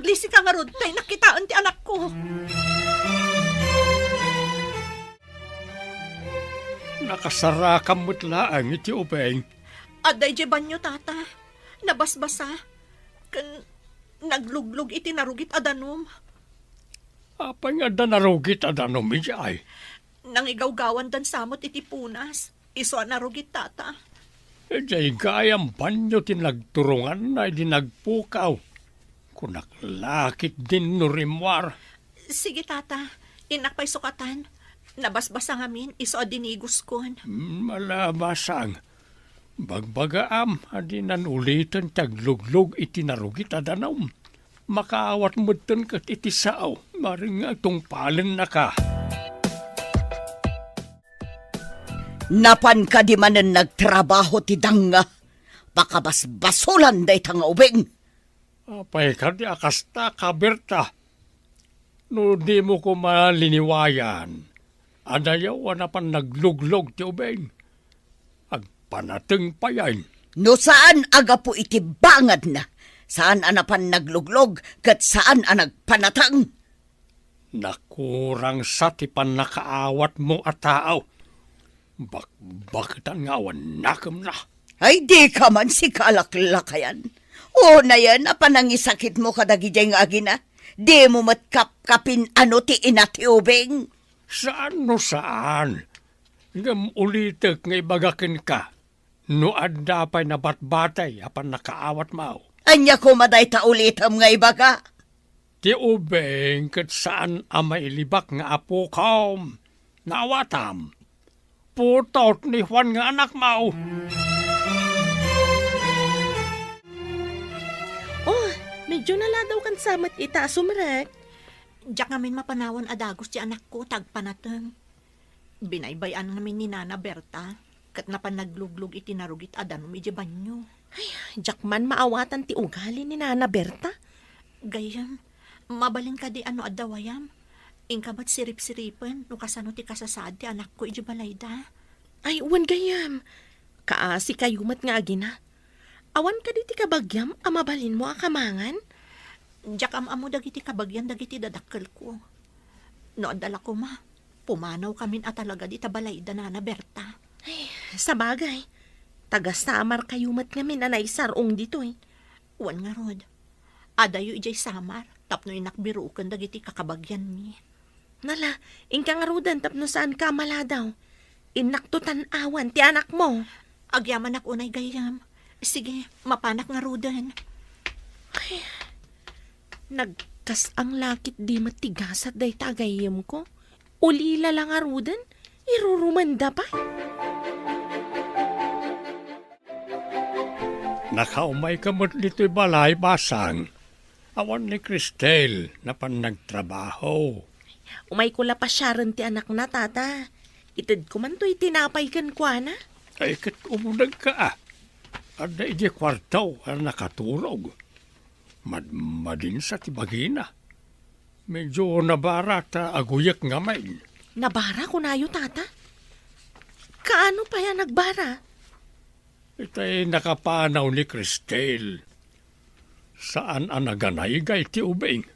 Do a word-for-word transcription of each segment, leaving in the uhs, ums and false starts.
Lisika ngarud, ta innak kitaen ti anakko. Nakasarakam met laeng iti ubing. Adda idiay banio, Tata. Nabasbasa. Ken nagluglog iti narugit a danum. Apay nga adda narugit a danum idiay? Nangigawgawandan sa met iti punas. Isu a narugit, Tata. Idiay gayam banio ti nagturonganna idi nagpukaw. Kunak la ketdin no rimmuar. Sige, Tata. Innak pay sukatan. Nabasbasa ngamin, isu a dinigoskon. Hmm, ala, Basang. Bagbagaam a dinan uliten ti agluglog iti narugit a danum. Makaawat metten ket iti sao, maring nga tungpalennaka. Napan kadi manen nagtrabaho ti danga? Pakabasbasolan dayta nga ubing. Apay kadi a kasta, Kaberta? No dimo koma liniwayan, adayo a napan nagluglog ti ubing. Agpanateng payen. No saan a gapu iti bangadna, saan a napan nagluglog ket saan a nagpanateng. Nakurang sa ti pannakaawatmo a tao. Bakbaketan nga awan nakemna. Ay, dika man sikalaklakayan. Unayen a panangisakitmo kadagidiay nga agina, dimo met kapkapin-ano ti ina ti ubing. Saan no saan. Ngem ulitek nga ibaga kenka, no adda pay nabatbatay a pannakaawatmo. Ania koma dayta ulitem nga ibaga? Ti ubing ket saan a mailibak nga apukom. Naawatam. Putot ni Juan nga anakmo. Oh, medyo naladawkan sa met ita a sumrek. Diak ngamin mapanawan a dagus ti anakko ta agpanateng. Binaybay-an ngamin ni Nana Berta, ket napan nagluglog iti narugit a danum idiay banio. Ay, diak man maawatan ti ugali ni Nana Berta. Gayyem, mabalin kadi a no adda wayam, inka met siripsiripen no kasano ti kasasaad ti anakko idiay balayda. Ay, wen gayyem. Kaasikayo met nga agina. Awan kadi ti kabagiam a mabalinmo a kamangan? Diak am-ammo dagiti kabagian dagiti dadakkelko. No adda la koma, pumanawkamin a talaga dita balayda, Nana Berta. Ay, sabagay. Taga-Samar kayo met ngamin a naisar-ong ditoy. Wen ngarud, adayo idiay Samar tapno innak biroken dagiti kakabagianmi. Nala, inka ngaruden tapno saanka a maladaw. Innakto tan-awan ti anakmo. Agyamanak unay gayyem. Sige, mapanak ngaruden. Ay, nagkas-ang la ketdi met ti gasat dayta a gayyemko. Ulila la ngaruden, irurumenda pay. Nakaumayka met ditoy balay, Basang. Awan ni Cristel, napan nagtrabaho. Umayko la pasiaren ti anakna, Tata. Itedko man toy tinapay kenkuana. Ay, ket umdagka a. Adda idiay kuarto a nakaturog. Madmadinsa ti bagina. Medyo nabara ta aguyek ngamin. Nabara, kunayo, Tata? Kaano pay a nagbara? Itay nakapanaw ni Cristel. Saan a naganaygay ti ubing.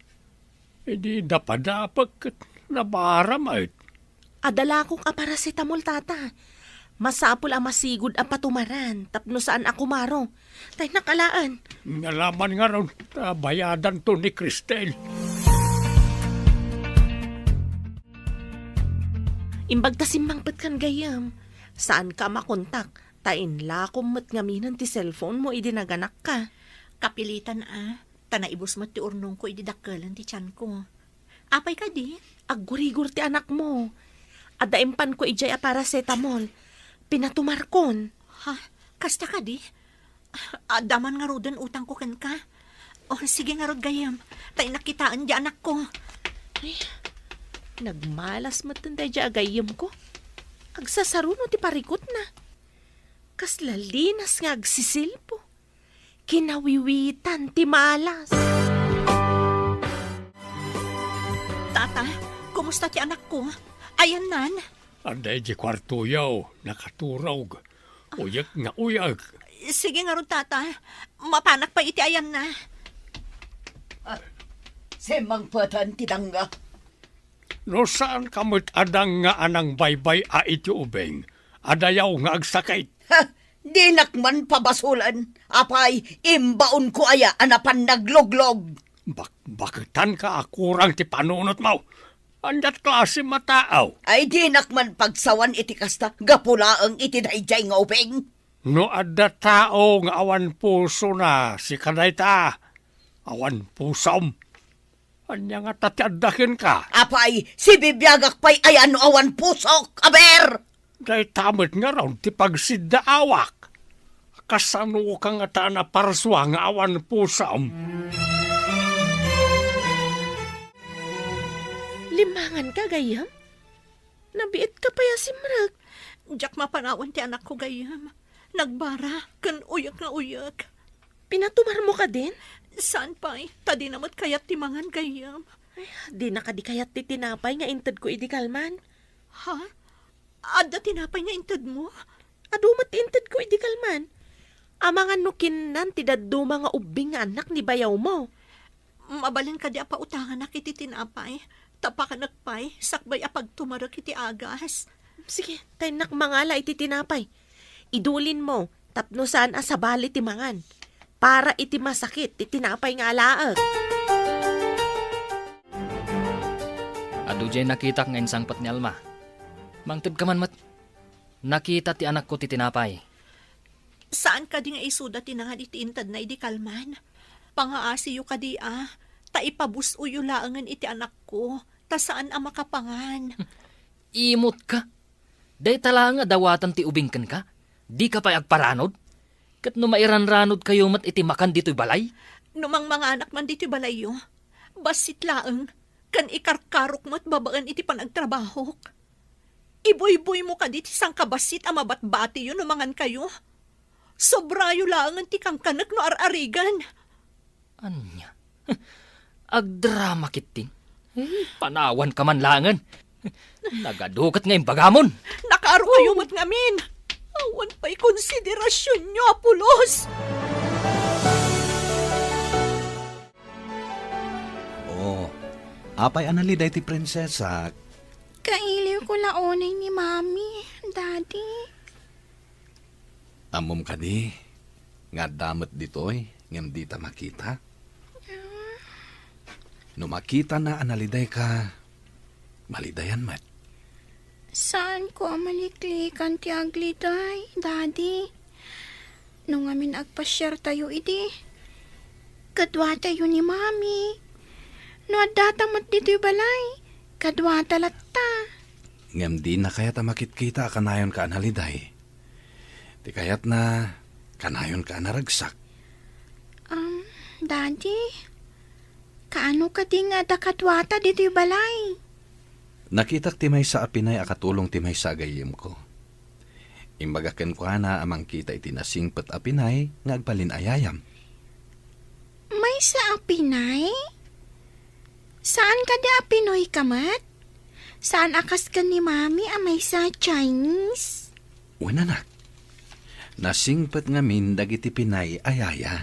Idi dapadapek ket nabara met. Adda lakok a paracetamol, Tata. Masapul a masigud a patumaran tapno saan a kumaro. Tay nakalaan. Ngalaman ngarud ta bayadanto ni Cristel. Imbag ta simmangpetkan gayyem. Saanka a makontak. Ta inlakom met ngaminen ti cellphone mo idi naganakka. Kapilitan a, ta naibus met ti urnongko idi dakkelen ti tianko. Apay kadi? Aggurigor ti anakmo. Adda impanko idiay a paracetamol. Pinatumarkon. Ha? Kasta kadi? Adda man ngaruden utangko kenka. O, sige ngarud gayyem, ta innak kitaen ti anakko. Ay, nagmalas metten daydiay a gayyemko. Agsasaruno ti parikutna. Kasla linas nga agsisilpo. Kinawiwitan ti malas. Tata, kumusta ti anakko? Ayannan? Adda idiay kuartoyo, nakaturog. Uyek nga uyek. Sige ngarud, Tata. Mapanak pay iti ayanna. Ah, Timmangpeten ti danga. No saanka met a danga a nangbaybay-a iti ubing, adayaw nga agsakit. Ha! Dinak man pabasolen. Apay, imbaonko aya a napan nagluglog? Bakbaketanka a kurang ti panunotmo. Ania't klase a tao? Ay, dinak man pagsawan iti kasta, gapu laeng iti daydiay nga ubing. No adda tao nga awan pusona, sika dayta, awan pusom. Ania ngata ti adda kenka? Apay, sibibiagak pay aya no awan pusok, aber! Dayta met ngarud ti pagsiddaawak. Kasanoka ngata a naparsua nga awan pusom? Limmanganka, gayyem? Nabiitka pay a simrek. Diak mapanawan ti anakko, gayyem. Nagbara ken uyek nga uyek. Pinatumarmo kadin? Saan pay, ta dina met kayat ti mangan, gayyem. Ay, dina kadi kayat ti tinapay nga intedko idi kalman? Ha? Adda tinapay nga intedmo? Adu met ti intedko idi kalman. Amangan no kinnan ti dadduma nga ubbing nga annak ni bayawmo. Mabalin kadi a pautanganak iti tinapay, ta pakanek pay sakbay a pagtumarek iti agas. Sige, ta innak mangala iti tinapay. Idulinmo tapno saan a sabali ti mangan. Para iti masakit ti tinapay nga alaek. Adu diay nakitak nga insangpet ni Alma. Mangtedka man met. Nakita ti anakko ti tinapay. Saan kadi nga isuda ti nangan iti intedna idi kalman? Pangaasiyo kadi a, ta ipabus-oyo laengen iti anakko, ta saan a makapangan. Imotka? Dayta laeng a dawatan ti ubing kenka? Dika pay agparanod? Ket no mairanranodkayo met iti makan ditoy balay? No mangmanganak man ditoy balayyo, bassit laeng, ken ikarkarok met babaen iti panagtrabahok. Ibuybuymo kadi ti sangkabassit a mabatbatiyo no mangankayo? Sobrayo laengen ti kankanek no ar-arigan. Ania? Agdrama ketdin? Eh, panawanka man laengen. Nagadu ket nga imbagamon. Nakaaro kayo met ngamin. Awan pay konsiderasionyo a pulos. Oh, apay a naliday ti prinsesak? Kailiwko la unay ni Mami, Daddy. Ammom kadi nga adda met ditoy ngem dita makita? No makitana a nalidayka, malidayan met. Saanko a maliklikan ti agliday, Daddy. No ngamin agpasiartayo idi, kaduatayo ni Mami. No addata met ditoy balay, kaduata latta. Ngem dina kayat a makitkita a kanayonka a naliday. Ti kayatna, kanayonka a naragsak. Um, Daddy, kaano kadi nga adda kaduata ditoy balay? Nakitak ti maysa a pinay a katulong ti maysa a gayyemko. Imbaga kenkuana a mangkita iti nasingpet a pinay nga agbalin a yayam. Maysa a pinay? Saan kadi a Pinoy ka met? Saan a kas ken ni Mami a maysa a Chinese? Wen, anak. Nasingpet ngamin dagiti pinay a yaya.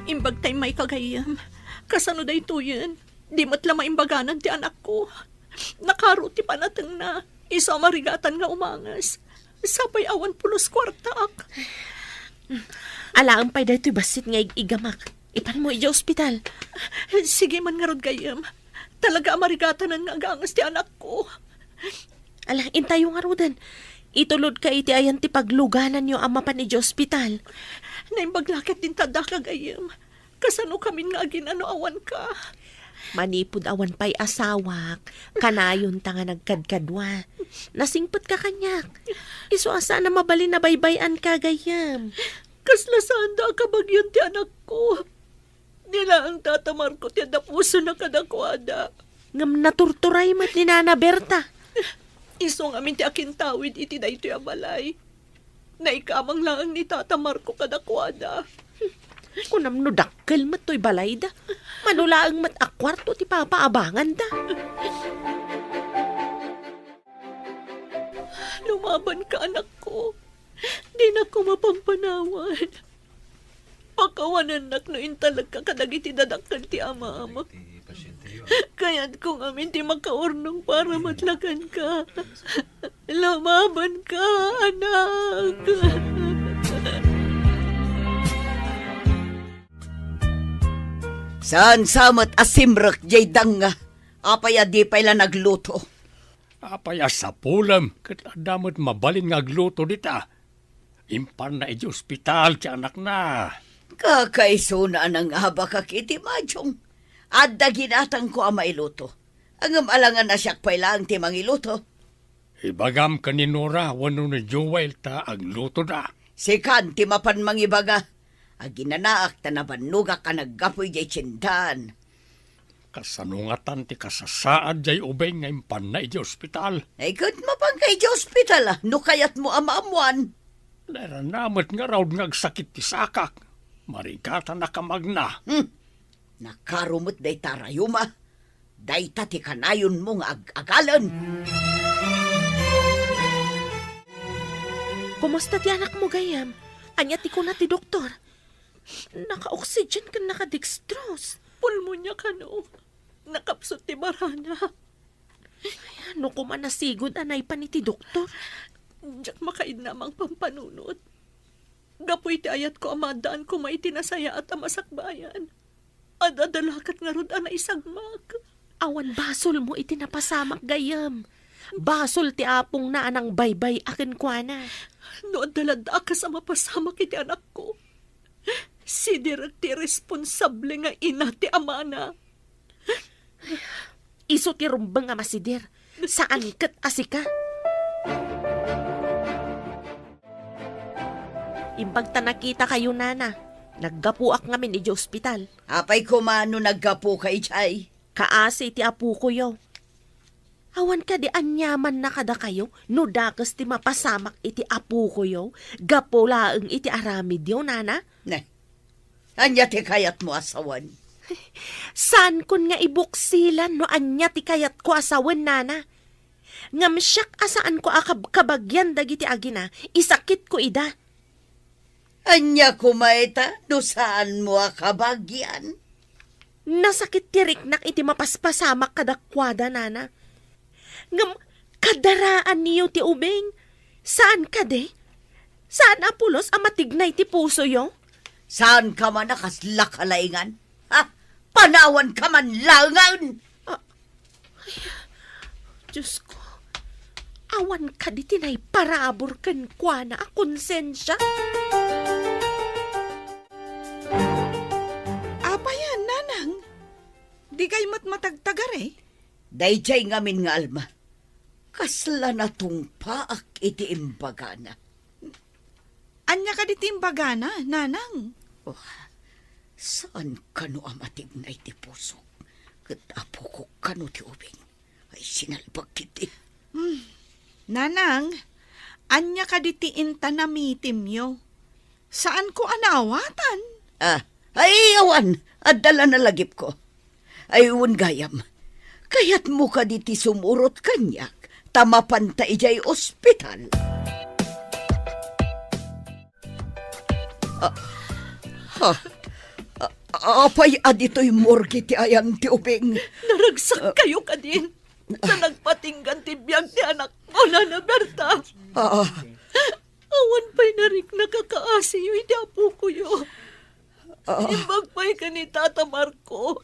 Imbag ta immayka, gayyem. Kasano daytoyen? Di met la maimbaganan ti anakko. Nakaro ti panatengna. Isu a marigatan nga umanges. Sapay awan pulos kuartaak. Alaem pay daytoy bassit nga ig-igamak. Ipanmo idiay ospital. Sige man ngarud, gayyem. Talaga a marigatanan nga aganges ti anakko. Ala, intayo ngaruden. Itulodka iti ayan ti paglugananyo a mapan idiay ospital. Naimbag la ket din ta addaka, gayyem. Kasano kamin nga agin-ano awanka? Manipud awan pay asawak, kanayonta nga nagkadkadua. Nasingpetka kaniak. Isu a saan a mabalin a baybay-anka, gayyem. Kasla saanda a kabagian ti anakko. Di laeng Tata Marco ti adda pusona kadakuada. Ngem naturturay met ni Nana Berta. Isu ngamin ti akintawid iti daytoy a balay. Naikamang laeng ni Tata Marco kadakuada. Kunam no dakkel met toy balayda. Mano laeng met a kuarto ti papaabanganda. Lumabanka, anakko. Dinakon mapampanawan. Pak-, Kawanennak no intalekka kadagiti dadakkel ti amam. Kayatko ngamin ti makaurnong para met la kenka. Lumabanka, anak. Saan sa met a simrek jay danga. Apay a di pay la nagluto? Apay a sapulem ket adda met mabalin nga agluto dita? Impanna idiay ospital ti anakna. Kakaisuna a nangabakak iti majong. Adda ginatangko a mailuto. Ngem alangan a siak pay laeng ti mangiluto. Ibagam ken ni Nora wenno ni Joel ta aglutoda. Sikan ti mapan mangibaga. Aginanaak ta nabannogak a naggapu idiay tiendan. Kasano ngatan ti kasasaad jay ubing nga impanna idiay ospital? Ay, ket mapanka idiay ospital, a, no kayatmo a maammoan. Nairana met ngarud nga agsakit ti sakak. Marigatana ka magna. Hmm. Nakaro met dayta rayuma. Dayta ti kanayonmo nga ag-agalen. Kumusta ti anakmo, gayyem? Ania ti kuna ti doktor? Naka-oxygen ken naka-dextrose. Pulmonia kano. Nakapsut ti barana. Ay, no koma nasigud a naipan iti doktor? Diak makaidna a mangpampanunot. Gapu iti ayatko a maaddaan koma iti nasayaat a masakbayan. Ad-adda la ket ngarud a naisagmak. Awan basolmo iti napasamak, gayyem. Basol ti apongna a nangbay-bay-a kenkuana. No adda la dakes a mapasamak iti anakko, sidirek ti responsable nga ina ti amana. Isu ti rumbeng a masider, saan ket a sika. Imbag ta nakitakayo, nana, naggapuak ngamin idiay ospital. Apay koma no naggapuka idiay? Kaasi iti apokoyo. Awan kadi aniamanna kadakayo no dakes ti mapasamak iti apokoyo gapu laeng iti aramidyo, nana? Ne, ania ti kayatmo a sawen? Saankon nga ibuksilan no ania ti kayatko a sawen, nana. Ngem siak a saanko a kabkabagian dagiti agina, isakitko ida. Ania koma ita no saanmo a kabagian? Nasakit ti riknak iti mapaspasamak kadakuada, nana. Ngem kadaraanyo ti ubing. Saan kadi? Saan a pulos a matignay ti pusoyo? Saanka man a kasla kalaingan? Ha? Panawanka man laengen! Ah, ay, Diosko, awan kadi ti naiparabur kenkuana a konsensia? Apay a, nanang? Dikay met matagtagari? Daydiay ngamin nga Alma, kasla natungpaak iti imbagana. Ania kadi ti imbagana, nanang? Oh, saan kano a matignay ti pusok, ket apokok kano ti ubing. Ay, sinalbag ketdi. Hmm. Nanang, ania kadi ti inta namitimyo? Saanko a naawatan? Ah, ay, awan, adda la nalagipko. Ay, wen gayam, kayatmo kadi ti sumurot kaniak ta mapanta idiay ospital? Ah, ha? Ah, apay a ditoy morgue ti ayan ti ubing? Naragsak kayo kadin. Ta nagpatinggan ti biag ti anakmo, Nana Berta. Ah. Awan pay nariknak a kaasiyo iti apokoyo. Ah. Imbag pay ken ni Tata Marco.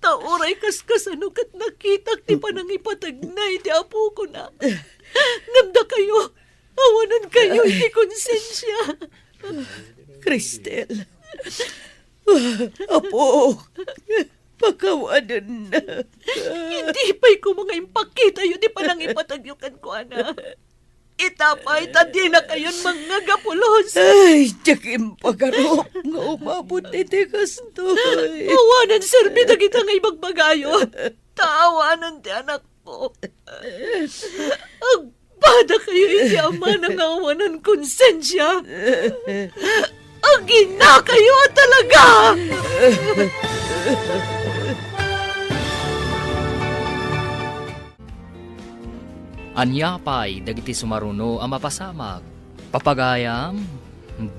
Ta uray kaskasano ket nakitak ti panangipategna iti apokona. Ngem dakayo, awanan kayo iti konsensia. Cristel. Apo. Pakawanennak. Idi pay koma nga impakitayo ti panangipategyo kenkuana. Ita pay ta dinakayon mangngeg a pulos. Ay, diak impagarup nga umabot iti kastoy. Awanan serbi dagita nga ibagbagayo. Ta awanan ti anakko. Ag- Padakayo iti amana nga awanan konsensia. Aginakayo a talaga! Ania pay dagiti sumaruno a mapasamak? Papagayam,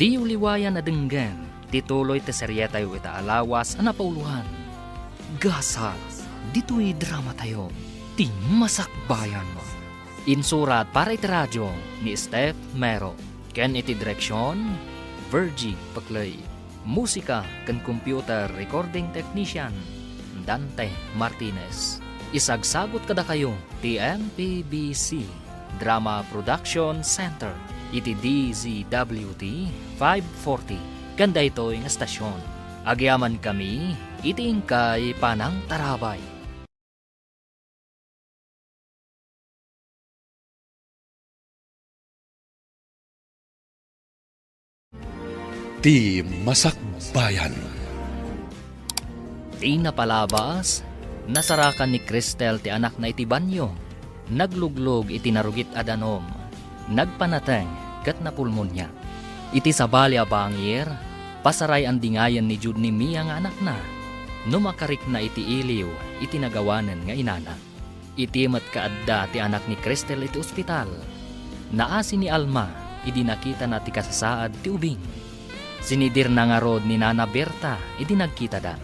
diyo liwayan a denggen Ti tuloy ti serietayo ita a lawas a napauloan. Gasat, ditoy dramatayo, ti Masakbayan. Insurat para iti radio ni Steph Mero, ken iti direksion, Virgie Paclay. Musika ken computer recording technician, Dante Martinez. Isagsagut kadakayo ti M P B C Drama Production Center iti D Z W T five forty, ken daytoy nga stasyon. Agyamankami iti inkay panangtarabay. Ti Masakbayan. Ti napalabas, nasarakan ni Cristel ti anakna iti banio. Nagluglog iti narugit a danum. Nagpanateng ket napulmonia. Iti sabali a bangir, pasaray-andingayen ni Jude ni Mia nga anakna. No makarikna iti iliw, iti nagawanen nga inana. Iti met kaadda ti anak ni Cristel iti ospital, naasi ni Alma idi nakitana ti kasasaad ti ubing. Sinidirna ngarud ni Nana Berta idi nagkitada.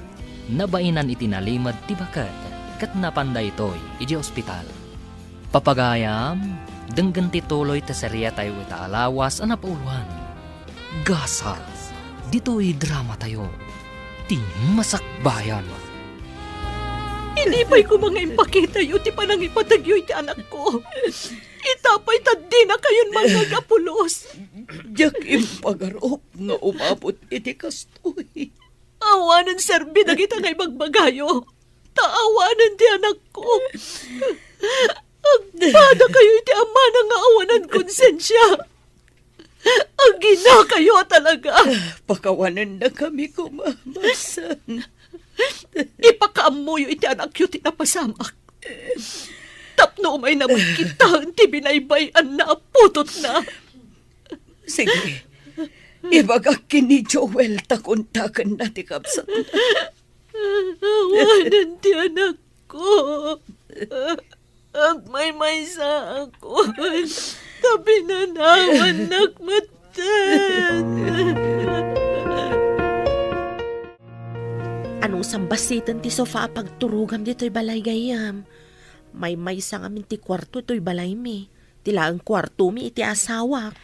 Nabainan iti nalimed ti baket ket napan daytoy idiay ospital. Papagayam, denggen ti tuloy ti serietayo ita a lawas a napauloan. Gasat, ditoy dramatayo, ti Masakbayan. Idi pay koma nga impakitayo ti panangipategyo iti anakko, ita pay ta dinakayon mangngeg a pulos. Diak impagarup nga umabot iti kastoy. Awanen serbi dagita nga ibagbagayo, ta awanen ti anakko. Agpadakayo iti amana nga awanan konsensia. Aginakayo a talaga. Pakawanennakami koma, Masen. Ipakaammoyo iti anakyo ti napasamak. Tapno umayna met kitaen ti binaybay-anna a putotna. Sige, ibagak ken ni Joel ta kontakenna ti kabsatna. Awanen ti anakko. Agmaymaysaakon, ta pinanawannak metten. Anusam basiten ti sofa a pagturogam ditoy balay, gayyem? Maymaysa ngamin ti kuarto toy balaymi. Ti laeng kuartomi iti asawak.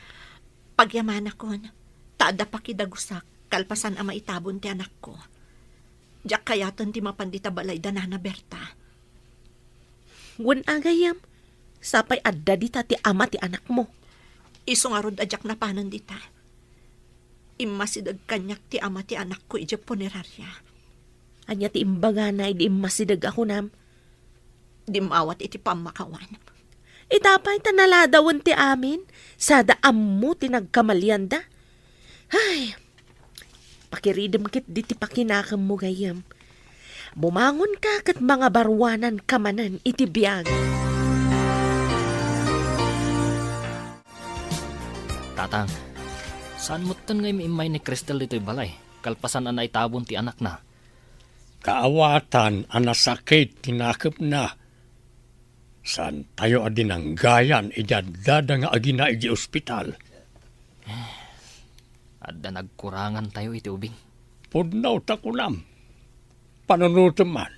Pagyamanakon, ta adda pakidagusak kalpasan a maitabon ti anakko. Diak kayaten ti mapan dita balay da Nana Berta. Wen a, gayyem, sapay adda dita ti ama ti anakmo. Isu ngarud a diak napanen dita. Immasideg kaniak ti ama ti anakko idiay puneraria. Ania ti imbagana idi immasideg a kunam? Dimmawat iti pammakawan. Ita pay ta naladawen ti amin, sada ammo ti nagkamalianda. Ay, pakiridem ketdi ti pakinakemmo, gayyem. Bumangonka ket mangabaruananka manen iti biag. Tatang, saan metten nga im-immay ni Cristel ditoy balay, kalpasan a naitabon ti anakna? Kaawatan a nasakit ti nakemna. Saantayo a dinanggayan idi addada nga agina idiay ospital. Adda nagkurangantayo iti ubing. Pudno ta kunam. Panunotem man.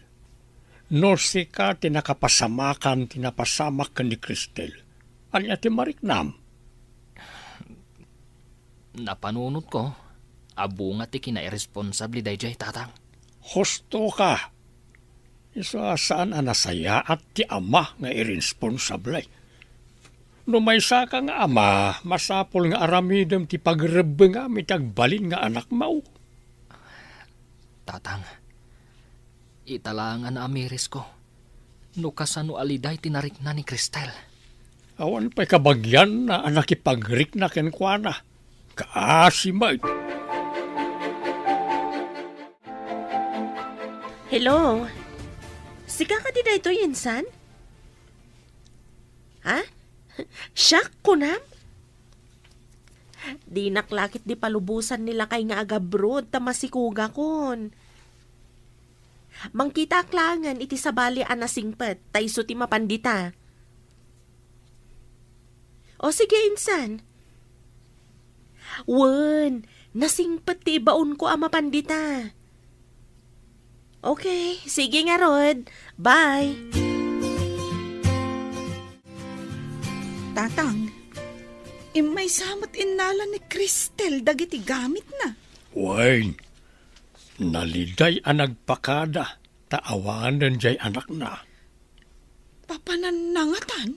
No sika ti nakapasamakan ti napasamak ken ni Cristel, ania ti mariknam? Napanunotko a bunga ti kinairresponsable daydiay, Tatang. Husto ka. Isu a saan a nasayaat ti ama nga irresponsable. No maysa ka nga ama, masapul nga aramidem ti pagrebbengam iti agbalin nga anakmo. Tatang, ita laeng a naamirisko no kasano a liday ti narikna ni Cristel. Awan pay kabagianna a nakipagrikna kenkuana. Kaasi met. Hello? Sika kadi daytoy, insan? Ha? Siak, kunam? Dinak la ketdi palubosan ni lakay nga agabroad ta masikogakon. Mangkitaak laengen iti sabali a nasingpet ta isu ti mapan dita. O sige, insan. Wen, Nasingpet ti ibaonko a mapan dita. Okay, sige ngarud. Bye. Tatang, immaysa met innala ni Cristel dagiti gamitna. Wen, naliday a nagpakada ta awanen jay anakna. Papananna ngatan?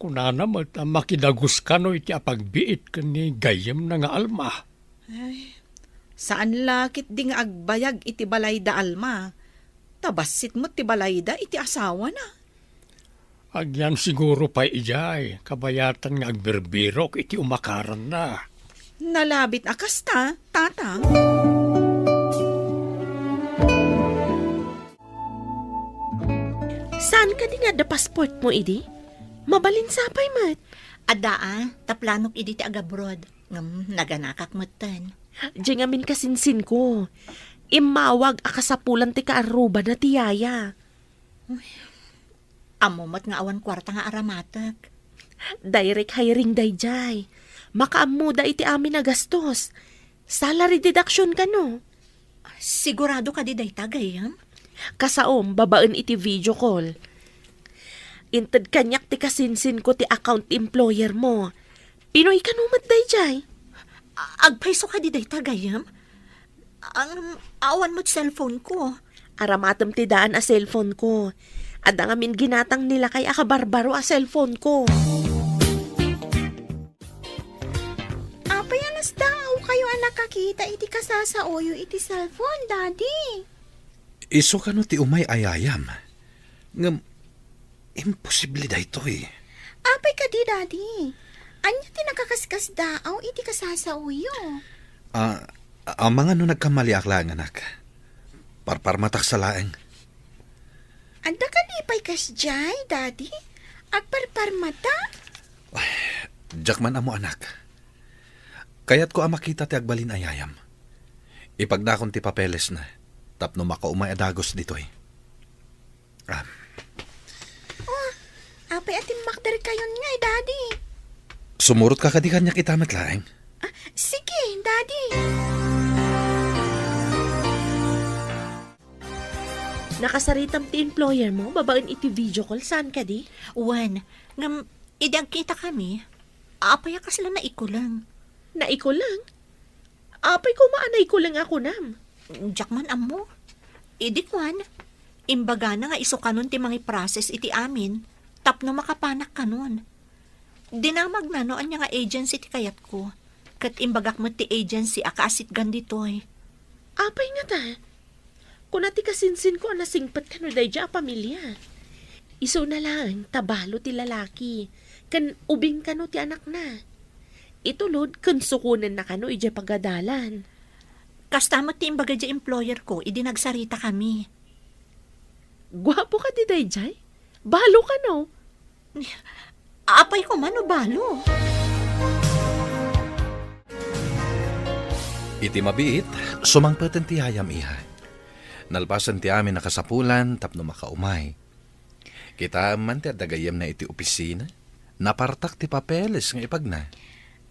Kunana met a makidagus kano iti apagbiit ken ni gayyemna nga Alma. Ay, saan la ketdi nga agbayag iti balayda Alma. Ta bassit met ti balayda iti asawana. Agyan siguro pay idiay, kabayatan nga agbirbirok iti umakaranna. Nalabit a kasta, Tatang. Saan kadi nga adda passport mo idi? Mabalin sapay met. Adda a, ta planok idi ti agabroad. Ngem naganakak metten. Diay ngamin kasinsinko. Immawag a kasapulan ti kaarrubana ti yaya. Uy, ammo met nga awan kuarta nga aramatek. Direct hiring daydiay. Makaammoda iti amin a gastos. Salary deduction kano. Sigurado kadi dayta, gayyem? Kasaom, babaen iti video call. Inted kaniak ti kasinsinko ti account ti employer mo. Pinoy kano met daydiay? A-, agpayso kadi dayta, gayyem? Ang awan met cellphone ko. Aramatem ti daan a cellphone ko. Adda ngamin ginatang ni lakay a kabarbaro a cellphone ko. Apay a nasdaaw kayo a nakakita iti kasasaoyo iti cellphone, Daddy? Isu kano ti umay a yayam. Ngem, imposible daytoy. Apay kadi, Daddy? Ania ti nakakaskasdaaw iti kasasaoyo? Ah, amangan no nagkamaliak laeng, anak. Parparmatak sa laeng. Adda kadi pay kasdiay, Daddy? Agparparmata? Ay, diak man ammo, anak. Kayatko a makita ti agbalin a yayam. Ipagdakon ti papelesna tapno makaumay a dagus ditoy. Ah. Oh, apay a timmakder kayon ngay, Daddy? Sumurotka kadi kaniak ita met laeng? Ah, sige, Daddy. Nakasaritam ti employer mo babaen iti video call, saan kadi? Wen, ngem, idi agkita kami, apay a kasla naikuleng? Naikuleng? Apay koma a naikuleng a kunam? Diak man ammo. Idi kuan, imbagana nga isu kanon ti mangiprocess iti amin tapno makapanak kanon. Dinamagna no ania nga agency ti kayatko, ket imbagak met ti agency a kaasitgan ditoy. Apay ngata? Kuna ti kasinsinko a nasingpet kano daydiay a pamilia. Isuna laeng ta balo ti lalaki, ken ubing kano ti anakna. Itulod ken sukonenna kano idiay pagadalan. Kasta met ti imbaga diay employer ko idi nagsarita kami. Guapo kadi daydiay? Balo kano? Apay koma no balo? Iti mabiit, sumangpeten ti yayam, iha. Nalpasen ti amin a kasapulan tapno makaumay. Kitaem man ti adda gayyemna iti opisina. Napartak ti papeles nga ipagna.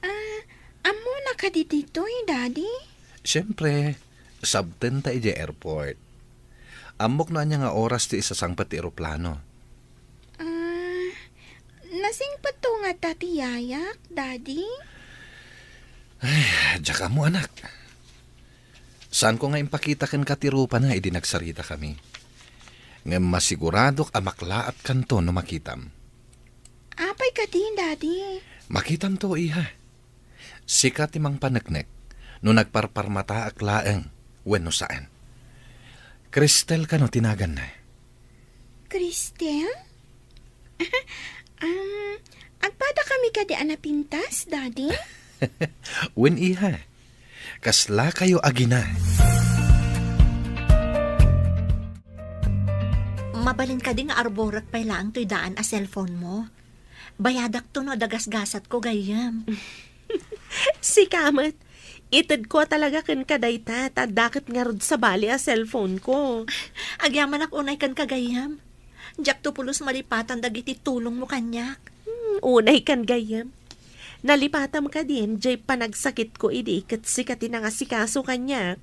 Ah, ammona kadi ditoy, Daddy? Siempre, sabtenta idiay airport. Ammok no ania nga oras ti isasangpet ti eroplano. Ah, nasingpetto ngata ti yayak, Daddy? Ay, diak ammo, anak. Saanko nga impakita kenka ti rupana idi nagsarita kami. Ngem masiguradok a maklaat kanto no makitam. Apay kadi, Daddy? Makitamto, iha. Sika ti mangpaneknek no nagparparmataak laeng wenno saan. Cristel kano ti naganna? Cristel? Um, agpada kami kadi a napintas, Daddy? Wen, iha. Kasla kayo agina. Mabalin kadi nga arborek pay laeng toy daan a cellphone mo? Bayadakto no adda gasgasatko, gayyem. Sika met, itedko a talaga kenka dayta, ta adda ket ngarud sabali a cellphone ko. Agyamanak unay kenka, gayyem. Diakto pulos malipatan dagiti tulongmo kaniak. Hmm, unay kan, gayyem. Nalipatam kadin, jay panagsakitko idi ket sika ti nangasikaso kaniak.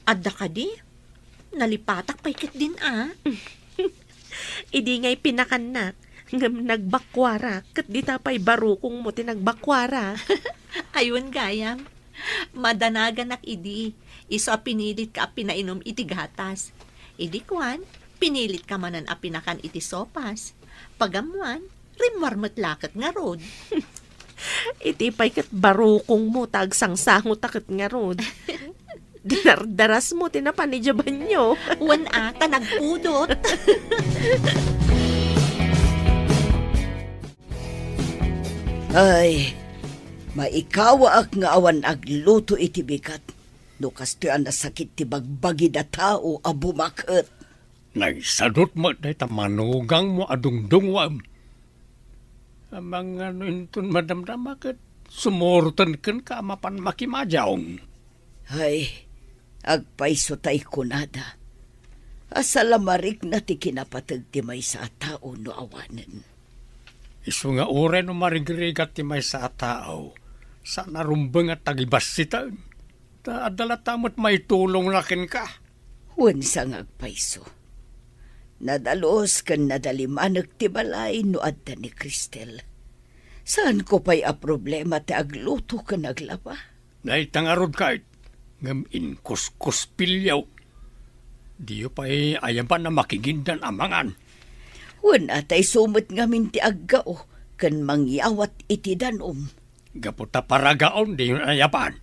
Adda kadi? Nalipatak pay ketdin a. Idi ngay pinakannak, ngem nagbakuara, ket dita pay barukongmo ti nagbakuara. Aywan gayam. Madanaganak idi, isu a pinilitka a pinainum iti gatas. Idi kuan, pinilitka manen a pinakan iti sopas. Pagammuan, rimmuar met laket ngarud. Iti pay ket barukongmo ta agsangsangotaket ngarud. Dinardarasmo ti napan idiay banyo. Wen a, ta nagpudot. Ay, maikawaak nga awan agluto iti bigat. No kastoy a nasakit ti bagbagid a tao a bumaket. Naisadut met dayta manugangmo a dungdunguem. Amangan no inton madamdama ket sumuroten kenka a mapan makimadiaw. Ay, agpayso ta ikunada a salamarikna ti kinapateg ti maysa a tao no awanen. Isu nga uray no marigrigat ti maysa a tao, saan a rumbeng a tagibassiten. Ta adda latta met maitulongna kenka. Wen sa nga agpayso. Nadalus ken nadalimanek ti balay no adda ni Cristel. Saanko pay a problema ti agluto ken aglaba. Dayta ngarud ket, ngem inkuskuspilyo. Diyo pay ayaban a makigindan a mangan. Wen a ta isu met ngamin ti aggao ken mangyawat iti danum. Gapu ta paragaon, diyon ayaban.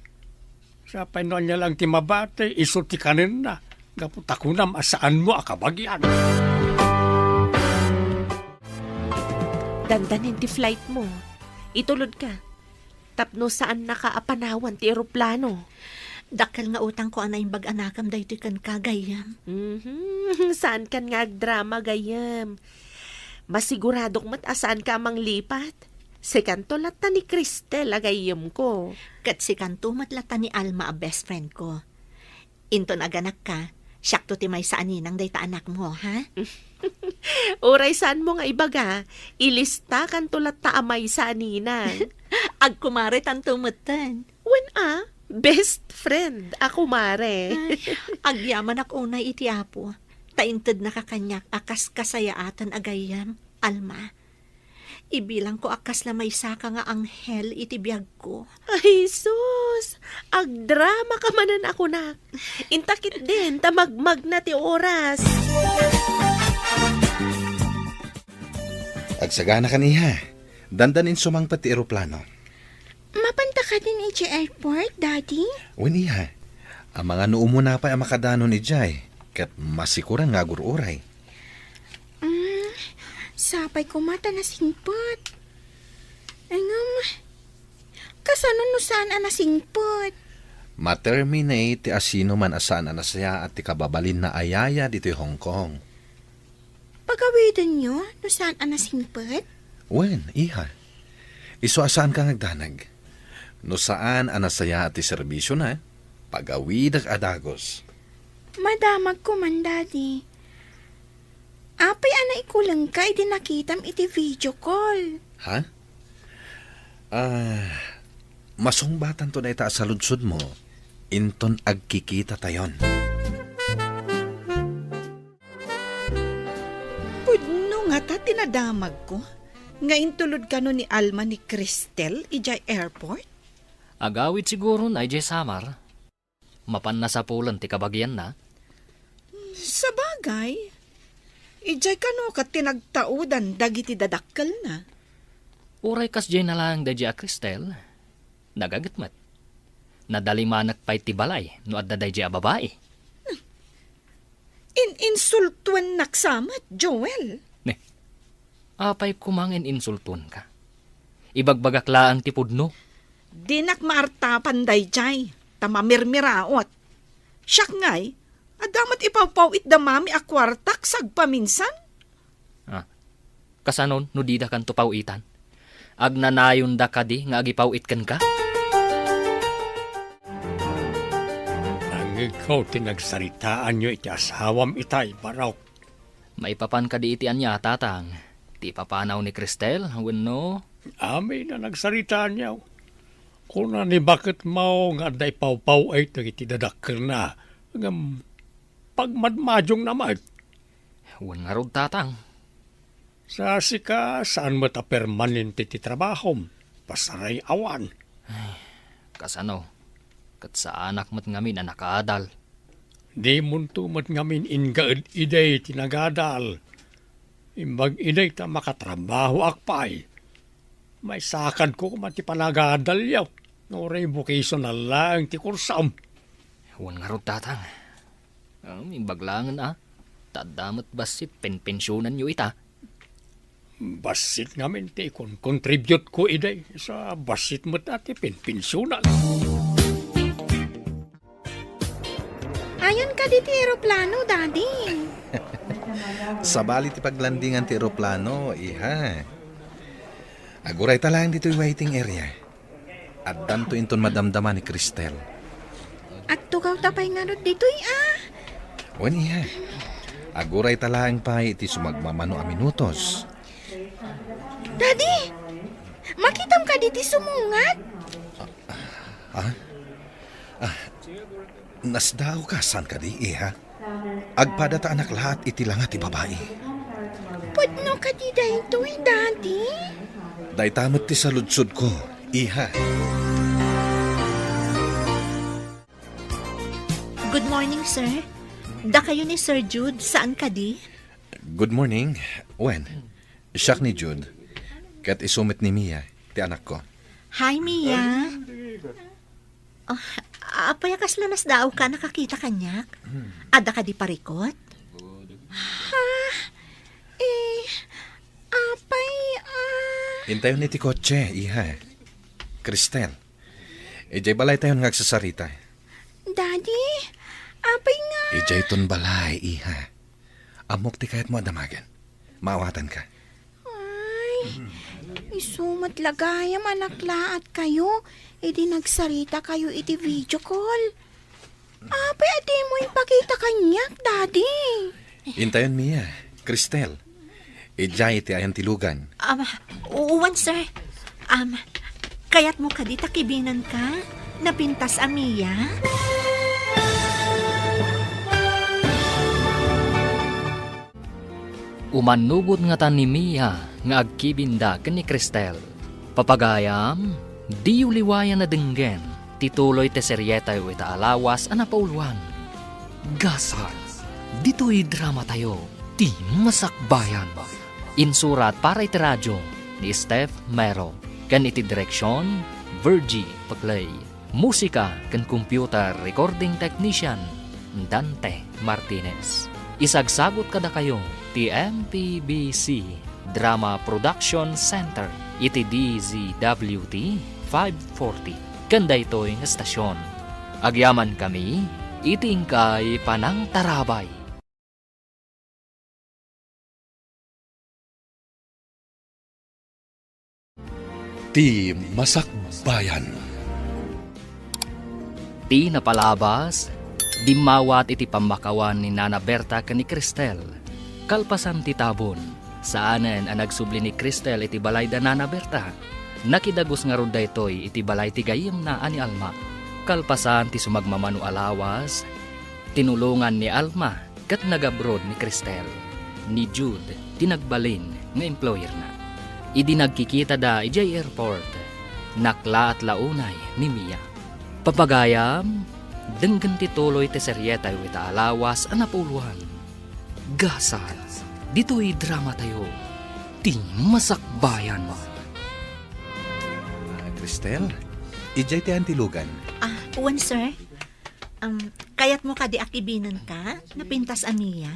Sapay no ania lang ti mabati, isu ti kanenna. Gapu ta kunam a saanmo a kabagian. Dandanin ti flight mo. Itulod ka. Tapno saannaka a panawan ti eroplano. Dakkel nga utangko a naimbag a nakam daytoy kenka, gayyem. Mhm. Saankan nga agdrama, gayyem. Masiguradok met a saanka a manglipat. Sikanto latta ni Cristel a gayyemko. Ket sikanto met latta ni Alma a best friend ko. Inton aganakka, siakto ti maysa a ninang dayta anakmo, ha? Uray saanmo nga ibaga, ilistakanto latta a maysa a ninang. Agkumaretanto metten. Wen a, best friend a kumare. Ay, agyamanak unay iti Apo, ta intednaka kaniak a kas kasayaatan a gayyem, Alma. Ibilangko a kasla maysaka nga anghel iti biagko. Ay, sus! Agdramaka manen a kunak. Inta ketdin, ta magmagna ti oras. Agsaganakan, iha. Dandanin sumangpet ti eroplano. Mapanta kadin idiay airport, Daddy? Wen, iha. Amangan no umuna pay a makadanon idiay, ket masikuran nga agur-uray. Mm, sapay koma ta nasingpet. Ngem, kasano no saan a nasingpet? Ma-terminate ti asinoman a saan a nasayaat ti kababalinna a yaya ditoy Hong Kong. Pagawidenyo no saan a nasingpet? Wen, iha. Isu a saanka nga agdanag. No saan a nasayaat ti serbisiona, pagawidek a dagus. Madamagko man, Daddy. Apay a naikulengka idi nakitam iti video call? Ha? Ah, masungbatanto dayta a saludsodmo inton agkikitatayon. Pudno ngata ti nadamagko nga intulod kano ni Alma ni Cristel idiay airport? Agawid siguron idiay Samar. Mapan nasapulen ti kabagianna. Sabagay, idiay kano ket ti nagtaudan dagiti dadakkelna. Uray kasdiay nalaeng daydiay a Cristel, nagaget met. Nadalimanek pay ti balay no adda daydiay a babai. In-insultuennak sa met, Joel. Ne, apay koma nga in-insultuenka? Ibagbagak laeng ti pudno. Dinak maartapan daydiay, ta mamirmiraot. Siak ngay, adda met ipawpaw-it da mami a kuartak sagpaminsan. Ah, kasanon no dida kanto paw-itan? Agnanayonda kadi nga agipaw-it kenka? Nangngegko ti nagsaritaanyo iti asawam itay, Barok. Maipapan kadi iti ania, Tatang? Ti ipapanaw ni Cristel wenno Amin a nagsaritaanyo. Kuna ni Baketmo nga adda ipawpaw-ay dagiti dadakkelna, ngem pagmadmadiongna met. Wen ngarud, Tatang. Sa sika, saan met a permanente ti trabahom. Pasaray awan. Ay, kasano? Ket saanak met ngamin a nakaadal. Dimonto met ngamin inggaed idi ti nagadal. Imbag idi ta makatrabahoak pay. Maisakadko koma ti panagadalyo. Uray vocational laeng ti kursom. Wen ngarud, Tatang. Um, imbag laengen a. Ta adda met bassit penpensionanyo ita. Bassit ngamin ti ikon-contribute ko idi. Sa bassit met a ti penpensionan. Ayan kadi ti eroplano, Daddy. Sabali ti paglandingan ti eroplano, iha. Agurayta laeng ditoy waiting area. Addanto inton madamdama ni Cristel. Agtugawta pay ngarud ditoy, ah. Wen, iha. Agurayta laeng pay iti sumagmamano a minutos. Daddy, makitam kadi ti sumungat? Ah? Ah, nasdaawka, saan kadi, iha? Agpadata a naklaat iti langa ti babai. Pudno kadi daytoy, Daddy? Dayta met ti saludsodko, iha. Good morning, sir. Dakayo ni Sir Jude, saan kadi? Good morning. Wen, siak ni Jude. Ket isu met ni Mia, ti anakko. Hi, Mia. Oh, apay a kasla nasdaawka a nakakita kaniak? Hmm. Adda kadi parikut? Ha? Eh, apay, ah. Intayon iti kotse, iha. Cristel, idiay balaytayon nga agsasarita. Daddy, apay nga? Idiayton balay, iha. Ammok ti kayatmo a damagen. Maawatanka. Ay, isu met la gayam a naklaatkayo idi nagsaritakayo iti video call. Apay a dimo impakita kaniak, Daddy? Intayon, Mia, Cristel. Idiay ti ayan ti lugan. Um, wen, sir. Um, kayatmo kadi ta kibinenka? Napintas a Mia? Umannubot ngata ni Mia nga agkibinda ken ni Cristel. Papagayam, diyo liwayan a denggen ti tuloy ti serietayo ita a lawas a napauluan. Gasat, ditoy dramatayo, Ti Masakbayan. Insurat para iti radio ni Steph Mero, ken iti direksion, Virgie Paclay. Musika ken computer recording technician, Dante Martinez. Isagsagut kadakayo ti M P B C Drama Production Center iti D Z W T five forty ken daytoy nga estasion. Agyamankami iti inkay panangtarabay. Ti Masakbayan. Ti napalabas, dimmawat iti pammakawan ni Nana Berta ken ni Cristel. Kalpasan ti tabon, saanen a nagsubli ni Cristel iti balay da Nana Berta. Nakidagus ngarud daytoy iti balay ti gayyemna a ni Alma. Kalpasan ti sumagmamano a lawas, tinulongan ni Alma ket nagabrod ni Cristel. Ni Jude ti nagbalin nga employerna. Idi nagkikitada idiay airport, naklaat la unay ni Mia. Papagayam, denggen ti tuloy ti serietayo ita a lawas a napauluan. Gasat, ditoy dramatayo, Ti Masakbayan. Ah, Cristel, idiay ti antilugan. Ah, wen, sir. Um, kayatmo kadi a kibinenka? Napintas a Mia?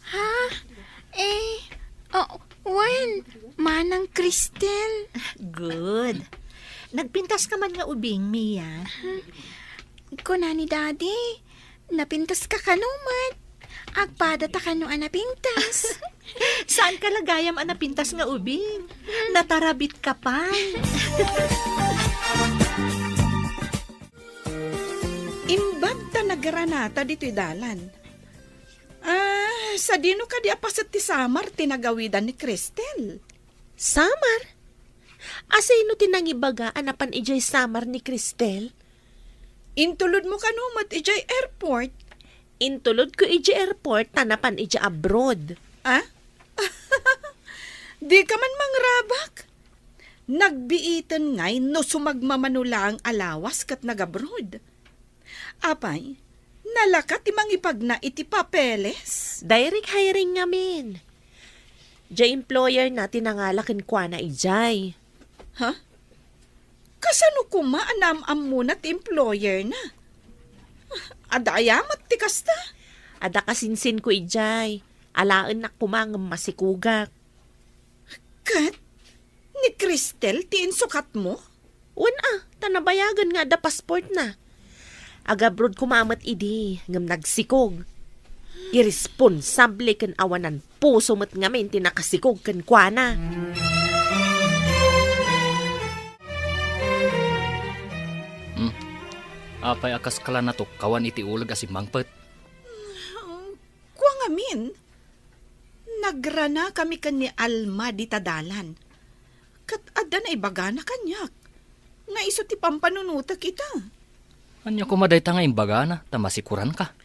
Ha? Eh, oh, wen, Manang Cristel. Good. Nagpintaska man nga ubing, Mia? Kuna ni Daddy, napintaska kano met? Agpadata kano a napintas? Saanka la gayam a napintas nga ubing? Natarabitka pay. Imbag ta nagranata ditoy dalan. Ah, sadino kadi a paset ti samar ti nagawidan ni Cristel? Samar? Asino ti nangibaga a napan idiay samar ni Cristel? Intulodmo kano met idiay airport? Intulodko idiay airport ta napan idiay abroad. Ah? Dika man mangrabak? Nagbiiten ngay no sumagmamano laeng a lawas ket nag-abroad. Apay, nalaka ti mangipagna iti papeles? Direct hiring ngamin. Diay employer na ti nangala kenkuana idiay. Ha? Kasano koma a naam-ammona ti employer na? Adda aya met ti kasta? Adda kasinsinko idiay. Alaennak koma ngem masikogak. Ket ni Cristel ti insukatmo? Wen a, ta nabayagen nga adda passport na. Agabroad koma met idi, ngem nagsikog. Irresponsable ken awanan puso met ngamin ti nakasikog kenkuana. Hmm. Apay a kas kala natukkawan iti uleg a simmangpet? Kua ngamin, nagranakami ken ni Alma dita dalan. Ket adda naibagana kaniak nga isu ti pampanunotek ita. Ania koma dayta nga imbagana ta masikuranka?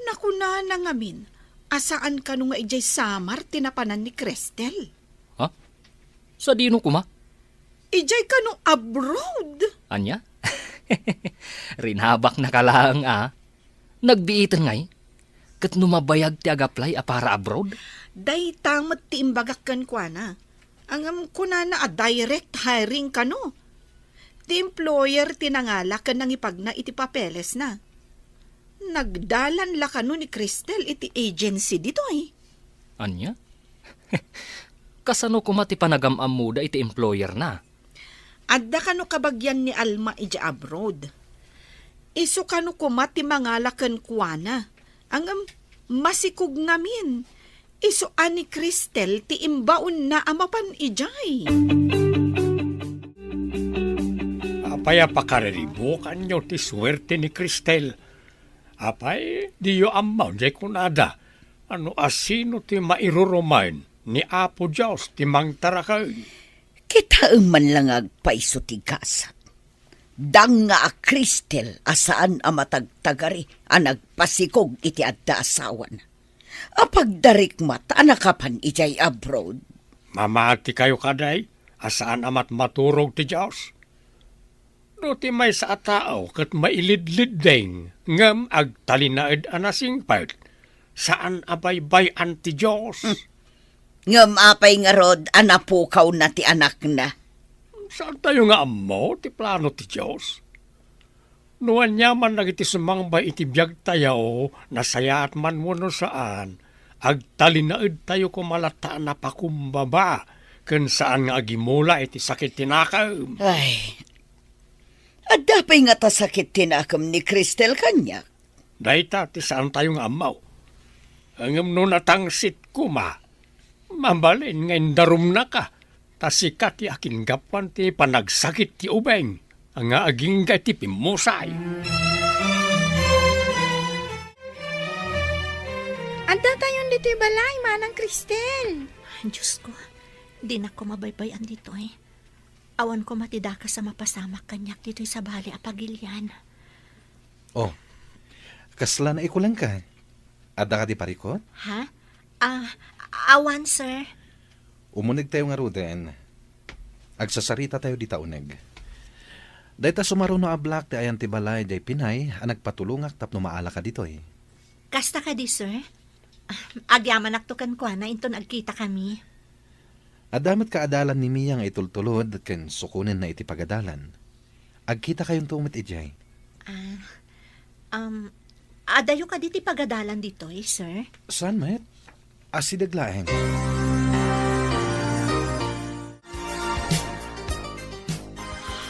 Nakunana ngamin a saan kano nga idiay Samar ti napanan ni Cristel. Ha? Sadino koma? Idiay kano abroad. Ania? Rinabaknaka laeng a. Nagbiiten ngay? Ket no mabayag ti ag-apply a para abroad? Dayta met ti imbagak kenkuana. Ngem kunana a direct hiring kano. Ti employer ti nangala ken nangipagna iti papelesna. Nagdalan la kano ni Cristel iti agency ditoy. Ania? Kasano koma ti panagam-ammoda iti employer na? Adda kano kabagian ni Alma idiay abroad. Isu kano koma ti mangala kenkuana. Ngem masikog ngamin. Isu a ni Cristel ti imbaonna a mapan idiay. Apay a pakariribukanyo ti suerte ni Cristel? Apay, diyo ammo diay kunada, ano a sino ti mairurumaen ni Apo Dios ti mangtarakay? Kitaem man la nga agpayso ti gasat. Danga a Cristel a saan a matagtagari a nagpasikog iti adda asawana. Apagdarikmat a nakapan idiay abroad. Mamatikayo kadi a saan a matmaturog ti Dios? No ti maysa a tao ket mailidlidding ngem agtalinaed a nasingpet, saan a baybay-an ti Dios. Hmm. Ngem apay ngarud a napukawna ti anakna? Saantayo nga ammo ti plano ti Dios. No aniaman dagiti sumangbay iti biagtayo, nasayaat man wenno saan, agtalinaedtayo koma latta a napakumbaba ken saan nga agimula iti sakit ti nakem. Ay, adda pay ngata sakit ti nakem ni Cristel kaniak? Dayta ti saantayo nga ammo. Ngem no natangsit koma, mabalin nga indarumnaka, ta sika ti akingapuan ti panagsakit ti ubing nga agingga iti pimmusay. Addayon ditoy balay, Manang Cristel. Diosko, dinak koma baybay-an ditoy. Awan koma ti dakes a mapasamak kaniak ditoy sabali a pagilian. Oh, kasla naikulengka? Adda kadi parikut? Ha? Ah, awan, sir. Umunegtayo ngaruden. Agsasarita tayo dita uneg. Dayta sumaruno a Black ti ayan ti balay diay pinay a nagpatulongak tapno maalaka ditoy. Kasta kadi, sir? Agyamanakto kenkuana inton agkitakami. Adda met kaadalan ni Mia nga itultulod ken sukonenna iti pagadalan. Agkitakayonto met idiay. Ah, um, adayo kadi ti pagadalan ditoy, sir? Saan met? Asideg laeng.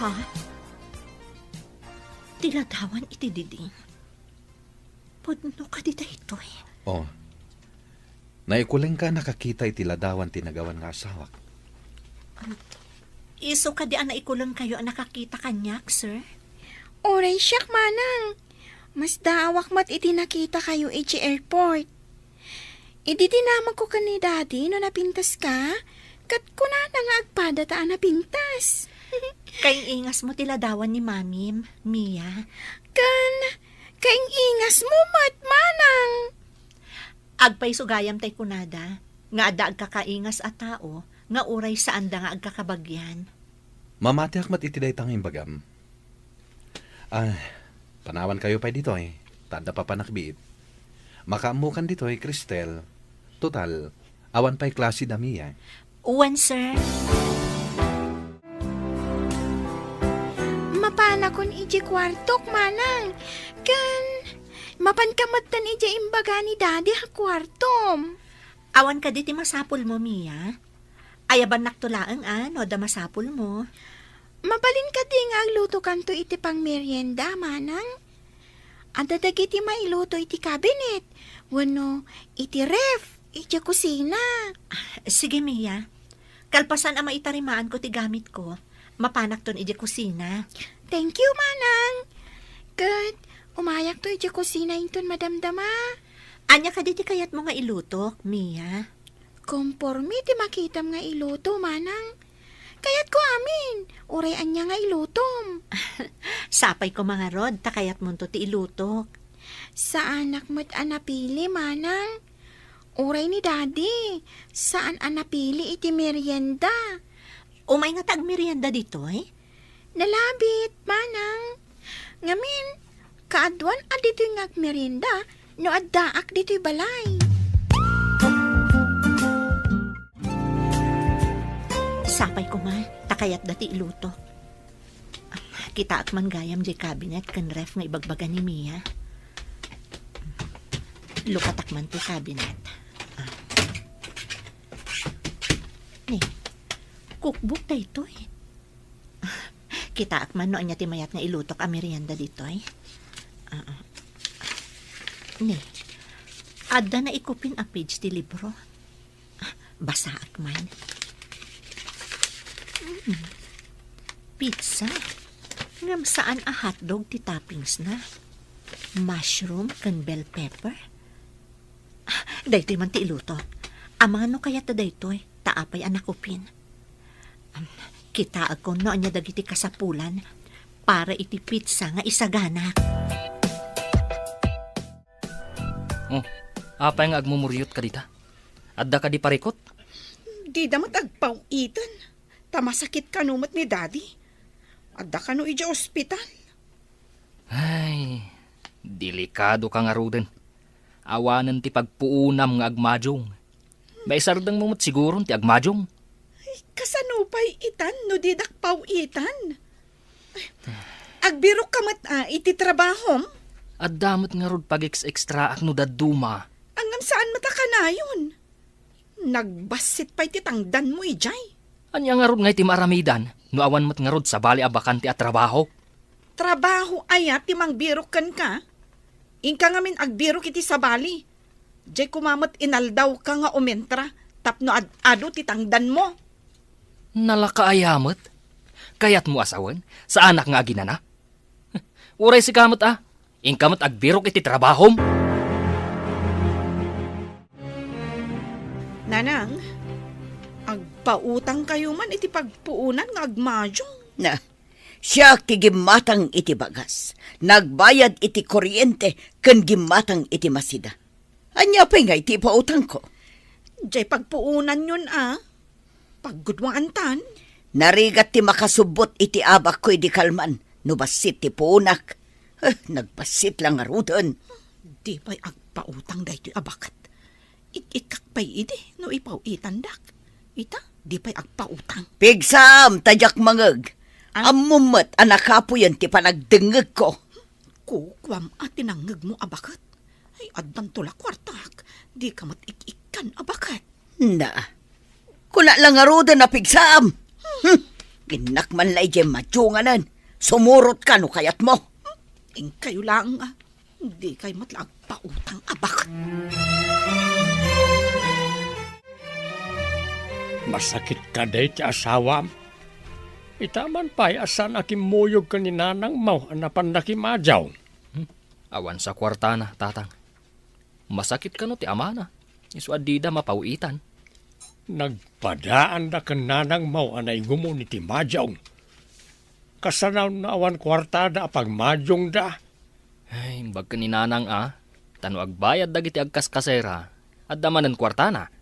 Ha? Ti ladawan iti diding? Pudno kadi daytoy? Oh. Naikulengka a nakakita iti ladawan ti nagawan nga asawak. Um, isu kadi a naikulengkayo a nakakita kaniak, sir? Uray siak, manang. Masdaawak met iti nakitakayo iti airport. Idi dinamagko ken ni Daddy no napintaska, Ket kunana nga agpada ta a napintas. Kaing-ingasmo ti ladawan ni Mamim, Mia. Ken kaing-ingasmo met, Manang. Agpayso gayam tay kunada nga adda agkakaingas a tao nga uray saanda nga agkakabagyan. Mamatiak met iti dayta nga imbagam. Ah, panawankayo pay ditoy, ta adda papanakbiit. Makaammokan ditoy, Cristel. Total, awan pay klase da, Mia. Wen, sir. Mapanakon idiay kuartok, Manang. Ken, mapanka metten idiay imbaga ni Daddy a kuartom. Awan kadi ti masapulmo, Mia? Ayabannakto laeng a no adda masapulmo. Mabalin kadi nga aglutokanto iti pangmerienda, Manang? Adda dagiti mailuto iti kabinet wenno iti ref idiay kusina. Sige, Mia. Kalpasan a maitarimaanko ti gamitko, mapanakton idiay kusina. Thank you, Manang. Ket umayakto idiay kusina inton madamdama. Ania kadi ti kayatmo nga ilutok, Mia? Komporme ti makitam nga iluto, Manang. Kayatko amin, uray ania nga ilutom. Sapay koma ngarud ta kayatmonto ti ilutok. Saanak met a napili, Manang. Uray ni Daddy, saan a napili iti merienda. Umay ngata agmerienda ditoy? Nalabit, Manang. Ngamin, kaaduan a ditoy nga agmerienda no addaak ditoy balay. Sapay koma, ta kayatda ti ilutok. Kitaak man gayam diay kabinet ken ref nga ibagbaga ni Mia. Lukatak man ti kabinet. Ah. Ni, cookbook daytoy. Kitaak man no ania ti mayat nga ilutok a merienda ditoy. Ah, ah. Ni, adda naikupin a page ti libro. Basaak man. Mm. Pizza. Ngem saan a hotdog ti toppingsna. Mushroom ken bell pepper. Ah, daytoy man ti iluto. Amangan no kayatda daytoy, ta apay a nakupin. Am, kitaakon no ania dagiti kasapulan para iti pizza nga isaganak. Oh, apay nga agmumuriot ka dita? Adda kadi parikut? Dida met agpaw-iten. Ta masakit kano met ni Daddy. Adda kano idiay ospital. Ay, delikado ka ngaruden. Awanen ti pagpuonam nga agmadiong. Maisardengmo met siguron ti agmadiong. Ay, kasano pay itan no didak paw-itan? Ay, agbirok ka met, ah, iti trabahom? Adda met ngarud pag-ex-extraak no dadduma. Ngem saan met a kanayon? Nagbassit pay ti tangdanmo idiay. Ania ngarud nga iti maaramidan no awan met ngarud sabali a bakante a trabaho? Trabaho aya ti mangbirok kenka? Inka ngamin agbirok iti sabali. Diay koma met inaldawka nga umentra tapno ad-adu ti tangdanmo. Nalaka aya met? Kayatmo a sawen, saanak nga aginana? Uray sika met a, inka met agbirok iti trabahom. Nanang, agpautangkayo man iti pagpuonan nga agmadiong. Na, siak ti gimmatang iti bagas, nagbayad iti kuryente, ken gimmatang iti masida. Ania pay ngay ti ipautangko? Diay pagpuonanyon a, paggudwaantan. Narigat ti makasubbot iti abakko idi kalman no bassit ti puonak. Eh, nagbassit la ngaruden. Di pay agpautang daytoy a baket. Ik-ikkak pay idi no ipaw-itandak. Ita, di pay agpautang. Pigsam, ta diak mangeg. Ah? Ammom met a nakapuyen ti panagdengngegko. Kukuam a ti nangngegmo a baket. Ay, addanto la kuartak. Dika met ik-ikkan a baket. Na, kuna la ngaruden a pigsam. Hmm, innak man la idiay madionganen. Sumurotka no kayatmo. Inkayo laeng a. Dikay met la agpautang a baket. Masakit kadi ti asawam? Ita man pay a saan a kimmuyog ken ni nanangmo a napan nakimadiaw. Hmm? Awan sa kuartana, tatang. Masakit kano ti amana, isu a dida mapaw-itan. Nagpadaanda ken Nanang Mau a naigumon iti madiaw. Kasano no awan kuartada a pagmadiongda? Ay, imbag ken ni Nanang a, ta no agbayad dagiti agkaskasera, adda manen kuartana.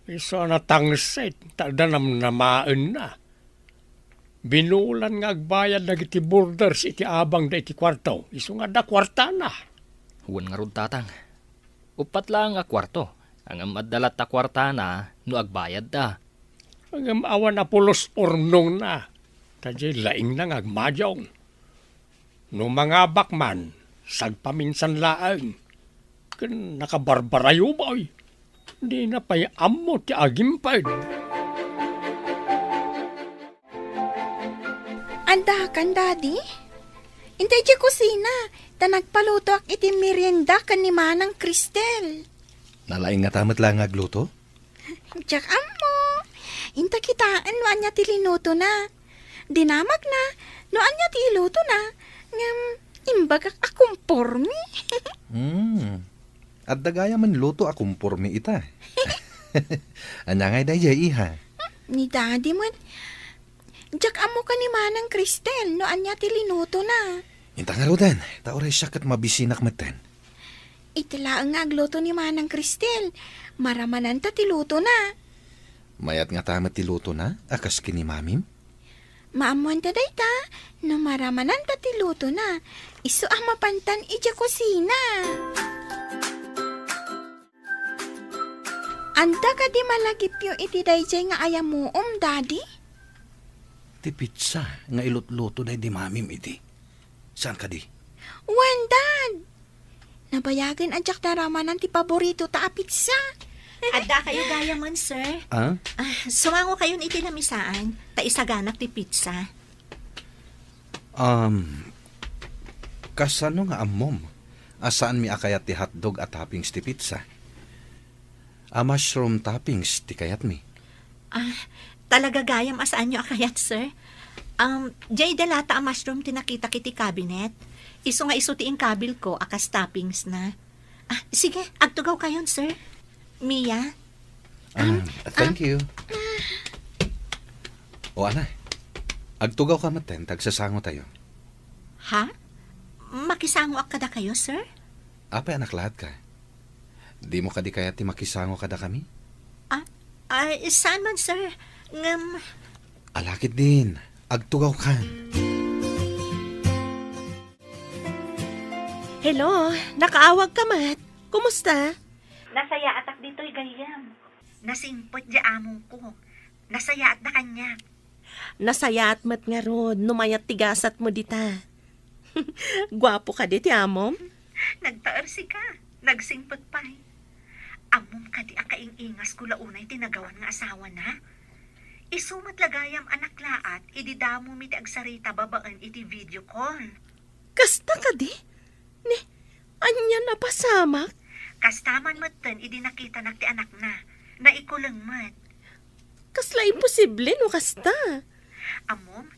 Isu a natangsit, ta adda namnamaenna. Binulan nga agbayad dagiti boarders iti abangda iti kuarto, isu nga adda kuartana. Wen ngarud, Tatang. Uppat laeng a kuarto, ngem adda latta kuartana no agbayadda. Ngem awan a pulos urnongna, ta diay laingna nga agmadiaw. No mangabak man, sagpaminsan laeng. Ken nakabarbarayubay, dina pay ammo ti agimped. Addakan, Daddy? Inta idiay kusina, ta nagpalutoak iti merienda ken ni Manang Cristel. Nalaing ngata met laeng nga agluto? Diak ammo. Inta kitaen no ania ti linutona. Dinamagna no ania ti ilutona, ngem imbagak a kumpormi. Hmm. Adda gayamen luto a kumpormi ita. Ania ngay daydiay, iha? Ni Daddy met. Diak ammo ken ni Manang Cristel no ania ti linutona. Inta ngaruden, ta uray siak ket mabisinak metten. Iti laeng nga agluto ni Manang Cristel, maramananta ti lutona. Mayat ngata met ti lutona a kas ken ni Mamim? Maammoanta dayta, no maramananta ti lutona, isu a mapantan idiay kusina. Adda kadi malagipyo iti daydiay nga ayamuom, Daddy? Ti pizza nga ilutluto daydi Mamim idi. Saan kadi? Wen, Dad! Nabayagen a diak naramanan ti paboritota a pizza. Adda kayo gayamen, sir? Ah? Ah, sumango kayon iti lamisaan, ta isaganak ti pizza. Um, kasano nga ammom a saanmi a kayat ti hotdog a toppings ti pizza? A mushroom toppings ti kayatmi. Ah, talaga gayam a saanyo a kayat, sir. Um, diay da latta a mushroom ti nakitak iti cabinet. Isu nga isu ti inkabilko a kas toppings na. Ah, sige, agtugaw kayon, sir. Mia? Ah, Um, thank um, you. O, ana, agtugaw ka metten, ta agsasango tayo. Ha? Makisangoak kadakayo, sir? Apay a naklaat ka? Dimo kadi kayat ti makisango kadakami? Ah, ay, saan man, sir. Ngem Alakit din, agtugaw ka. Hello, nakaawag ka met. Kumusta? Nasayaatak ditoy gayyem. Nasingpet di amongko. Nasayaatda kaniak. Nasayaat met ngarud no mayat ti gasatmo dita. Guapo kadi ti amom? Nagtaersika, nagsingpet pay. Ammom kadi a kaing-ingasko la unay ti nagawan nga asawana? Isu met la gayam a naklaat idi damomi ti agsarita babaen iti video call. Kasta kadi? Ni, ania napasamak? Kasta man metten idi nakitanak ti anakna, naikuleng met. Kasla imposible no kasta. Ammom,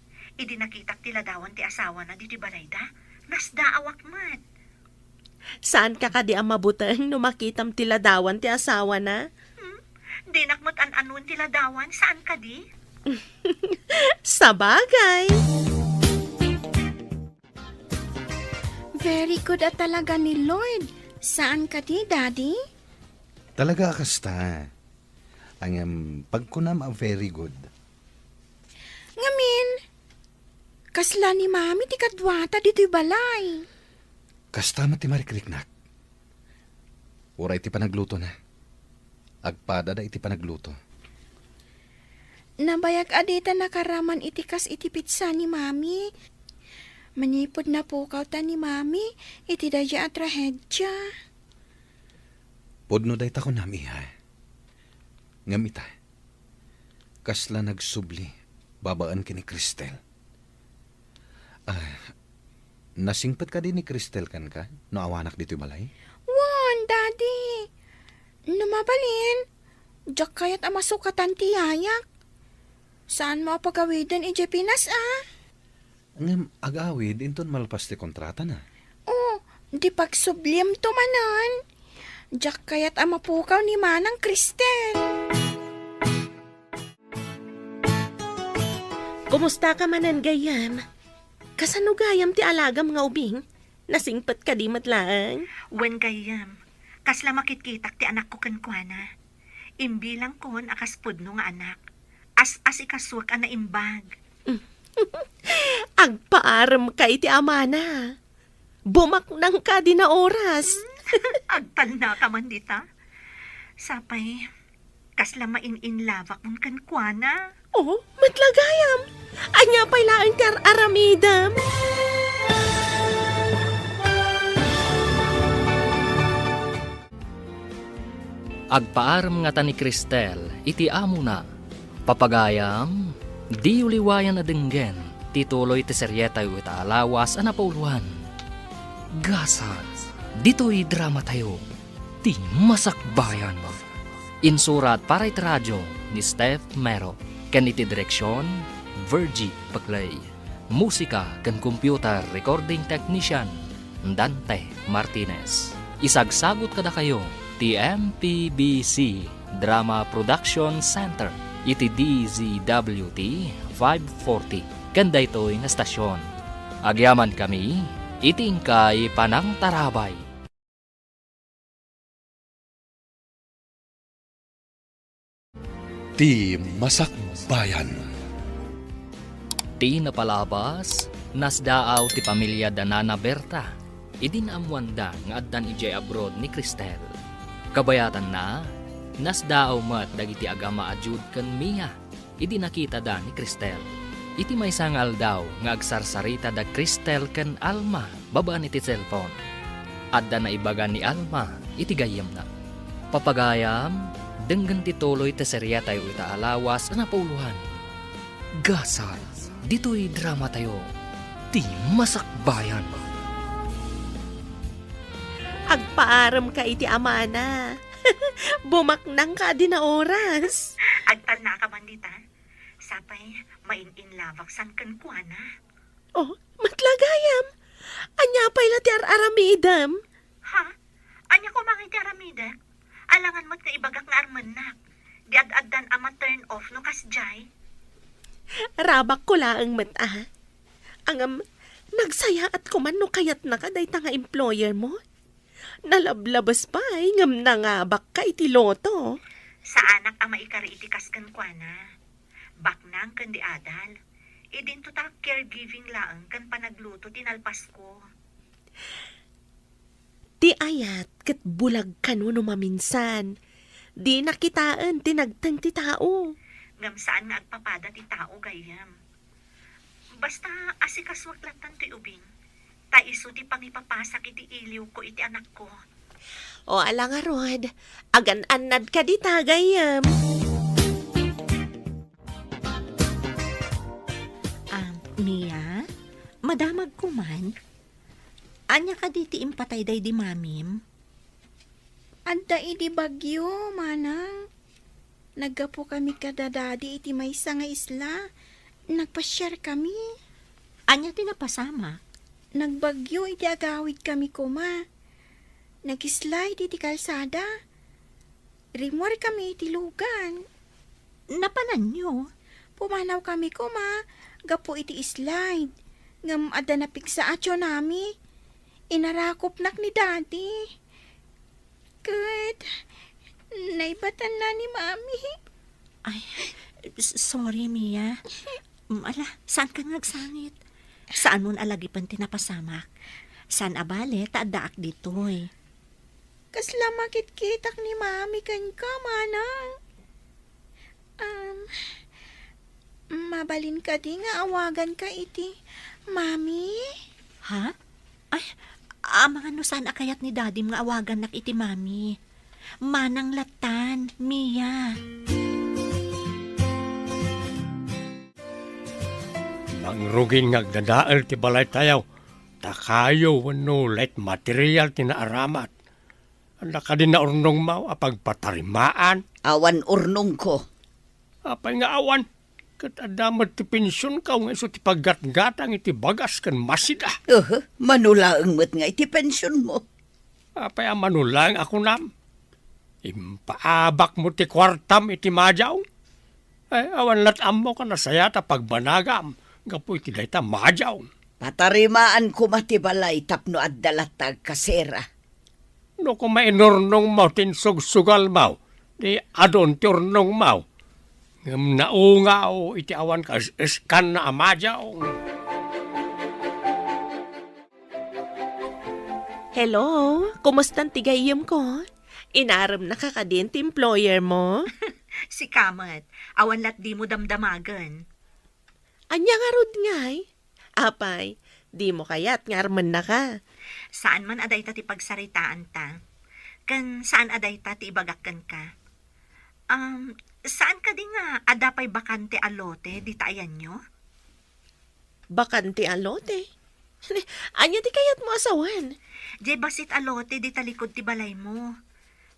idi nakitak ti ladawan ti asawana ditoy balayda, nasdaawak met. Saan ka kadi a mabuteng no makitam ti ladawan ti asawana? Hmm? Dinak met an-anuen ti ladawan, saan kadi? Sabagay. Very good a talaga ni Lord. Saan kadi, Daddy? Talaga a kasta. Ngem, pagkunam a very good. Ngamin, kasla ni Mami ti kaduata ditoy balay? Kasta met ti marikriknak. Uray ti panaglutona. Agpadada iti panagluto. Nabayag a dita nakaraman iti kas iti pizza ni Mami. Manipud napukawta ni Mami iti daydiay a trahedia. Pudno dayta kunam, iha. Ngem ita, kasla nagsubli babaen ken ni Cristel. Ah, nasingpet kadi ni Cristel kenka no awanak ditoy balay? Wen, Daddy. No mabalin, diak kayat a masukatan ti yayak. Saanmo a pagawiden idiay Pinas, a? Ngem agawid inton malpas ti kontratana. O, di pagsubliamto manen. Diak kayat a mapukaw ni Manang Cristel. Kumusta ka manen, gayyem? Kasano gayam ti alagam nga ubing? Nasingpet kadi met laeng? Wen, gayyem. Kasla makitkitak ti anakko kenkuana. Imbilangkon a kas pudno nga anak. As-asikasuek a naimbag. Agpaarem ka iti amana. Bumaknang ka dina oras. Agtalna ka man dita. Sapay, kasla main-inlabak mo kenkuana. Oh, met la gayam. Ania pay laeng ti ar-aramidem? Agpaarem ngata ni Cristel iti amona. Papagayam, diyo liwayan a denggen ti tuloy ti serietayo ita a lawas a napauloan. Gasat, ditoy dramatayo, ti Masakbayan. Insurat para iti radio ni Steph Mero, ken iti direksion, Virgie Paclay. Musika ken computer recording technician, Dante Martinez. Isagsagut kadakayo ti M P B C Drama Production Center iti D Z W T five forty ken daytoy nga stasyon. Agyamankami iti inkay panangtarabay. Ti Masakbayan. Ti napalabas, nasdaaw ti pamilia da Nana Berta idi naammoanda nga addan idiay abroad ni Cristel. Kabayatanna, nasdaaw met dagiti agama a Jude ken Mia idi nakitada ni Cristel. Iti maysa nga aldaw nga agsarsarita da Cristel ken Alma babaen iti cellphone, adda naibaga ni Alma iti gayyemna. Papagayam, denggen ti tuloy ti serietayo ita a lawas a napauloan. Gasat, ditoy dramatayo, ti Masakbayan. Agpaarem ka iti amana. Bumaknang ka dina oras. Agtalna ka man dita. Sapay, main-inlabak san kenkuana. Oh, met la gayam. Ania pay la ti ar-aramidem? Ha? Ania koma nga iti aramidek? Alangan met nga ibagak nga armennak. Di ad-addan a ma-turn off no kasdiay. Rabakko laeng met a. Ngem, nagsayaat koman no kayatnaka dayta nga employer mo. Nalablabes pay ngem nangabakka iti loto. Saanak a maikari iti kas kenkuana. Baknang ken di adal. Idinto ta caregiving laeng ken panagluto ti nalpasko. Ti ayat ket bulag kano no maminsan. Dina kitaen ti nagteng ti tao. Ngem saan nga agpapada ti tao gayyem. Basta asikasuak lattan toy ubing, ta isu ti pangipapasak iti iliwko iti anakko. O, ala ngarud, agan-annad ka dita gayyem. Ah, Mia, madamagko man. Ania kadi ti impatay daydi mamim? Adda idi bagyo, manang. Naggapukami kada dadi iti maysa nga isla. Nagpasiarkami. Ania ti napasamak? Nagbagyo iti agawidkami koma. Nag-slide iti kalsada. Rimmuarkami iti lugan. Napananyo? Pumanawkami koma gapu iti slide. Ngem adda napigsa a tsunami. Inarakopnak ni Daddy. Ket naibatanna ni Mami. Ay, s-, sorry, Mia. Mm, ala, saan ka nga agsangit? Saan mon alagipen ti napasamak? Saan a bale ta addaak ditoy? Kasla makitkitak ni Mami kenka, manang. Um, mabalin kadi nga awaganka iti Mami? Ha? Ay, amangan no saan a kayat ni Dadim nga awagannak iti Mami. Manang lattan, Mia. Nangrugin nga agdadael ti balaytayo, ta kayo wenno light material ti naaramat. Adda kadi naurnongmo a pagpatarimaan? Awan urnongko. Apay nga awan? Ket adda met ti pensionko nga isu ti paggatgatang iti bagas ken masida. Uhu, mano laeng met nga iti pensionmo. Apay a mano laeng a kunam? Impaabakmo ti kuartam iti madiaw? Ay, awan lat ammok a nasayaat a pagbanagam gapu iti dayta madiaw. Patarimaan koma ti balay tapno adda latta agkasera. No koma inurnongmo ti insugsugalmo, di adun ti urnongmo. Ngem naungaw iti awan kas-, iskanna a madiaw. Hello, kumustan ti gayyemko? Inaremnaka kadin ti employer mo? Sika met, awan lat dimo damdamagen. Ania ngarud ngay? Apay, dimo kayat nga armennaka? Saan man a dayta ti pagsaritaanta. Ken saan a dayta ti ibagak kenka. Um, saan kadi nga adda pay bakante a lote dita ayanyo? Bakante a lote? Ania ti kayatmo a sawen? Diay bassit a lote dita likud ti balaymo.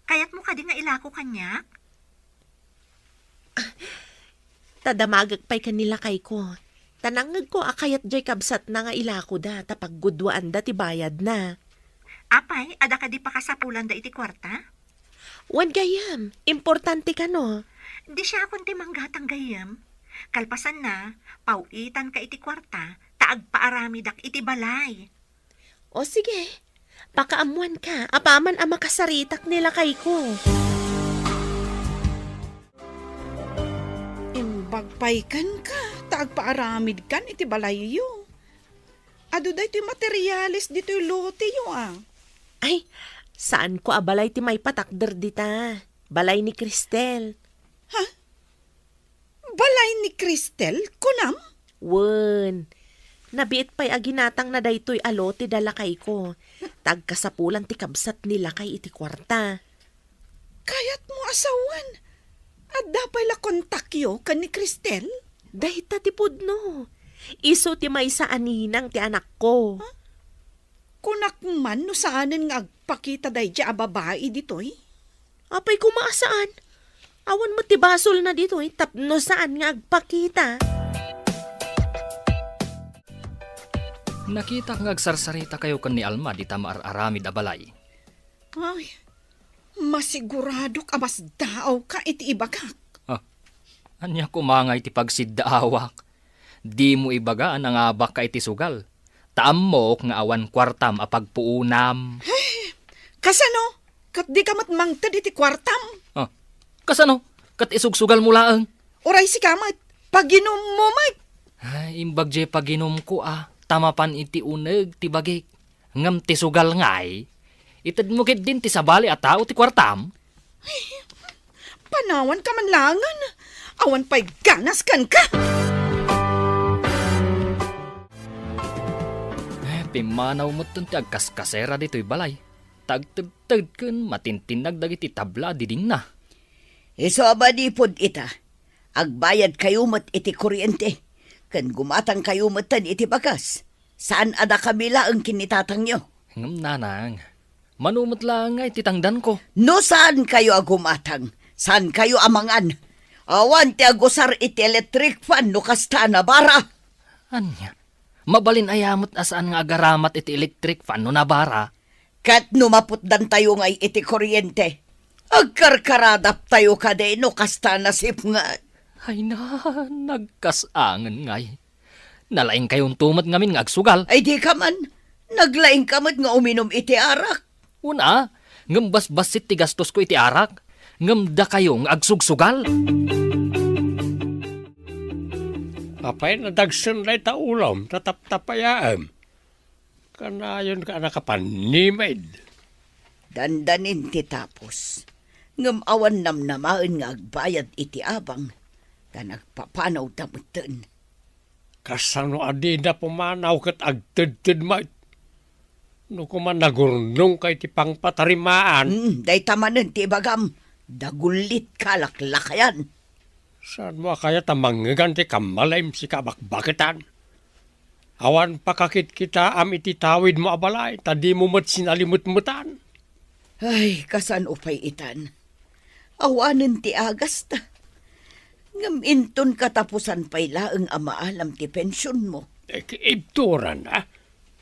Kayatmo kadi nga ilako kaniak? Ta damagek pay ken ni lakayko. Ta nangngegko a kayat diay kabsatna nga ilakoda ta pagguduaanda ti bayadna. Apay, adda kadi pakasapulanda iti kuarta? Wen gayyem, importante kano. Di siakon ti manggatang gayyem. Kalpasanna, paw-itanka iti kuarta ta agpaaramidak iti balay. O sige, pakaammoanka apaman a makasaritak ni lakayko. Imbag pay kenka ta agpaaramidkan iti balayyo. Adu daytoy materiales ditoy loteyo a. Ay, saanko a balay ti maipatakder dita. Balay ni Cristel. Ha? Balay ni Cristel, kunam? Wen, nabiit pay a ginatangna daytoy a lote da lakayko. Ta agkasapulan ti kabsat ni lakay iti kuarta. Kayatmo a sawen, adda pay la kontakyo ken ni Cristel? Dayta ti pudno. Isu ti maysa a ninang ti anakko. Huh? Kunak man no saanen nga agpakita daydiay a babai ditoy? Apay koma a saan? Awan met ti basolna ditoy tapno saan nga agpakita. Nakitak nga agsarsarita kayo ken ni Alma dita maar-aramid a balay. Ay, masiguradok a masdaawka iti ibagak. Ah, ania koma ngay ti pagsiddaawak? Dimo ibaga a nangabakka iti sugal, ta ammok nga awan kuartam a pagpuonam. Ay, kasano? Ket dika met mangted iti kuartam? Ah, kasano? Ket isugsugalmo laeng? Uray sika met, paginummo met. Ay, imbag diay paginumko a, ta mapan iti uneg ti bagik. Ngem ti sugal ngay, itedmo ketdin ti sabali a tao ti kuartam? Ay, panawanka man laengen. Awan pay ganas kenka. Eh, pimmanaw metten ti agkaskasera ditoy balay. Ta agtedted ken matintinnag dagiti tabla a didingna. Isu a manipud ita, agbayadkayo met iti kuryente, ken gumatangkayo metten iti bakas. Saan a dakami laeng ken ni tatangyo. Ngem nanang, mano met laeng nga iti tangdanko? No saankayo a gumatang, saankayo a mangan. Awan ti agusar iti electric fan no kasta a nabara. Ania? Mabalin aya met a saan nga agaramat iti electric fan no nabara? Ket no maputdantayo ngay iti kuryente, agkarkaradaptayo kadi no kasta a nasipnget? Ay na, nagkasangen ngay. Nalaingkayonto met ngamin nga agsugal. Ay, dika man. Naglaingka met nga uminum iti arak. Una, ngem basbassit ti gastosko iti arak, ngem dakayo nga agsugsugal. Apay, nadagsen dayta ulom, tataptapayaem. Kanayonka a nakapannimed. Dandanin ti tapos, ngem awan namnamaen nga agbayad iti abang, ta nagpapanawda metten. Kasano a dida pumanaw ket agtedted met? No koma nagurnongka iti pangpatarimaan. Mm, dayta manen ti ibagam, dagullitka a laklakayan. Saanmo a kayat a mangngegan ti kammalem sika a bakbaketan? Awan pakakitkitaam iti tawidmo a balay, ta dimo met sinalimetmetan. Ay, kasano pay itan? Awanen ti agasta. Ngem inton katapusan pay laeng a maalam ti pensionmo. Eh, ibturan, a?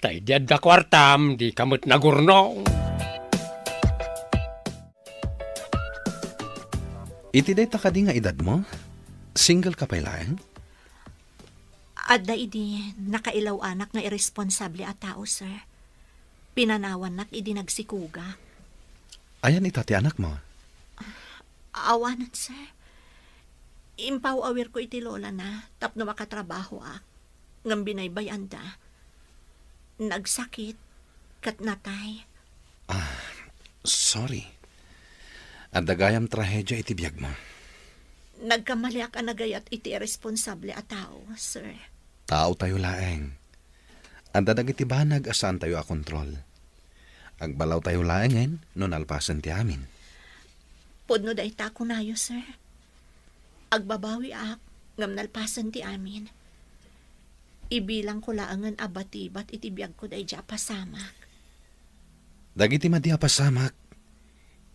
Ta idi adda kuartam, dika met nagurnong. Iti dayta kadi nga edadmo, Single ka pay laeng? Adda idi nakailaw-anak nga irresponsable a tao, sir. Pinanawannak idi nagsikuga. Ayan ita ti anakmo? Awanen, sir. Impaw-awirko iti lolana tapno makatrabahoak. Ngem binaybay-anda. Nagsakit ket natay. Ah, sorry. Adda gayam trahedia iti biagmo. Nagkamaliak a nagayat iti irresponsable a tao, sir. Taotayo laeng. Adda dagiti banag a saantayo a kontrol. Agbalawtayo laengen no nalpasen ti amin. Pudno dayta a kunayo, sir. Agbabawiak ngem nalpasen ti amin. Ibilangko laengen a batibat iti biagko daydi a pasamak. Dagiti madi a pasamak,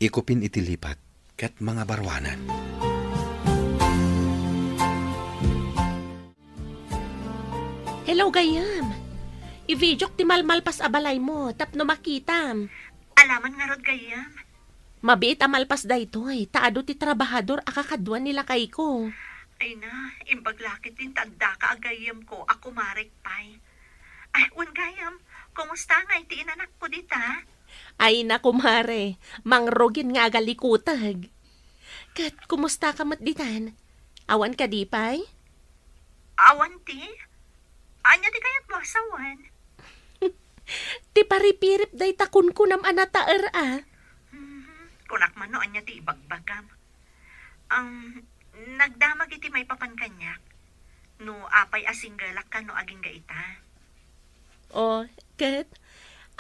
ikupin iti lipat ket mangabaruanan. Hello, gayyem. I-videok ti malmalpas a balaymo tapno makitam. Alaman ngarud, gayyem. Mabiit a malpas daytoy, ta adu ti trabahador a kakadua ni lakayko. Ay na, imbag la ketdin ta addaka a gayyemko a kumarek pay. Ay, wen gayyem, kumusta ngay ti inanakko dita? Ay na, kumare, mangrugin nga agalikuteg. Ket kumusta ka met ditan? Awan kadi pay? Awan ti? Ania ti kayatmo a sawen? Ti paripirip dayta kunkunam a nataer a. Mhm. Kunak man no ania ti ibagbagam. Ang nagdamag iti maipapan kaniak. No apay a singgelak kano agingga ita. O, ket?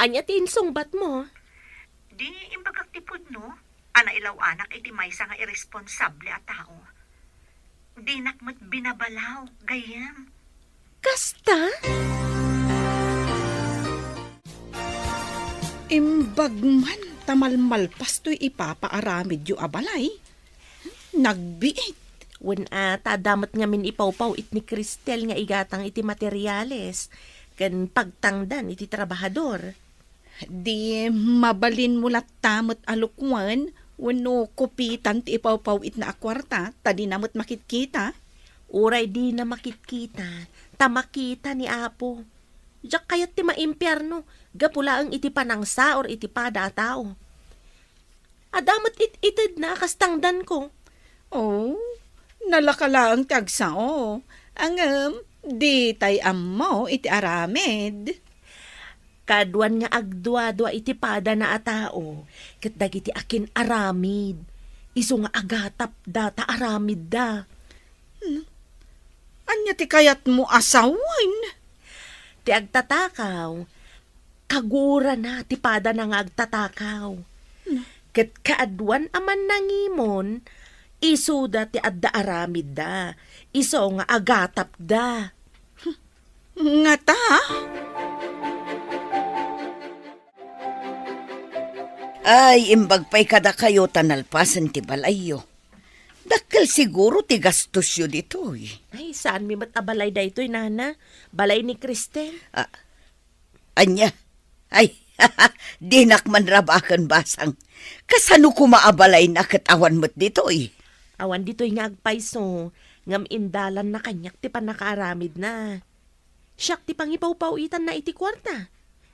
Ania ti insungbatmo? Di imbagak ti pudno a nailaw-anak iti maysa nga irresponsable a tao. Dinak met binabalaw, gayyem. Kasta? Imbag man ta malmalpas toy ipapaaramidyo a balay. Nagbiit. Wen a, ta adda met ngamin ipawpaw-it ni Cristel nga igatang iti materiales ken pagtangdan iti trabahador. Di mabalinmo latta met a lukwan wenno kupitan ti ipawpaw-itna a kuarta ta dina met makitkita? Uray dina makitkita, ta makita ni Apo. Diak kayat ti maimpierno gapu laeng iti panangsaor iti pada a tao. Adda met it-itedna a kas tangdanko. Oh, nalaka laeng ti agsao. Ngem, ditay ammo iti aramid. Kaduan nga agduadua iti padana a tao, ket dagiti akin-aramid, isu nga agatapda ta aramidda. Hmm. Ania ti kayatmo a sawen? Ti agtatakaw, kagurana ti padana nga agtatakaw. Hmm. Ket kaaduan a mannangimon, isuda ti adda aramidda, isu nga agatapda. Ngata? Ay, imbag pay kadakayo ta nalpasen ti balayyo. Dakkel siguro ti gastosyo ditoy. Ay, saanmi met a balay daytoy, nana. Balay ni Cristel. Ah, ania? Ay, dinak man rabaken, basang. Kasano koma a balayna ket awan met ditoy? Awan ditoy nga agpayso, ngem indalanna kaniak ti pannakaaramidna. Siak ti pangipawpaw-itanna iti kuarta.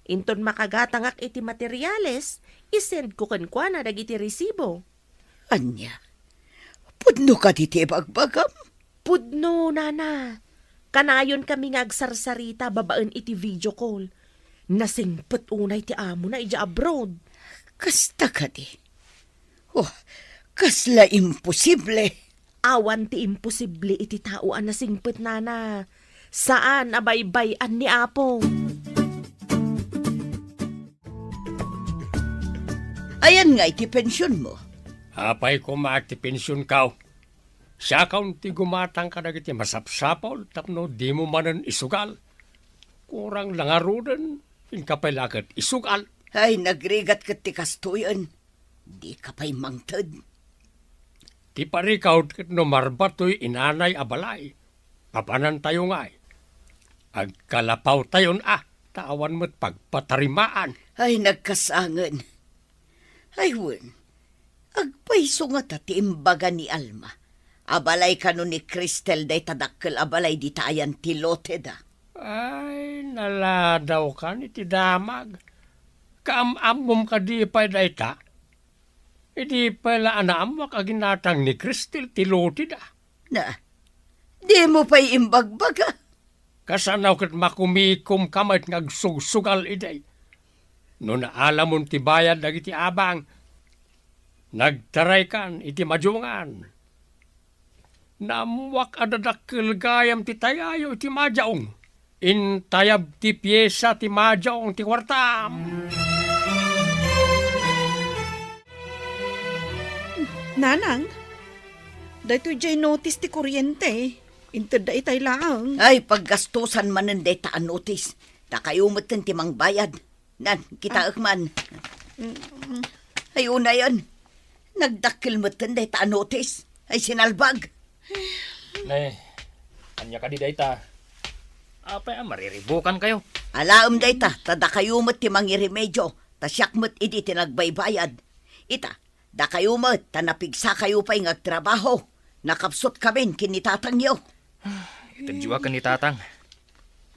Inton makagatangak iti materiales, isendko kenkuana dagiti resibo. Ania? Pudno kadi ti ibagbagam? Pudno, nana. Kanayon kami nga agsarsarita babaen iti video call. Nasingpet unay ti amona idiay abroad. Kasta kadi? Oh, kasla imposible. Awan ti imposible iti tao a nasingpet, nana. Saan a baybay-an ni Apo. Ayan nga iti pensionmo. Apay koma ti pensionkaw? Siakon ti gumatang kadagiti masapsapul tapno dimo manen isugal. Kurang la ngaruden, inka pay la ket isugal. Ay, nagrigat ket ti kastoyen. Dika pay mangted. Ti parikawd ket no marba toy inanay a balay, papanantayo ngay. Agkalapawtayon a, ta awan met pagpatarimaan. Ay, nagkasangen. Ay, wen, agpayso ngata ti imbaga ni Alma A balay kano ni Cristel dayta dakkel a balay dita ayan ti loteda? Ay, naladawkan iti damag. Kaam-ammom kadi pay dayta? Idi pay la a naammoak a ginatang ni Cristel ti loteda. Na, dimo pay imbagbaga? Kasano ket makumikomka met nga agsugsugal idi? No naalamon ti bayad dagiti abang, nagtaraykan iti madiongan. Naammoak a dadakkel gayam ti tayayo iti madiaong. Intayab ti piesa ti madiaong ti kuartam. Nanang, daytoy diay notice ti kuryente. Intedda itay laeng. Ay, paggastusan manen dayta a notice. Dakayo metten ti mangbayad. Nan, kitaek man. Mm. Ay, unayen. Nagdakkel metten dayta a notice. Ay, sinalbag. Ne, ania kadi dayta? Apay a mariribukankayo? Alaem dayta, ta dakayo met ti mangiremedio, ta siak met idi ti nagbaybayad. Ita, dakayo met, ta napigsakayo pay nga agtrabaho. Nakapsutkamin ken ni tatangyo. Itedyo a ken ni tatang.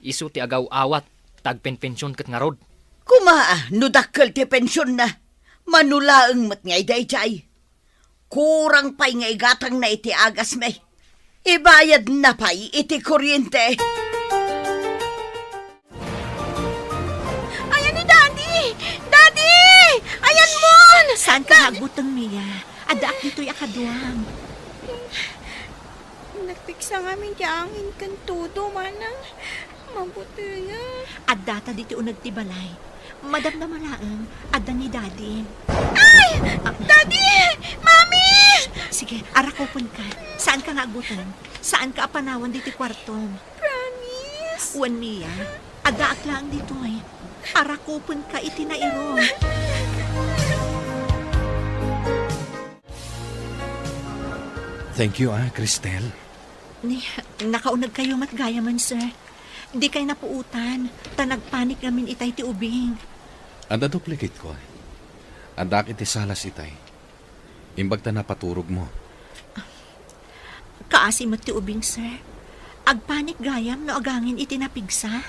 Isu ti agaw-awat, ta agpenpension ket ngarud. Kuma, no dakkel ti pensionna, mano laeng met nga idaydiay. Kurang pay nga igatangna iti agasmi. Ibayadna pay iti kuryente. Ayan ni Daddy! Daddy! Ayan mon! Saan ka nga agbuteng, Mia? Addaak ditoy a kaduam. Nagpigsa ngamin ti angin ken todo, manang. Mabuteng. Addata ditoy uneg ti balay. Madamdama laeng, adda ni Daddy. Ay! Ah. Daddy! Mami! Sige, arakupenka. Saan ka nga agbuteng? Saan ka a panawan ditoy kuartom? Promise? Wen, Mia, addaak laeng ditoy. Arakupenka iti nairum. Thank you, ah, Cristel. Ni, nakaunegkayo met gayamen, sir. Dikay napuotan, ta nagpanik ngamin itay ti ubing. Adda duplicate ko. Addaak iti salas itay. Imbag ta napaturogmo. Kaasi met ti ubing, sir. Agpanik gayam no agangin iti napigsa.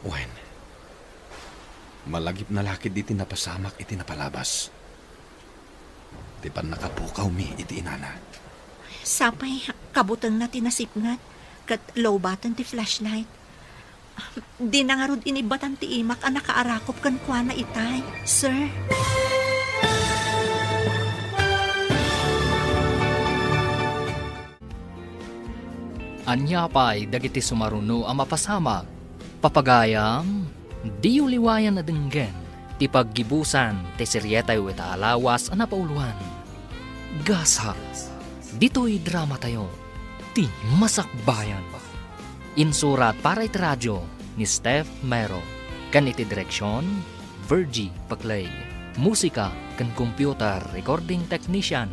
Wen, malagipna la ketdi ti napasamak iti napalabas. Ti pannakapukawmi iti inana. Sapay, kabutengna ti nasipnget, ket lowbaten ti flashlight. Dina ngarud inibbatan ti imak a nakaarakop kenkuana itay, sir. Ania pay dagiti sumaruno a mapasamak? Papagayam, diyo liwayan a denggen ti paggibusan ti serietayo ita a lawas a napauloan. Gasat, ditoy dramatayo, ti Masakbayan. Insurat para iti radio ni Steph Mero, ken iti direksion, Virgie Paclay. Musika ken computer recording technician,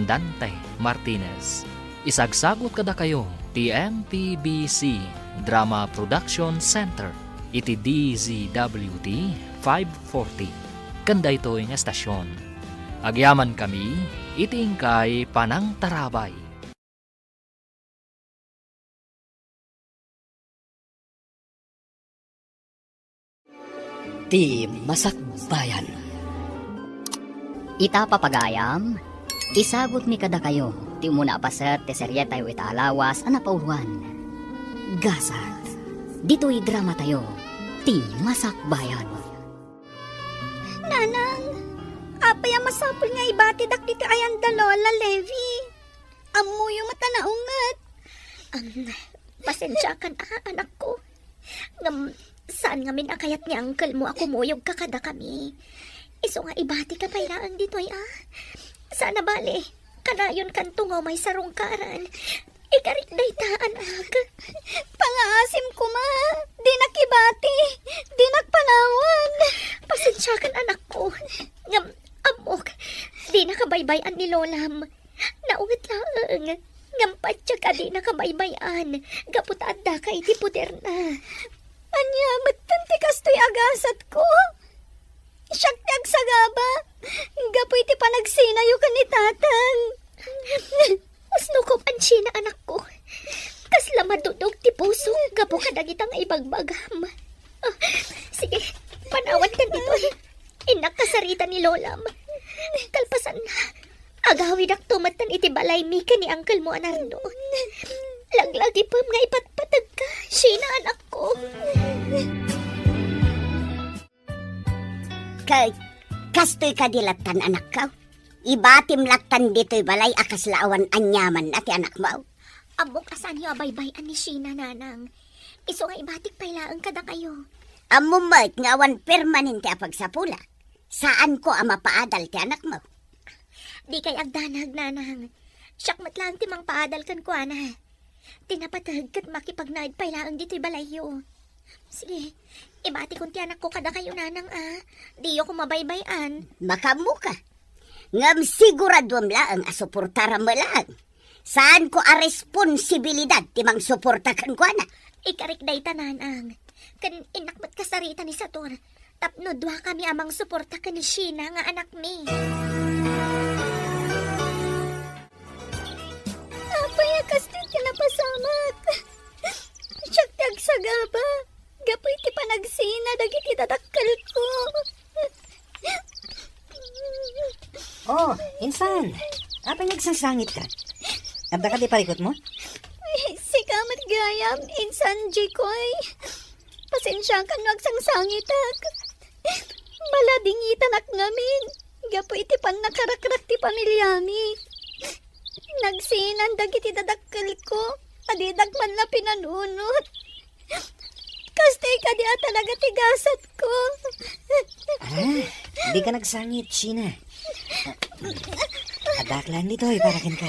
Dante Martinez. Isagsagut kadakayo ti M P B C Drama Production Center iti D Z W T five forty. Ken daytoy nga estasion, agyamankami iti inkay panangtarabay. Ti Masakbayan. Ita, papagayam, isagutmi kadakayo ti umuna a paset ti serietayo ita a lawas a napauloan. Gasat, ditoy dramatayo, Ti Masakbayan. Nanang, apay a masapul nga ibatidak ditoy ayan da Lola Levi? Ammoyo met a naunget. Am, pasensiakan a, anakko. Ngem, saan ngamin a kayat ni uncle mo a kumuyogka kadakami. Isu nga ibatika pay laeng ditoy a. Saan a bale, kanayonkanto nga umay sarungkaran. Ikarik dayta, anak. Pangaasim koma. Dinak ibati. Dinak panawan. Pasensiakan, anakko. Ngem, ammok, dinaka baybay-an ni lolam. Naunget laeng. Ngem patiek a dinaka baybay-an gapu ta addaka iti poderna. Ania metten ti kastoy a gasatko? Siak ti agsagaba gapu iti panagsinayo ken ni tatang. Asno Apo, Anchina, anakko. Kasla madudog ti pusok gapu kadagita nga ibagbagam. Ah, sige, panawankan ditoy. Innak kasarita ni Lolam. Kalpasanna, agawidakto metten iti balaymi ken ni Uncle mo a Nardo. Laglagipem nga ipatpategka, Sheena, anakko. Ket kastoy kadi lattan, anakko? Ibatim lattan ditoy balay a kasla awan aniamanna ti anakmo? Ammok a saanyo a baybay-an ni Sheena, nanang. Isu nga ibatik pay laeng kadakayo. Ammom met nga awan permanente a pagsapulak. Saanko a mapaadal ti anakmo. Dikay agdanag, nanang. Siak met laeng ti mangpaadal kenkuana. Ti napateg ket makipagnaed pay laeng ditoy balayyo. Sige, ibatikon ti anakko kadakayo, nanang, a. Diyo ko mabaybay-an. Makaammoka. Ngem siguraduem laeng a suportaram met laeng. Saanko a responsibilidad ti mangsuporta kenkuana. Ikarik dayta, nanang. Ken innak met kasarita ni Sator. Tapno duakami a mangsuporta ken ni Sheena nga anakmi. Apay a kastoy ti napasamak? Siak ti agsagaba gapu iti panagsina dagiti dadakkelko. Oh, insan, apay nga agsangsangitka? Adda kadi parikutmo? Ay, sika met gayam, insan Jikoy. Pasensiakan no agsangsangitak. Maladingitanak ngamin gapu iti pannakarakrak ti pamiliami. Nagsinan dagiti dadakkelko a didak man la pinanunot. Kastoy kadi a talaga ti gasatko. Ah, dika nagsangit, Sheena. Addaak laeng ditoy para kenka.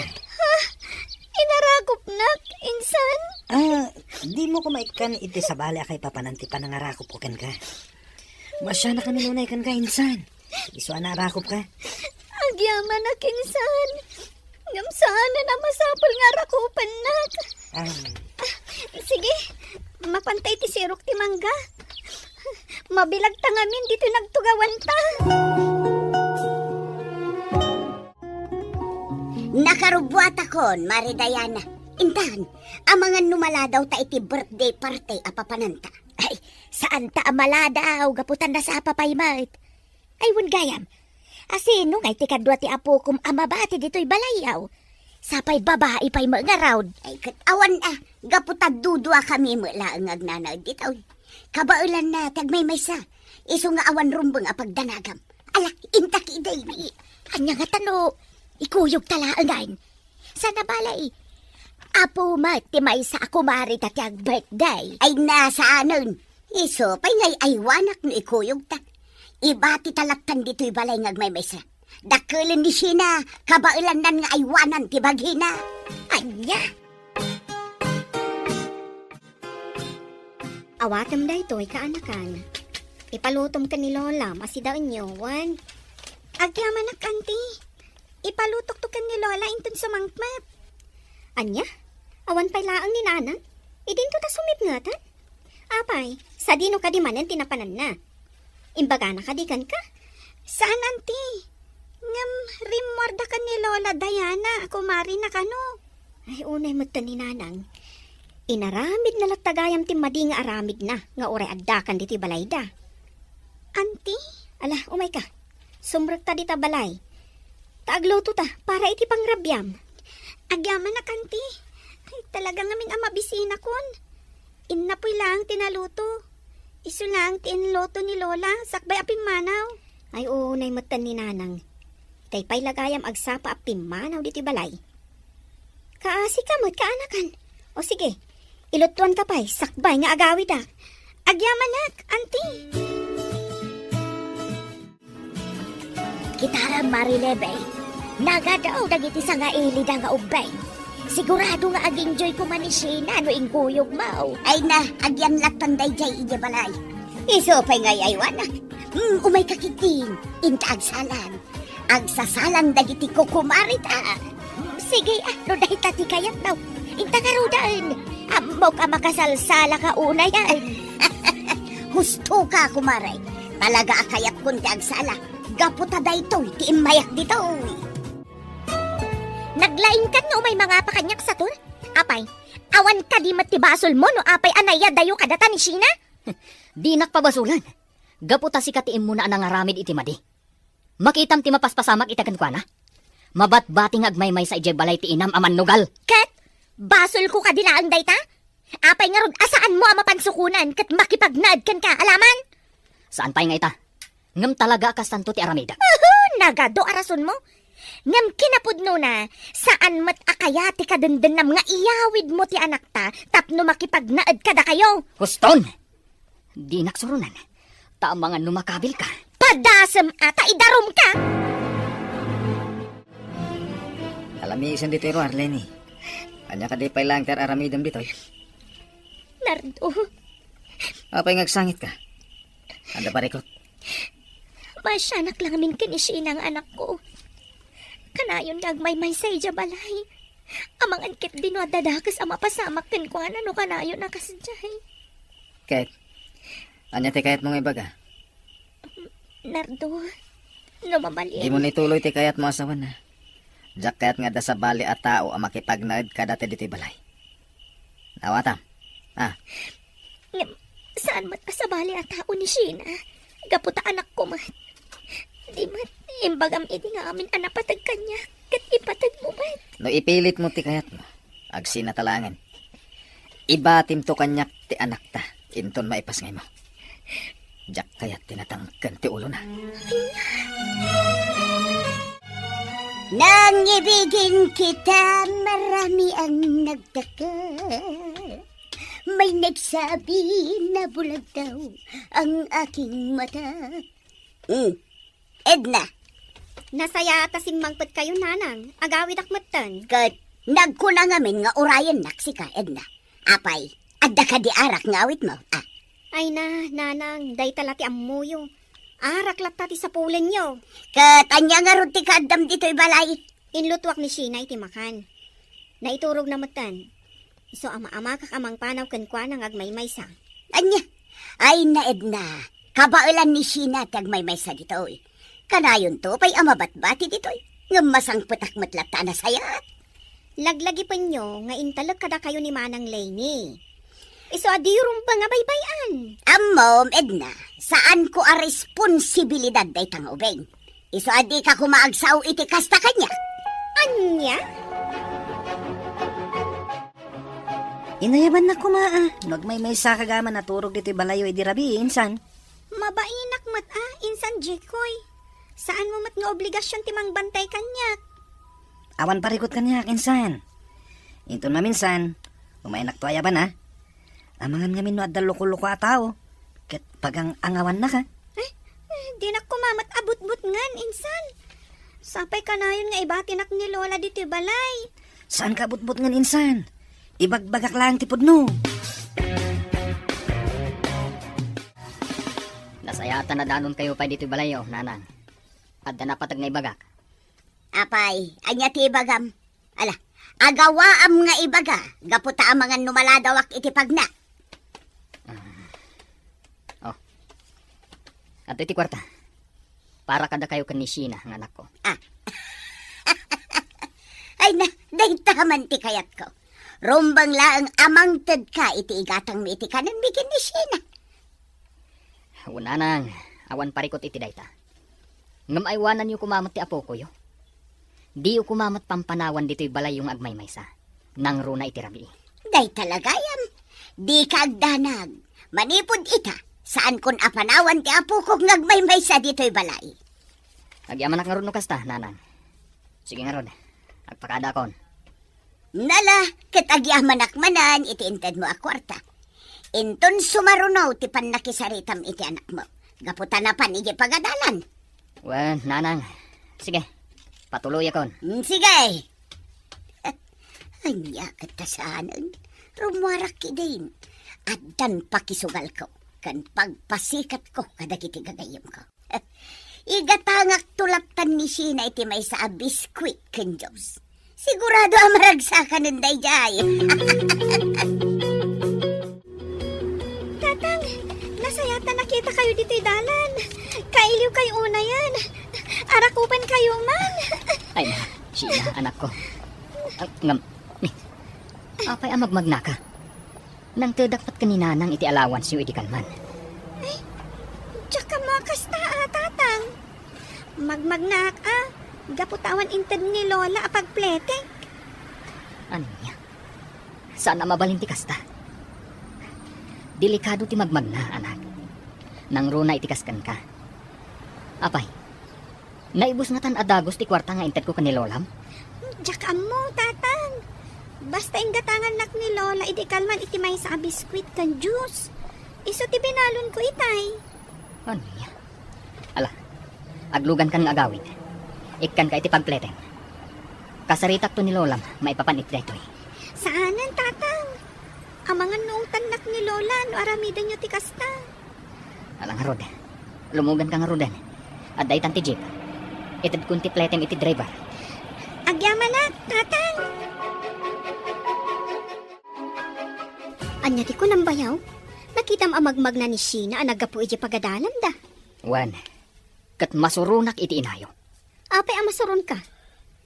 Inarakupnak, insan? Ah, dimo koma ikkan iti sabali a kaipapanan ti panangarakupko kenka. Maasianakami nunay kenka, insan. Isu a naarakupka. Agyamanak, insan. Ngem saanen a masapul nga arakupennak. Ah. Ah, sige, mapanta iti sirok ti mangga. Mabilagta ngamin ditoy nagtugawanta. Nakarubbuatakon, Mari Diana. Intan, amangan no maladawta iti birthday party a papananta. Ay, saanta a maladaw, gapu ta nasapa pay met. Ay, wen gayam. Asino ngay ti kadua ti apokom a mabati ditoy balayyo? Sapay babai pay met ngarud. Ay, ket awan a, gapu ta duduakami met laeng nga agnanaed ditoy. Kabaelanna ti agmaymaysa, isu nga awan rumbeng a pagdanagam. Ala, intak idi. Ania ngata no ikuyogta laengen? Saan a bale, apo met ti maysa a kumarita ti ag-birthday. Ay, saanen. Isu pay nga ay-aywanak no ikuyogta. Ibatita lattan ditoy balay nga agmaymaysa. Dakkelen ni Sheena, kabaelannan nga aywanan ti bagina. Ania? Awatem daytoy, kaanakan. Ipalutom ken ni Lolam a sidaenyo, wen? Agyamanak, anti. Ipalutokto ken ni Lola inton sumangpet. Ania? Awan pay laeng ni Nanang? Idinto ta sumipngatan? Apay, sadino kadi manen ti napananna? Imbagana kadi kenka? Saan, anti. Ngem rimmuarda ken ni Lola Diana a kumarina kano. Ay, unay metten ni Nanang. Inaramidna latta gayam ti madi nga aramidna nga uray addakan ditoy balayda. Anti? Ala, umayka. Sumrekta dita balay. Ta aglutota para iti pangrabiam. Agyamanak, anti. Ay, talaga ngamin a mabisinakon. Innapoy laeng ti naluto. Isu laeng ti inluto ni Lola sakbay a pimmanaw. Ay, unay metten ni Nanang. Tay pay la gayam agsapa a pimmanaw ditoy balay. Kaasika met, kaanakan. O sige, ilutuanka pay sakbay nga agawidak. Agyamanak, anti. Kitaem, Marilebe. Nagadaw dagiti sangailida nga ubbing. Sigurado nga ag-enjoy koma ni Sheena no inkuyogmo. Ay na, agyan lattan daydiay idiay balay. Isu pay nga ay-aywanak. Hmm, umayka ketdin. Inta agsalan. Agsasalan dagiti kukumarita. Hmm, sige, ah, no dayta ti kayatmo. Inta ngaruden. Ammok a makasalsalaka unayen. Hustoka, kumare. Talaga a kayatkon ti agsala. Gapu ta daytoy ti immayak ditoy. Naglaingkan nga umay mangapa kaniak saton? Apay, awan kadi met ti basolmo no apay a naiyadayo kadata ni Sheena? Dinak pabasolan. Gapu ta sika ti immuna a nangaramid iti madi. Makitam ti mapaspasamak ita kenkuana? Mabatbati nga agmaymaysa idiay balay ti inam a mannugal. Ket basolko kadi laeng dayta? Apay ngarud a saanmo a mapansukonan ket makipagnaed kenka, alaman? Saan pay nga ita. Ngem talaga a kastanto ti aramidek. Aho, nagadu a rasonmo. Ngem kinapudnona, saan met a kayat ti kadendennam nga iyawidmo ti anakta tapno makipagnaed kadakayo. Huston! Dinak suronan. Ta amangan no makabilka. Padasem a ta idarumka! Alamisen ditoy ruar, Leni. Ania kadi pay laeng ti ar-aramidem ditoy? Nardo. Apay nga agsangitka? Adda parikut? Maasianak la ngamin ken ni Sheena nga anakko. Kanayon nga agmaymaysa idiay balay. Amangan ketdi no adda dakes a mapasamak kenkuana no kanayon a kasdiay. Ket, ania ti kayatmo nga ibaga? Nardo, no mabalin. Dimo ituloy ti kayatmo a sawen. Diak kayat nga adda sabali a tao a makipagnaed kadata ditoy balay. Naawatam? Ah. Ngem, saan met a sabali a tao ni Sheena? Gapu ta anakko met. Di met, imbagam idi nga amin a napateg kaniak, ket ipateg mo met. No ipilitmo ti kayatmo, agsinata laengen. Ibatimto kaniak ti anakta, inton maipasngaymo. Diak kayat ti natangken ti ulona. Nangibigin kita, marami ang nagtaka. May nagsabi na bulag daw ang aking mata. Hmm. Edna. Nasaya ta simmangpetkayo, Nanang. Agawidak metten. Ket nagkuna ngamin nga urayennak sika, Edna. Apay, adda kadi arak nga awitmo? Ah. Ay na, Nanang, dayta la ti ammoyo. Arak latta ti sapulenyo. Ket ania ngarud ti kaaddam ditoy balay? Inlutuak ni Sheena iti makan. Naiturogna metten. Isu a maamakak a mangpanaw kenkuana nga agmaymaysa. Ania? Ay na, Edna, kabaelan ni Sheena ti agmaymaysa ditoy. Kanayonto pay a mabatbati ditoy. Ngem masangpetak met latta a nasayaat. Laglagipenyo nga intalek kadakayo ni Manang Leni. Isu a diyo rumbeng a baybay-an. Ammom, Edna, saanko a responsibilidad dayta nga ubing. Isu a dika koma agsao iti kasta kaniak. Ania? Inayabannak koma a no agmaymaysa ka gama naturog ditoy balayo idi rabii, insan. Mabainak met a, insan Jikoy. Saanmo met nga obligasion ti mangbantay kaniak. Awan parikut kaniak, insan. Inton maminsan, umaynakto ayaban a. Amangan ngamin no adda loko-loko a tao, ket pagang-angawannaka. Eh, eh, dinak koma met a butbutngen, insan. Sapay kanayon nga ibatinak ni Lola ditoy balay. Saanka a butbutngen, insan. Ibagbagak laeng ti pudno. Nasayaat a nadanonkayo pay ditoy balayyo, Nanang. Adda napateg nga ibagak. Apay, ania ti ibagam? Ala, agawaam nga ibaga, gapu ta amangan no maladawak iti pagna. Ah. Oh. Adtoy ti kuarta. Para kadakayo ken ni Sheena nga anakko. Ah. Ay na, dayta man ti kayatko. Rumbeng laeng a mangtedka iti igatangmi iti kanenmi ken ni Sheena. Wen, Nanang, awan parikut iti dayta. Ngem aywananyo koma met ti apokoyo. Diyo koma met pampanawan ditoy balayyo nga agmaymaysa. Nangruna iti rabii. Dayta la gayam. Dika agdanag. Manipud ita, saankon a panawan ti apokok nga agmaymaysa ditoy balay. Agyamanak ngarud no kasta, Nanang. Sige ngarud, agpakadaakon. Nala, ket agyamanak manen iti intedmo a kuarta. Inton sumaruno ti pannakisaritam iti anakmo, gapu ta napan idiay pagadalan. Wen, Nanang. Sige, patuloyakon. Mm, sige. Ania ket ta saanen? Rummuarak ketdin. Addan pakisugalko ken pagpasikatko kadagiti gagayyemko. Igatangakto lattan ni Sheena iti maysa a biskuit ken juice. Sigurado a maragsakanen daydiay. Tatang, nasayaat a nakitakayo ditoy dalan. Kailiwkayo unayen. Arakupankayo man. Ay na, Sheena, anakko. Ah, ngem, ni, apay a magmagnaka? Nangtedak met ken ni Nanang iti allowanceyo idi kalman. Ay, diak ammo a kasta a, Tatang. Magmagnaak a, gapu ta awan inted ni Lola a pagpletek. Ania? Saan a mabalin ti kasta? Delikado ti magmagna, anak. Nangruna iti kas kenka. Apay, naibus ngatan a dagus ti kuarta nga intedko ken ni Lolam? Diak ammo, Tatang. Basta inggatangannak ni Lola idi kalman iti maysa a biskuit ken juice. Isu ti binalonko itay. Ania? Ala, aglugankan nga agawid. Ikkanka iti pagpletem. Kasaritakto ni Lolam maipapan iti daytoy. Saanen, Tatang. Amangan no ungtannak ni Lola no aramidenyo ti kasta. Ala ngarud. Lumuganka ngaruden. Adda itan ti jeep. Itedkon ti pletem iti driver. Agyamanak, Tatang. Ania ti kunam, bayaw? Nakitam a magmagna ni Sheena a naggapu idiay pagadalamda? Wen, ket masuronak iti inayo. Apay a masuronka?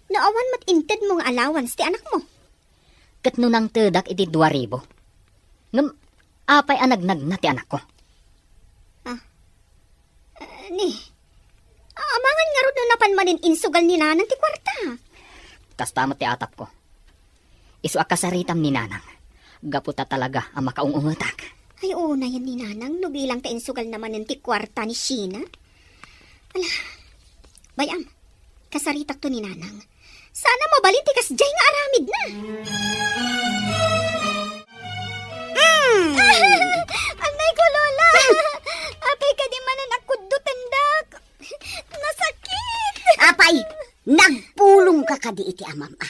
No awan met intedmo nga allowance ti anakmo? Ket no nangtedak iti dua ribu? Ngem apay a nagnagna ti anakko? Ah, eh, ni, amangan ngarud no napan manen insugal ni Nanang ti kuarta. Kasta met ti atapko. Isu a kasaritam ni Nanang. Gapu ta talaga a makaung-ungetak. Ay, unayen ni Nanang no bilang ta insugalna manen ti kuarta ni Sheena. Ala, bay-am, kasaritakto ni Nanang. Saan a mabalin ti kasdiay nga aramidna. Mm. Annay ko, Lola! Apay kadi manen a kuddo tendak? Nasakit! Apay, nagpulongka kadi iti amam, a?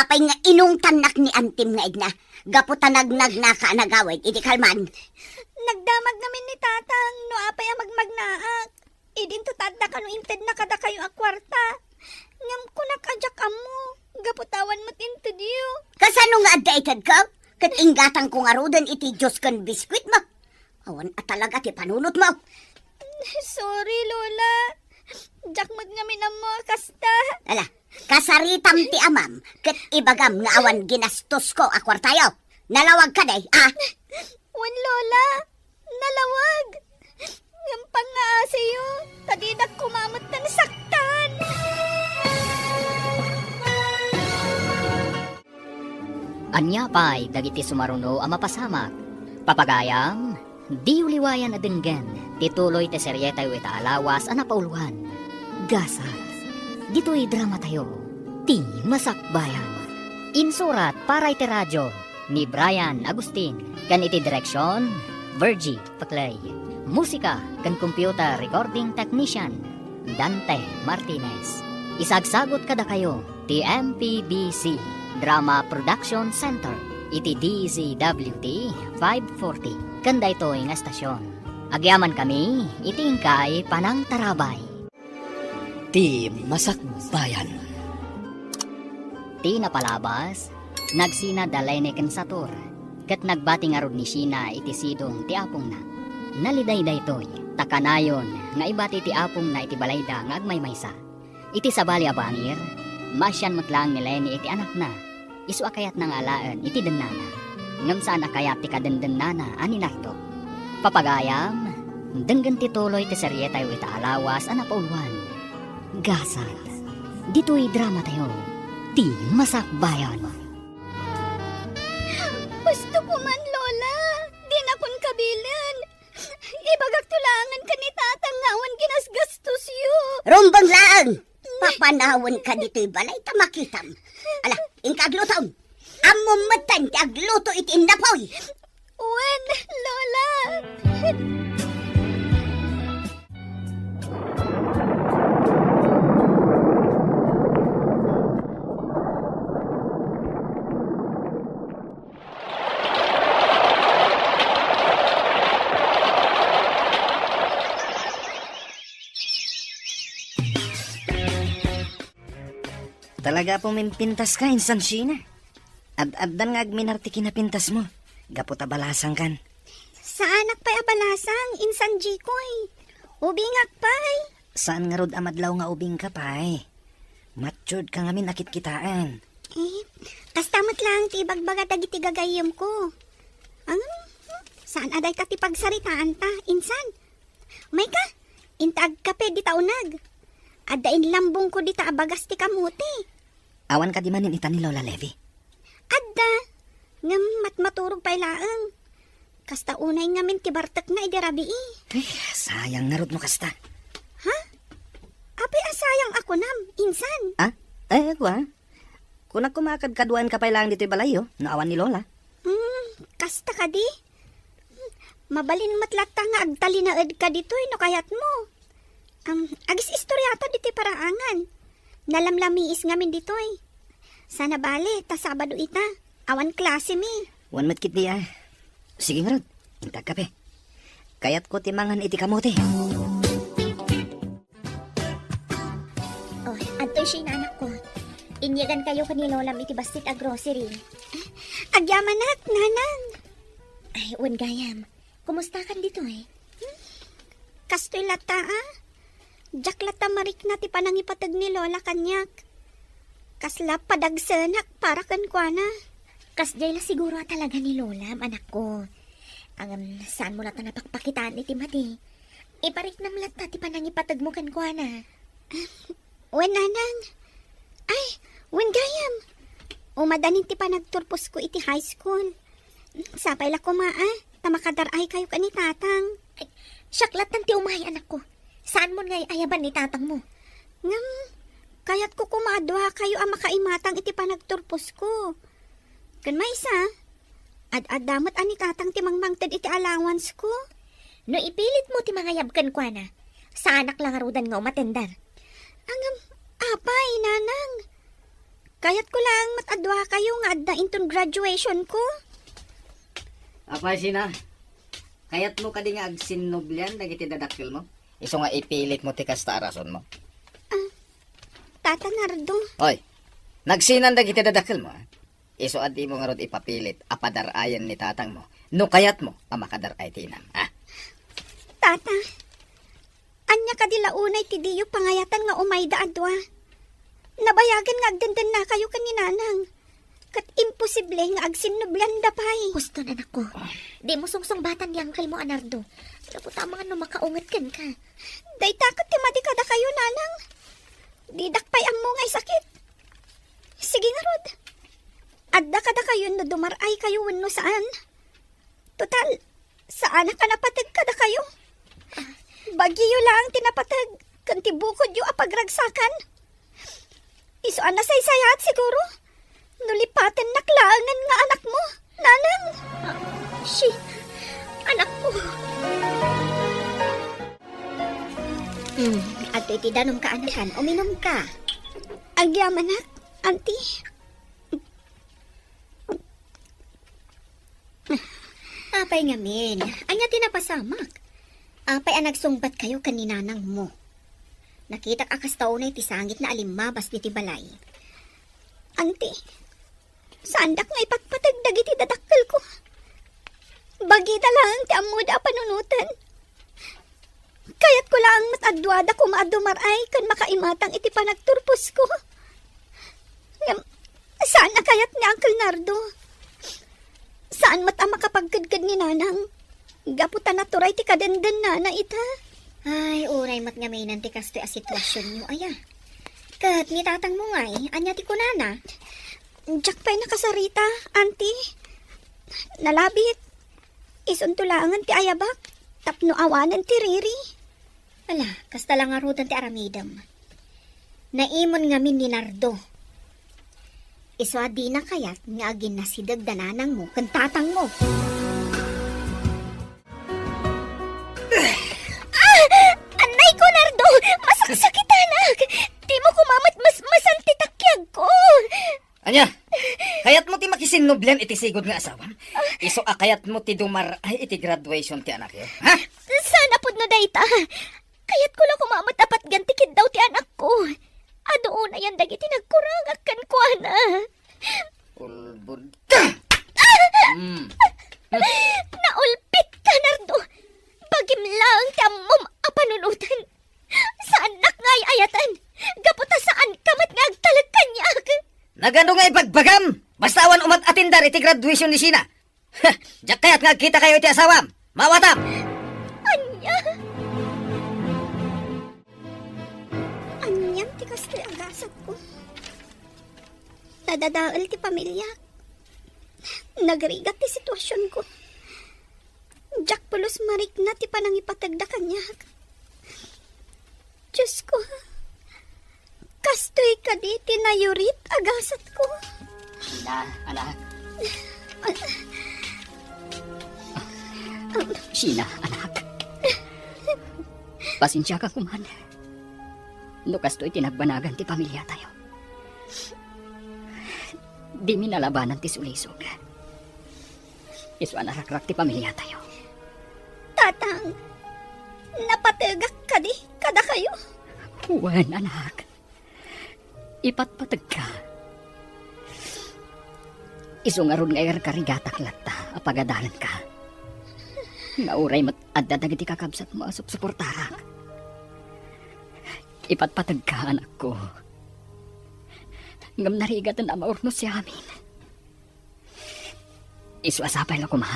Apay nga inungtannak ni antim nga igna, gapu ta nagnagnaka a nagawid iti kalman? Nagdamag ngamin ni Tatang no apay a magmagnaak. Idinto ta adda kano intedna kadakayo a kuarta. Ngem kunak a diak ammo, gapu ta awan met intedyo. Kasano nga adda itedko? Ket inggatangko ngaruden iti juice ken biskuitmo. Awan a talaga ti panunotmo. Sorry, Lola. Diak met ngamin ammo a kasta. Ala, kasaritam ti amam, ket ibagam nga awan ginastosko a kuartayo. Nalawag kadi, a? Wen, Lola. Nalawag. Ngem pangngaasiyo, ta dinak koma metten saktan. Ania pay dagiti sumaruno a mapasamak? Papagayam, diyo liwayan a denggen ti tuloy ti serietayo ita a lawas a napauluan, Gasat. Ditoy dramatayo, Ti Masakbayan. Insurat para iti radio ni Brian Agustin, ken iti direksion, Virgie Paclay. Musika ken computer recording technician, Dante Martinez. Isagsagut kadakayo ti M P B C Drama Production Center iti D Z W T five forty ken daytoy nga estasion. Agyamankami iti inkay panangtarabay. Ti Masakbayan. Ti napalabas, nagsina da Lene ken Sator, ket nagbati ngarud ni Sheena iti sidong ti apongna. Naliday daytoy, ta kanayon nga ibati ti apongna iti balayda nga agmaymaysa. Iti sabali a bangir, maasian met laeng ni Lene iti anakna, isu a kayatna nga alaen iti dennana. Ngem saan a kayat ti kadendennana a ni Nardo. Papagayam, denggen ti tuloy ti serietayo ita a lawas a napauluan, Gasat. Ditoy dramatayo, Ti Masakbayan. Husto ko man, Lola. Dinakon kabilen. Ibagakto laengen ken ni Tatang nga awan ginasgastosyo. Rumbeng laeng! Papanawenka ditoy balay ta makitam. Ala, inka aglutom. Ammom metten ti agluto iti innapoy. Wen, Lola. Talaga a pumimpintaska, insan Sheena. Ad-addan nga agminar ti kinapintasmo, gapu ta balasangkan. Saanak pay a balasang, insan Jikoy. Ubingak pay. Saan ngarud a madlaw nga ubingka pay? Matured ka ngamin a kitkitaen. Eh, kasta met laeng ti ibagbaga dagiti gagayyemko. Ang, saan a dayta ti pagsaritaanta, insan? Mayka, inta agkape dita uneg. Adda inlambongko dita a bagas ti kamote. Awan kadi manen ita ni Lola Levi? Adda, ngem matmaturog pay laeng. Kasta unay ngamin ti bartekna idi rabii. Ay, sayang ngarud no kasta. Ha? Apay a sayang a kunam, insan? Ah? Eh, kua? Kunak koma a kadkaduaenka pay laeng ditoy balayyo, no awan ni Lola. Hmm, kasta kadi? Mabalin met latta nga agtalinaedka ditoy no kayatmo. Am, agis-istoriata ditoy paraangan. Nalamlamiis ngamin ditoy. Sana bale, ta Sabado ita. Awan klasemi. Wen met ketdi a. Sige ngarud, inta agkape. Kayatko ti mangan iti kamote. Oh, adtoy Sheena, anakko. Inyagankayo ken ni Lolam iti bassit a grocery. Agyamanak, nanang. Ay, wen gayam. Kumustakan ditoy? Kastoy latta, a. Diak latta marikna ti panangipateg ni Lola kaniak. Kasla padagsenak para kenkuana. Kasdiay la siguro a talaga ni Lolam, anakko. Ngem, saanmo latta napakpakitaan iti madi. Ipariknam latta ti panangipategmo kenkuana. Wen, nanang. Ay, wen gayam. Umadanin ti panagturposko iti high school. Sapay la koma, a, ta makadar-aykayo ken ni tatang. Ay, siak lattan ti umay, anakko. Saanmon nga ay-ayaban ni tatangmo? Ngem, kayatko koma a duakayo a makaimatang iti panagturposko. Ken maysa, ad-adda met a ni tatang ti mangmangted iti allowance ko. No ipilitmo ti mangayab kenkuana, saanak la ngaruden nga umatender. Ngem, apay, nanang? Kayatko laeng met a duakayo nga adda inton graduation ko. Apay, Sheena, kayatmo kadi nga agsinnublian dagiti dadakkelmo? Isu nga ipilitmo ti kasta a rasonmo? Ah, Tata Nardo. Oy, nagsinan dagiti dadakkelmo, a? Isu a dimo ngarud ipapilit a padar-ayen ni tatangmo no kayatmo a makadar-ay ti inam, a? Tata, ania kadi la unay ti diyo pangayatan nga umayda a dua? Nabayagen nga agdendennakayo ken ni nanang. Ket imposible nga agsinnublianda pay. Huston, anakko. Dimo sungsungbatan ni angkelmo a Nardo. Gapu ta amangan no makaunget kenka. Dayta ket ti madi kadakayo, nanang. Didak pay ammo nga isakit. Sige ngarud. Adda kadakayo no dumar-aykayo wenno saan. Total, saanak a napateg kadakayo. Bagyo laeng ti napateg ken ti bukodyo a pagragsakan. Isu a nasaysayaat siguro no lipatennak laengen nga anakmo, nanang. Ah, shi, anakko. Hmm, adtoy ti danumka, anakan. Uminumka. Agyamanak, anti. Apay ngamin? Ania ti napasamak? Apay a nagsungbatkayo ken ni nanangmo? Nakitak a kasta unay ti sangitna a limmabas ditoy balay. Anti, saandak nga ipatpateg dagiti dadakkelko. Bagida laeng ti ammoda a panunoten. Kayatko laeng met a duada koma a dumar-ay ken makaimatang iti panagturposko. Ngem, saan a kayat ni Uncle Nardo. Saan met a makapagkedked ni Nanang. Gapu ta naturay ti kadendennana ita. Ay, uray met ngaminen ti kastoy a situasionyo, aya. Ket ni tatangmo ngay, ania ti kunana? Diak pay nakasarita, Auntie. Nalabit. Isunto laengen ti ayabak tapno awanen ti riri. Ala, kasta la ngaruden ti aramidem. Naimon ngamin ni Nardo. Isu a dina kayat nga aginnasideg da nanangmo ken tatangmo. Ah! Annayko, Nardo! Masaksakitanak! Dimo koma met masmasan ti takiagko! Ania? Kayatmo ti makisinnublian iti sigud nga asawam? Isu a kayatmo ti dumar-ay iti graduation ti anakyo, ha? Saan a pudno dayta. Kayatko la koma met a patgan ti kiddaw ti anakko. Adu unayen dagiti nagkuragak kenkuana. Ulbod ka! Ah! Mm. Naulpitka, Nardo! Bagim laeng ti ammom a panunoten. Saannak nga ay-ayaten, gapu ta saanka met nga agtalek kaniak. Nagano nga ibagbagam? Basta awan umat atindar iti graduation ni Sheena. Diak kayat nga agkitakayo iti asawam. Maawatam! Ania? Aniam ti kastoy a gasatko? Nadadael ti pamiliak. Nagrigat ti situasionko. Diak pulos marikna ti panangipategda kaniak. Diosko, kastoy kadi ti nayurit a gasatko? Sheena, anak. Sheena, anak. Pasensiaka koman no kastoy ti nagbanagan ti pamiliatayo. Dimi nalabanan ti sulisog. Isu a narakrak ti pamiliatayo. Tatang, napategak kadi kadakayo? Wen, anak. Ipatpategka. Isu ngarud nga irkarigatak latta a pagadalanka. Nga uray met adda dagiti kakabsatmo a supsuportarak. Ipatpategka, anakko. Ngem narigaten a maurnos ti amin. Isu a sapay la koma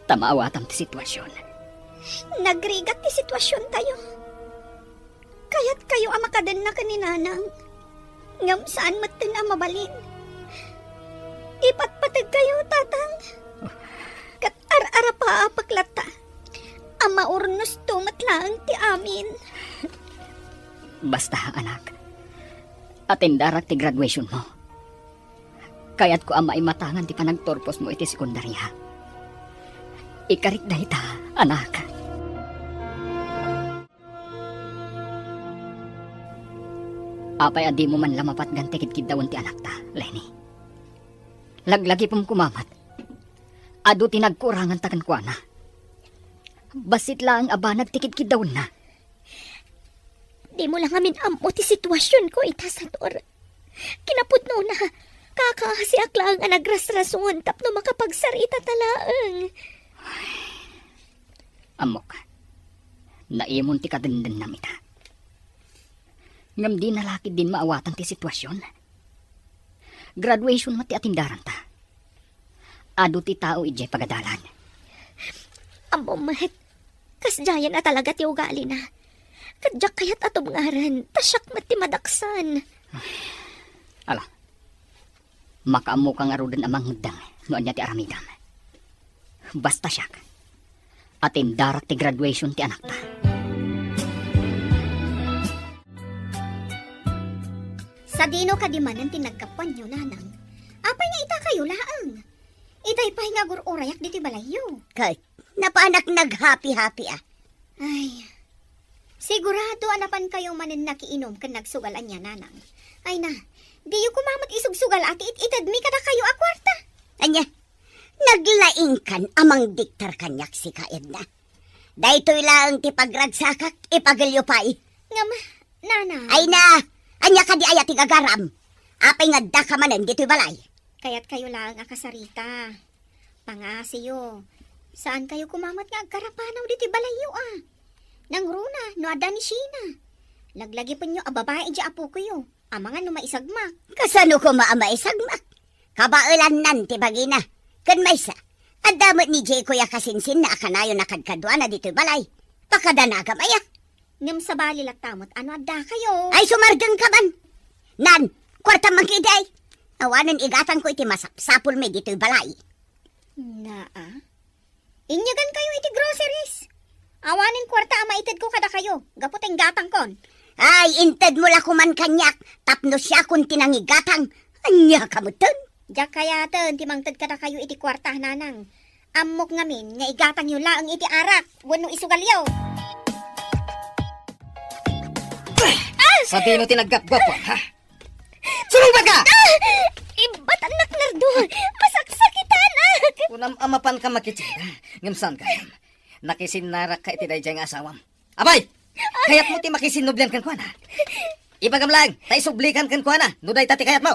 ta maawatam ti situasion. Nagrigat ti situasiontayo. Kayatkayo a makadenna ken ni Nanang. Ngem saan metten a mabalin. Ipatpategkayo, Tatang. Ket ar-arapaapek latta a maurnosto met laeng ti amin. Basta, anak, atendarak ti graduationmo. Kayatko a maimatangan ti panagturposmo iti sekundaria. Ikarik dayta, anak. Apay a dimo man la mapatgan ti kidkiddawen ti anakta, Leni? Laglagipem koma met. Adu ti nagkuuranganta kenkuana. Bassit laeng a banag ti kidkiddawenna. Dimo la ngamin ammo ti situasionko ita, Sator. Kinapudnona, kakaasiak laeng a nagrasrason tapno makapagsarita ta laeng. Ammok, naimon ti kadendennam ita. Ngem dina la ketdin maawatan ti situasion. Graduation met ti atendaranta. Adu ti tao idiay pagadalan. Ammom met, kasdiayen a talaga ti ugalina. Ket diak kayat a tubngaren, ta siak met ti madaksan. Ala, makaammoka ngaruden a mangeddeng no ania ti aramidem. Basta siak, atendarak ti graduation ti anakta. Sadino kadi manen ti naggapuanyo, Nanang? Apay nga itakayo laeng? Itay pay nga agur-urayak ditoy balayyo. Ket, napanak naghapi-hapi a. Ay, sigurado a napankayo manen nakiinom ken nagsugal ania, Nanang? Ay na, diyo koma met isugsugal a ti it-itedmi kadakayo a kuarta. Ania? Naglaingkan a mangdiktar kaniak sika, Edna. Daytoy laeng ti pagragsakak, ipagelyo pay. Ngem, Nanang. Ay na, ania kadi aya ti gagaram? Apay nga addaka manen ditoy balay? Kayatkayo laeng a kasarita. Pangaasiyo. Saankayo koma met nga agkarapanaw ditoy balayyo a. Nangruna, no adda ni Sheena. Laglagipenyo a babai idiay apokoyo. Amangan no maisagmak. Kasano koma a maisagmak? Kabaelannan ti bagina. Ken maysa, adda met ni Jeko a kasinsinna a kanayon a kadkaduana ditoy balay. Pakadanagam aya. Ngem sabali latta met a no addakayo. Ay, sumardengka man. Nan, kuartam man ketdi. Awanen igatangko iti masapsapulmi ditoy balay. Naa. Inyagankayo iti groceries. Awanen kuarta a maitedko kadakayo, gapu ta inggatangkon. Ay, intedmo la koman kaniak, tapno siakon ti nangigatang. Ania ka metten? Diak kayaten ti mangted kadakayo iti kuarta, Nanang. Ammok ngamin nga igatangyo laeng iti arak wenno isugalyo. Ah! Sadino ti naggapgap, ha? Sumungbat ka! Ah! Ibatannak, Nardo! Masaksakitanak! Kunam a mapanka makitsinda, ngem saan gayam. Nakisinnarakka iti daydiay nga asawam. Apay! Kayatmo ti makisinnublian kenkuana? Ibagam laeng, ta isublikan kenkuana, no dayta ti kayatmo.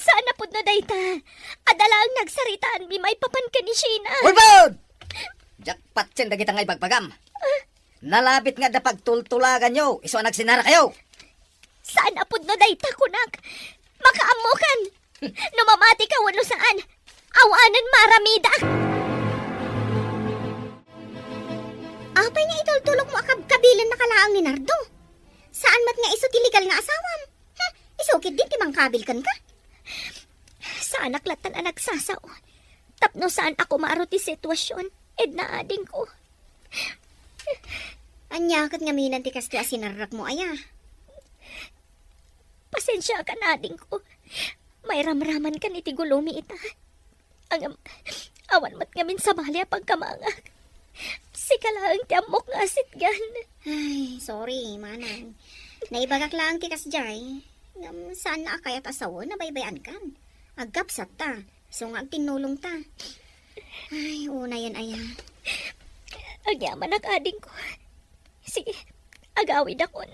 Saan a pudno dayta. Adda laeng nagsaritaanmi maipapan ken ni Sheena. Ulbod! Diak patien dagita nga ibagbagam. Nalabit nga adda pagtultulaganyo, isu a nagsinnarakayo. Saan a pudno dayta, kunak. Makaammokan! No mamatika wenno saan, awanen maaramidak! Apay nga itultulokmo a kabkabilennak laeng ni Nardo? Saan met nga isu ti legal nga asawam? Hmm, isu ketdi ti mangkabil kenka? Saanak lattan a nagsasao tapno saan a kumaro ti situasion, Edna adingko. Ania ket ngamin ti kastoy a sinarrakmo, aya? Pasensiakan adingko. Mairamramankan iti gulomi ita. Ngem, awan met ngamin sabali a pagkamangak. Sika laeng ti ammok nga asitgan. Ay, sorry, manang. Naibagak laeng ti kasdiay. Ngem, saan a kayat a sawen a baybay-ankan. Agkabsatta. Isu nga agtinnulongta. Ay, unayen aya. Agyamanak adingko. Sige, agawidakon.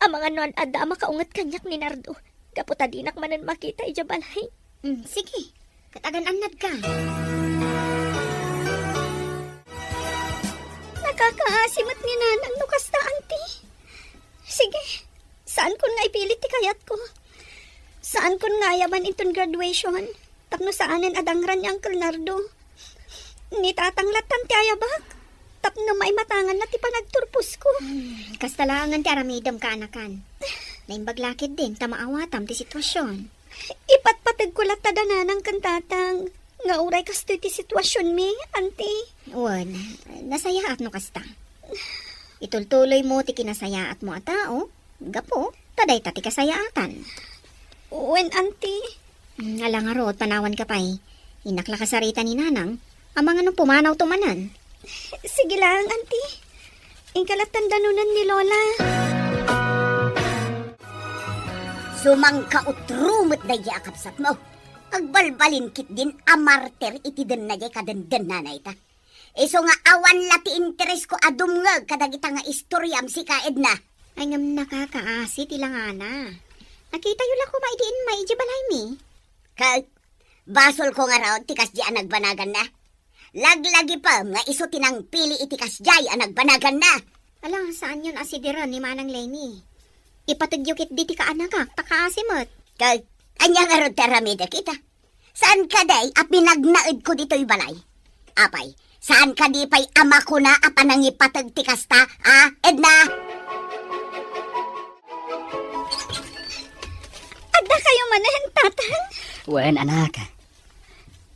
Amangan no adda a makaunget kaniak ni Nardo, gapu ta dinak manen makita idiay balay. Hmm, sige. Ket agan-annadka. Nakakaasi met ni Nanang no kasta, Auntie. Sige, saankon nga ipilit ti kayatko. Saankon nga ayaban inton graduation. Tapno saanen a dangran ni Uncle Nardo. Ni Tatang lattan ti ayabak. Tapno maimatanganna ti panagturposko. Hmm, kasta laengen ti aramidem, kaanakan. Naimbag la ketdin ta maawatam ti situasion. Ipatpategko latta da Nanang ken Tatang nga uray kastoy ti situasionmi, Auntie. Wen, nasayaat no kasta. Itultuloymo ti kinasayaatmo a tao. Gapu ta dayta ti kasayaatan. Wen, Auntie. Hmm, ala ngarud, panawanka pay. Innak la kasarita ni Nanang. Amangan no pumanawto manen. Sige laeng, Auntie. Inka lattan danunen ni Lola. Sumangkautro met daydiay a kabsatmo. Agbalbalin ketdin a martir iti denna diay kadendennana ita. Isu nga awan la ti interesko a dumngeg kadagita nga istoriam sika, Edna. Ay, ngem nakakaasi ti langana. Nakitayo la koma idi immay idiay balaymi. Ket basolko ngarud ti kasdiay a nagbanaganna. Laglagipem nga isu ti nangpili iti kasdiay a nagbanaganna. Ala, saanyon a sideren ni Manang Lenny. Ipategyo ketdi ti kaanakak, ta kaasi met. Ket ania ngarud ti aramidek ita? Saan kadi a pinagnaedko ditoy balay? Apay, saan kadi pay a makuna a panangipateg ti kasta, a, Edna? Adda kayo manen, Tatang? Wen, anak.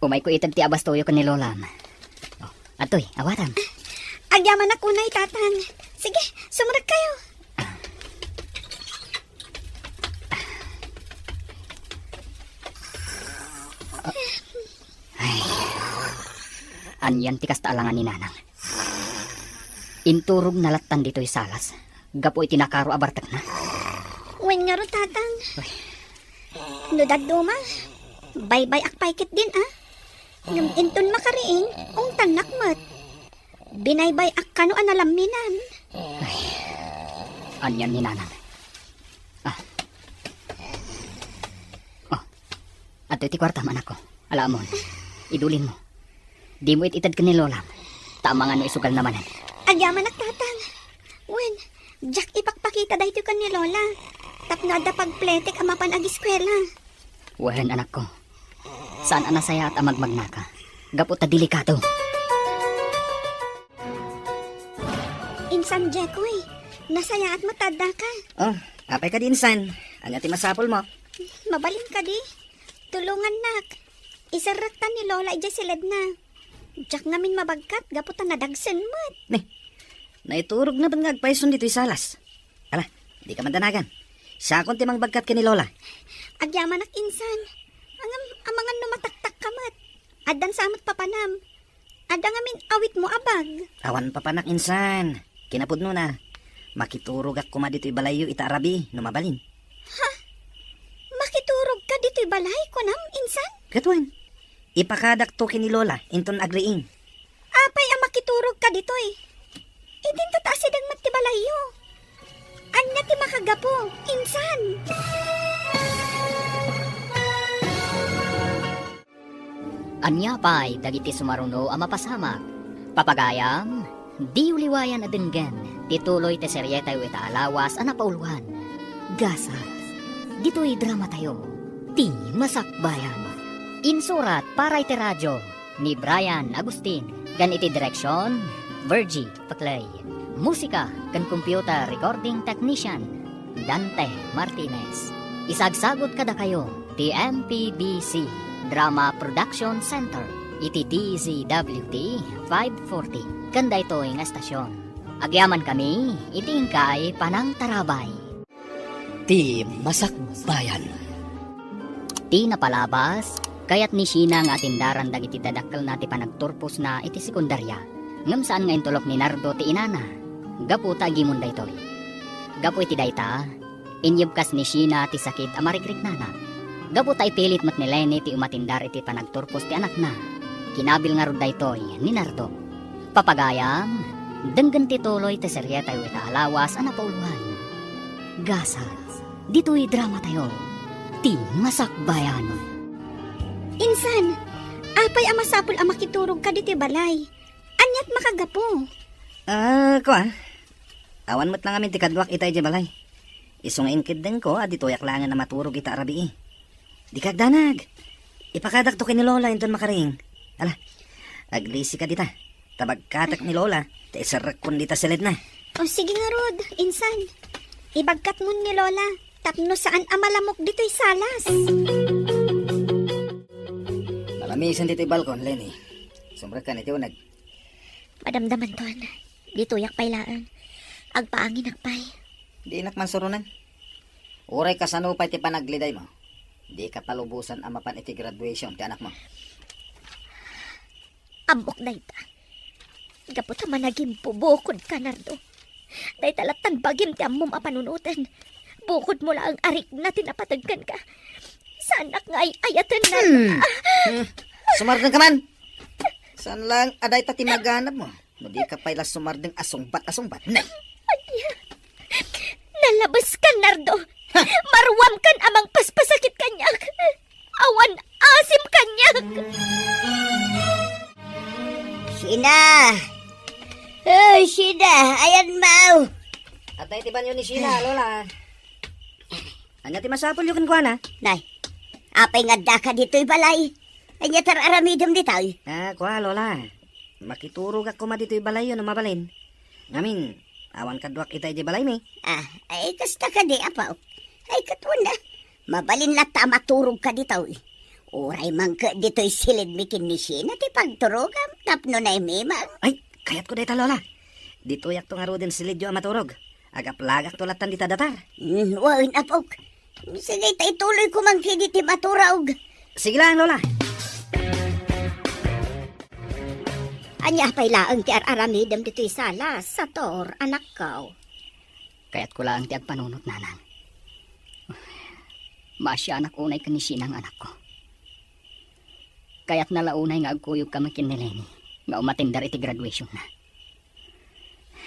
Umayko ited ti abastoyo ken ni Lolam. Oh, adtoy, awatam. Agyamanak unay, Tatang. Sige, sumrek kayo. Ay, anian ti kasta a langan ni Nanang? Inturogna lattan ditoy salas gapu iti nakaro a bartekna. Wen ngarud, Tatang. Ay. No dadduma, baybay-ak pay ketdin, a? Ngem inton makariing, ungtannak met. Binaybay-ak kano a nalamminan. Ay, anian ni Nanang? Ah. Oh, adtoy ti kuartam, anakko. Ala ammon. Idulinmo. Dimo it-ited ken ni Lolam. Ta amangan no isugalna manen. Agyamanak, Tatang. Wen, diak ipakpakita daytoy ken ni Lola. Tapno adda pagpletek a mapan agiskuela. Wen, anakko. Saan a nasayaat a magmagnaka. Gapu ta delikado. Insan Jekoy, nasayaat met ta addaka. Oh, apay kadi, insan? Ania ti masapulmo? Mabalin kadi? Tulongannak. Iserrekta ni Lola idiay siledna. Diak ngamin mabagkat gapu ta nadagsen met. Ni, naiturogna met nga agpayson ditoy salas. Ala, dika man danagan. Siakon ti mangbagkat ken ni Lola. Agyamanak, insan. Ngem, amangan no mataktakka met. Addan sa met papanam. Adda ngamin awitmo a bag. Awan papanak, insan. Kinapudnona, makiturogak koma ditoy balayyo ita a rabii no mabalin. Ha? Makiturogka ditoy balay, kunam, insan? Ket wen, ipakadakto ken ni Lola inton agriing. Apay a makiturogka ditoy? Idinto ta asideg met ti balayyo. Ania ti makagapu, insan? Ania pay dagiti sumaruno a mapasamak? Papagayam, diyo liwayan a denggen ti tuloy ti serietayo ita a lawas a napauluan, Gasat. Ditoy dramatayo, Ti Masakbayan. Insurat para iti radio ni Brian Agustin, ken iti direksion, Virgie Paclay. Musika ken computer recording technician, Dante Martinez. Isagsagut kadakayo ti M P B C Drama Production Center iti D Z W T five forty ken daytoy nga estasion. Agyamankami iti inkay panangtarabay. Ti Masakbayan. Ti napalabas, kayat ni Sheena nga atendaran dagiti dadakkelna ti panagturposna iti sekundaria, ngem saan nga intulok ni Nardo ti inana, gapu ta agimon daytoy. Gapu iti dayta, inyebkas ni Sheena ti sakit a marikriknana. Gapu ta ipilit met ni Leni ti umatendar iti panagturpos ti anakna, kinabil ngarud daytoy ni Nardo. Papagayam, denggen ti tuloy ti serietayo ita a lawas a napauloan. Gasat, ditoy dramatayo, Ti Masakbayan. Insan, apay a masapul a makiturogka ditoy balay? Aniat makagapu? Ah, kua. Awan met la ngamin ti kaduak ita idiay balay. Isu nga inkeddengko a ditoyak laengen a maturog ita a rabii. Dika agdanag. Ipakadakto ken ni Lola inton makaring. Ala, aglisika dita. Ta bagkatek ni Lola, ta iserrekkon dita siledna. O, sige ngarud, insan. Ibagkatmon ni Lola, tapno saan a malamok ditoy salas. Malamisen ditoy balkon, Leni. Sumrekkan iti uneg. Madamdamanton. Ditoyak pay laeng. Agpaanginak pay. Dinak man suronen. Uray kasano pay ti panaglidaymo, dika palubosan a mapan iti graduation ti anakmo. Ammok dayta. Gapu ta managimbubukodka, Nardo. Dayta lattan bagim ti ammom a panunoten. Bukodmo laeng a rikna ti napateg kenka. Saanak nga ay-ayaten, Nardo. Hmm. Ah! Hmm. Sumardengka man. Saan laeng a dayta ti maganabmo? No dika pay la sumardeng a sungbat a sungbat. Nay! Ania? Nalabeskan, Nardo. Ha? Maruamkan a mangpaspasakit kaniak. Awan asim kaniak. Sheena! Oy, Sheena! Ayan, Maw! Adda iti banio ni Sheena, Lola. Ania ti masapulyo kenkuana? Nay, apay nga addaka ditoy balay? Ania ti ar-aramidem ditoy? Ah, kua, Lola. Makiturogak koma ditoy balayyo no mabalin. Ngamin, awan kaduak ita idiay balaymi. Ah, ay, kasta kadi, apo. Ay, ket wen a, mabalin latta a maturogka ditoy. Uray mangted ditoy siledmi ken ni Sheena ti pagturogam tapno naimimang. Ay, kayatko dayta, Lola. Ditoyakto ngaruden siledyo a maturog. Agaplagakto lattan dita datar. Mm, wen, apok. Sige, ta ituloyko man kadi ti maturog. Sige lang, Lola. Ania pay laeng ti ar-aramidem ditoy salas, Sator, anakko? Kayatko laeng ti agpanunot, Nanang. Maasianak unay ken ni Sheena nga anakko. Kayatna la unay nga agkuyogkami ken ni Leni nga umatender iti graduationna.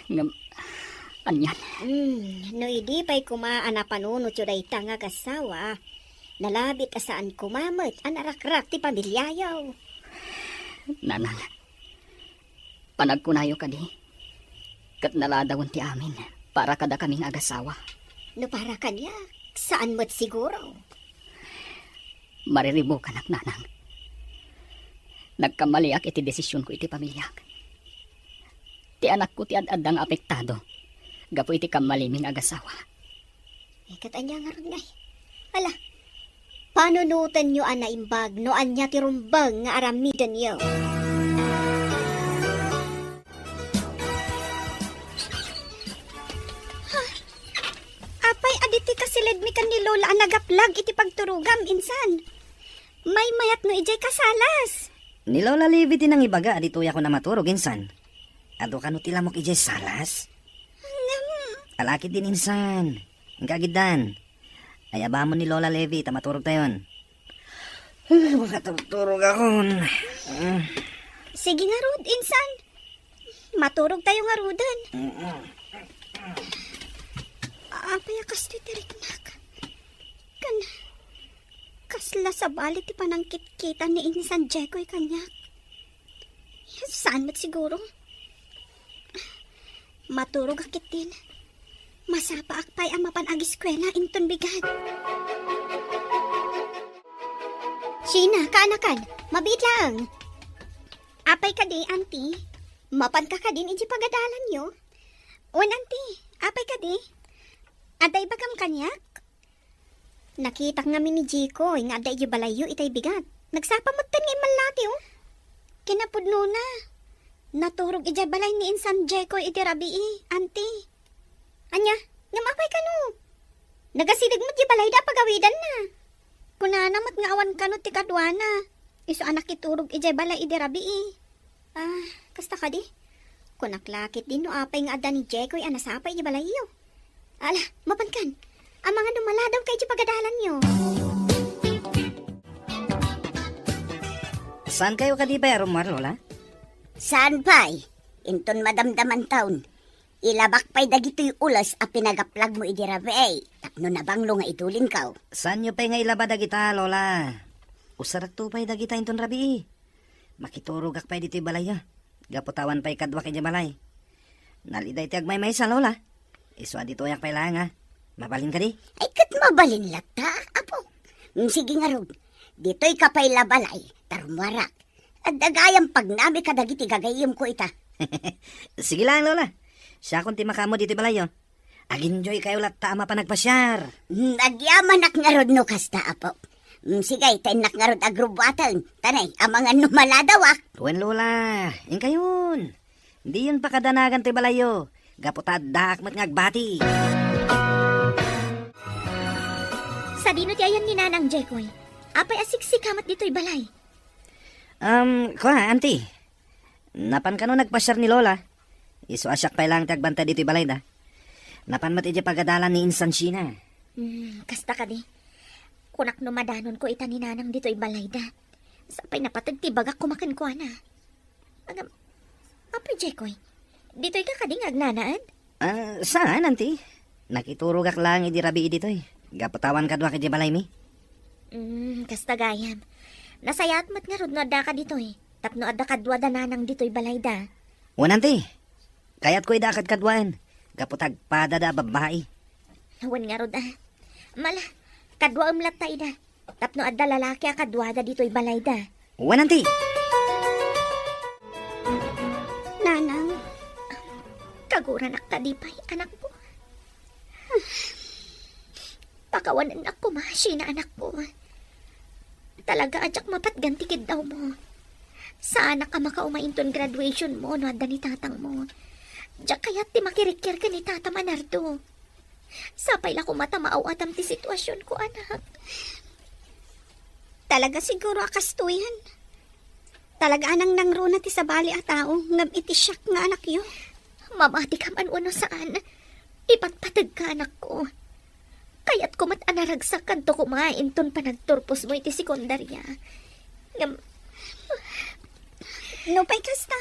Ngem, anian? Hmm, no idi pay koma a napanunotyo dayta nga agassawa, nalabit a saan koma met a narakrak ti pamiliayo. Nanang, panagkunayo kadi, ket naladawen ti amin para kadakami nga agassawa. No para kaniak, saan met siguro. Mariribukanak, Nanang. Nagkamaliak iti desisionko iti pamiliak. Ti anakko ti ad-adda nga apektado gapu iti kammalimi nga agassawa. Eh, ket ania ngarud ngay? Ala, panunotenyo a naimbag no ania ti rumbeng nga aramidenyo. Ha? Apay a ditoy kasiledmi ken ni Lola a nagaplag iti pagturogam, insan? Maymayat no idiay kasalas. Ni Lola Levi ti nangibaga a ditoyakon a maturog, insan. Adu kano ti lamok idiay salas? Ngem. Alakid din, insan. Inka agiddan. Ayabamon ni Lola Levi ta maturogtayon. Makaturturogakon. Sige ngarud, insan. Maturogtayo ngaruden. Apay a kastoy ti riknak? Ken kasla sabali ti panangkitkita ni insan Jekoy kaniak? Saan met siguro? Maturogak ketdin. Masapaak pay a mapan ageskuela inton bigat. China, kaanakan, mabiit laeng. Apay kadi, Auntie? Mapanka kadin iti pagadalanyo? Wen, Auntie, apay kadi? Adda ibagam kaniak? Nakitak ngamin ni Jikoy nga adda iti balayyo itay bigat. Nagsapa metten nga immallati, oh. Kinapudnona, naturog idiay balay ni insan Jikoy iti rabii, Auntie. Ania, ngem apay kano? Nagasideg met iti balayda a pagawidanna. Kunana met nga awan kano ti kaduana. Isu a nakiturog idiay balay idi rabii. Ah, kasta kadi? Kunak la ketdin no apay nga adda ni Jekoy a nasapa idiay balayyo. Ala, mapankan. Amangan no maladaw ka iti pagadalanyo. Saan kayo kadi pay a rummuar, Lola? Saan pay? Inton madamdaman taon, ilabak pay dagitoy ules a pinagaplagmo idi rabii, tapno nabanglo nga idulinkaw. Saanyo pay nga ilaba dagita, Lola? Usarakto pay dagita inton rabii. Makiturogak pay ditoy balayyo. Gapu ta awan pay kaduak idiay balay. Nalida iti agmaymaysa, Lola. Isu a ditoyak pay laeng, a. Mabalin kadi? Ay, ket mabalin latta, apo. Mm, sige ngarud. Ditoy ka pay la balay, ta rummuarak. Adda gayam pagnami kadagiti gagayyemko ita. Sige lang, Lola. Siakon ti makaammo ditoy balayyo. Ag-enjoy kayo latta a mapan agpasiar. Mm, agyamanak ngarud no kasta, apo. Mm, sige, ta innak ngarud agrubbuaten. Tanay, amangan no maladawak. Wen, Lola, inkayon. Diyon pakadanagan toy balayyo. Gapu ta addaak met nga agbati. Sadino ti ayan ni Nanang Jekoy? Apay a siksika met ditoy balay? Um, kua, Auntie. Napan kano nagpasiar ni Lola? Isu a siak pay laeng ti agbantay ditoy balayda. Napan met idiay pagadalan ni Insan Sheena. Hmm, kasta kadi. Kunak no madanonko ita ni Nanang ditoy balayda. Sapay napateg ti bagak koma kenkuana. Agam, Apo Jekoy, ditoy ka kadi nga agnanaed? Ah, saan, Auntie? Nakiturogak laeng idi rabii ditoy. Gapu ta awan kaduak idiay balaymi. Hmm, kasta gayam. Nasayaat met ngarud no addaka ditoy. Tapno adda kaduada Nanang ditoy balayda. Wen, Auntie. Kayatko ida a kadkaduaen. Gapu ta agpadada a babbai. Wen ngarud, a. Mala, kaduaem latta ida. Tapno adda lalaki a kaduada ditoy balayda. Wen, Auntie. Nanang, kaguranak kadi pay, anakko? Pakawanennak koma, Sheena, anakko. Talaga a diak mapatgan ti kiddawmo. Saanak a makauma inton graduation mo no adda ni tatangmo. Diak kayat ti makirikkir ken ni tatam a Nardo. Sapay la koma ta maaw-atam ti situasionko, anak. Talaga siguro a kastoyen. Talaga a nangnangruna ti sabali a tao ngem iti siak nga anakyo. Mamatikam man wenno saan, ipatpategka, anakko. Kayatko met a naragsak kadto koma inton panagturposmo iti sekundaria. Ngem, nupay kasta,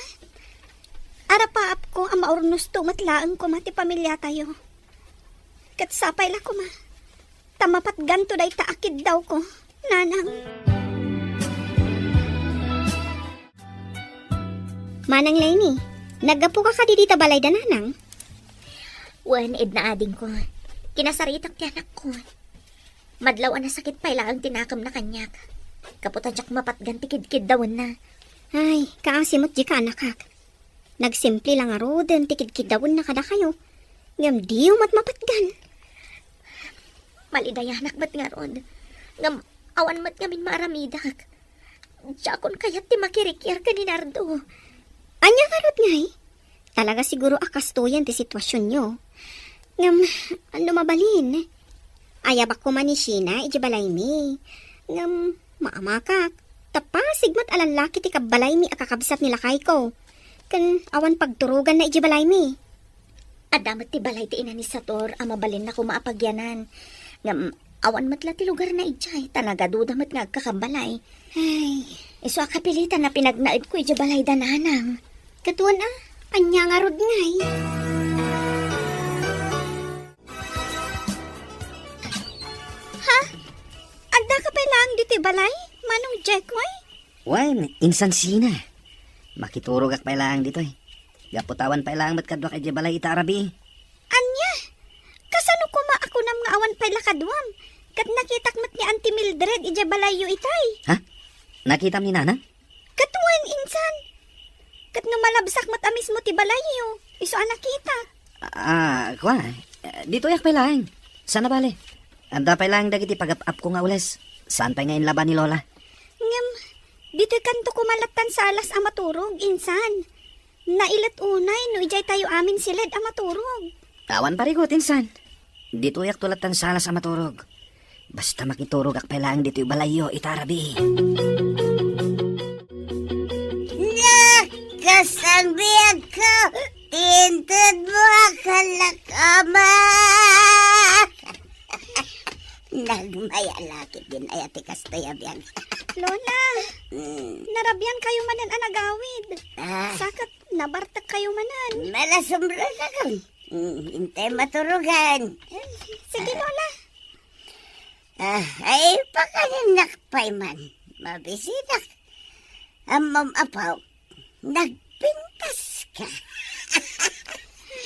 arapaapko a maurnosto met laeng koma ti pamiliatayo. Ket sapay la koma ta mapatganto dayta a kiddawko, Nanang. Manang Leni, naggapuka kadi dita balayda, Nanang? Wen, Edna adingko. Kinasaritak ti anakko. Madlaw a nasakit pay laeng ti nakemna kaniak. Gapu ta diak mapatgan ti kidkiddawenna. Ay, kaasi met dika, anakak. Nagsimple la ngaruden ti kidkiddawenna kadakayo, ngem diyo met mapatgan. Malidayanak met ngarud, ngem awan met ngamin maaramidak. Diakon kayat ti makirikkir ken ni Nardo. Ania ngarud ngay? Talaga siguro a kastoyen ti situasionyo. Ngem, no mabalin, ayabak koma ni Sheena idiay balaymi. Ngem, maamakak, ta pasig met a lallaki ti kabbalaymi a kakabsat ni lakayko. Ken awan pagturoganna idiay balaymi. Adda met ti balay ti ina ni Sator a mabalinna koma a pagyanan. Ngem, awan met la ti lugarna idiay, ta nagaduda met nga agkakabbalay. Ay, isu a kapilitan a pinagnaedko idiay balayda, Nanang. Ket wen a, ania ngarud ngay? Ha? Addaka pay laeng ditoy balay, Manong Jekoy? Wen, Insan Sheena. Makiturogak pay laeng ditoy. Gapu ta awan pay laeng met kaduak idiay balay ita a rabii. Ania? Kasano koma a kunam nga awan pay la kaduam? Ket nakitak met ni Auntie Mildred idiay balayyo itay. Ha? Nakitam ni Nanang? Ket wen, insan. Ket no malabsak met a mismo ti balayyo, isu a nakitak. Ah, kua, ditoyak pay laeng. Saan a bale. Adda pay laeng dagiti pagap-apko nga ules. Saan pay nga inlaba ni Lola. Ngem, ditoykanto koma lattan sa alas a maturog, insan. Nailet unay no idiay tayo amin siled a maturog. Awan parigot, insan. Ditoyakto lattan sa alas a maturog. Basta makiturogak pay laeng ditoy balayyo ita a rabii. Nakasangbiagko, ti inted mo a kalakama. Nagmayalakit din aya ti kastoy a biag. Lola, Mm. narabian kayo manen a nagawid. Ah. Sakat, nabartek kayo manen. Malasumro ka kan. Mm, intay maturugan. Sige, Lola. Ah, ay, pakaninnak pay man. Mabisitak. Ammom, apo, nagpintas ka.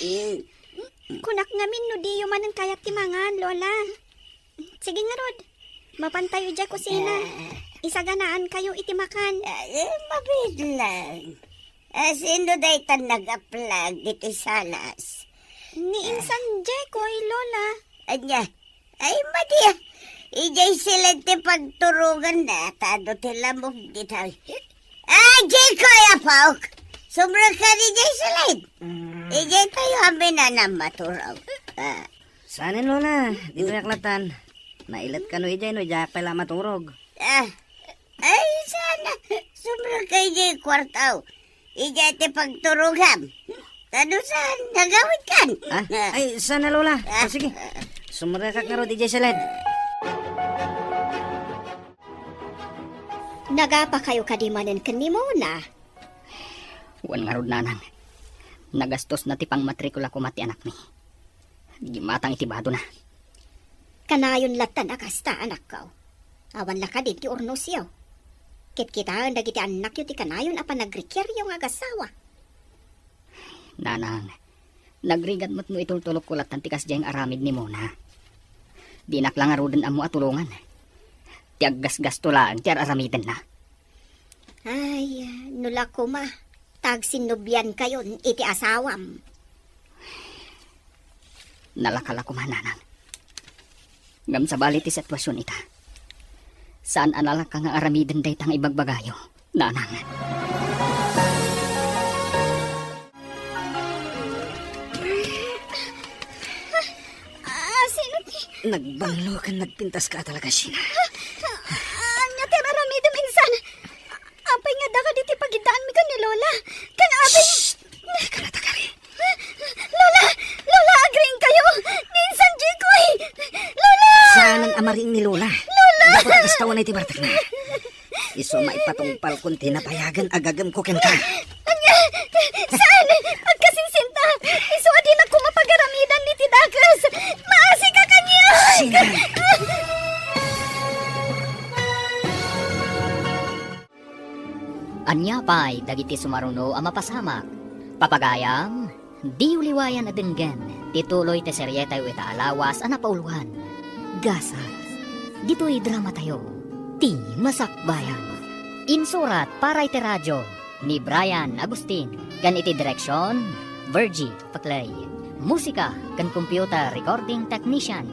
Mm. Kunak ngamin no diyo manen kayat ti mangan, Lola. Sige ngarud, mapantayo idiay kusina. Ah. Isaganaan kayo iti makan. Ah, eh, mabiit lang. Ah, sino daytan nagaplag diti salas? Ni Ah. Insan Jekoy, Lola. Anya? Ay, madi, ah. Idiay siled ti pagturuganna, ta adu ti lamok ditoy. Ah, Jekoy, apok! Sumrek ka idiay siled. Mm. Idiay tayo amin a maturog. Ah. Saanen, Lola. Ditoyak lattan. Nailet kano idiay no idiayak pay la maturog. Ah. Ay, saan a. Sumrek ka idiay kuarto. Idiay ti pagturogam. Tano saan, nagawid kan. Ah? Ay, saan a, Lola. Ah. O, sige. Sumrekak ngarud idiay siled. Nagapa kayo kadi manen ken ni Mona? Wen ngarud, Nanang. Nagastos na ti pangmatrikula koma ti anakmi. Gimmatang iti badona. Kanayon lattan a kasta, anakko. Awan la kadi ti urnosyo. Kitkitaen dagiti annakyo ti kanayon a panagrikiryo nga agassawa. Nanang, nagrigat met no itultulokko lattan ti kasdiay nga aramid ni Mona. Dinak la ngaruden ammo a tulongan. Ti aggasgasto laeng ti ar-aramidenna. Ay, no la koma, ta agsinnubiankayon iti asawam. Nalaka la koma, Nanang. Ngem sabali ti situasion ita. Saan a nalaka nga aramiden dayta nga ibagbagayo, Nanang. Ah, sino ti Nagbanglo ken nagpintas ka talaga, Sheena. Ah, ania ti aramidem, insan? Apay nga daka diti pagidaanmi ken ni Lola? Ken apay Shh! Dika natakari. Lola! Lola, agriingkayo! Ni insan Jekoy! Lola! Saanen a mariing ni Lola. Lola! Dapat kastawan ay ti bartekna. Isu a maipatungpalkon ti nabayagen a gagemko kenka. Ania? Saan? Agkasinsinta. Isu a dinak koma pagaramidan iti dakes. Maasika kaniak! Sheena! Ania pay dagiti sumaruno a mapasamak? Papagayam, diyo liwayan a denggen ti tuloy ti serietayo ita a lawas a napauluan, Gasat. Ditoy dramatayo, Ti Masakbayan. Insurat para iti radio ni Brian Agustin, ken iti direksion, Virgie Paclay. Musika ken computer recording technician,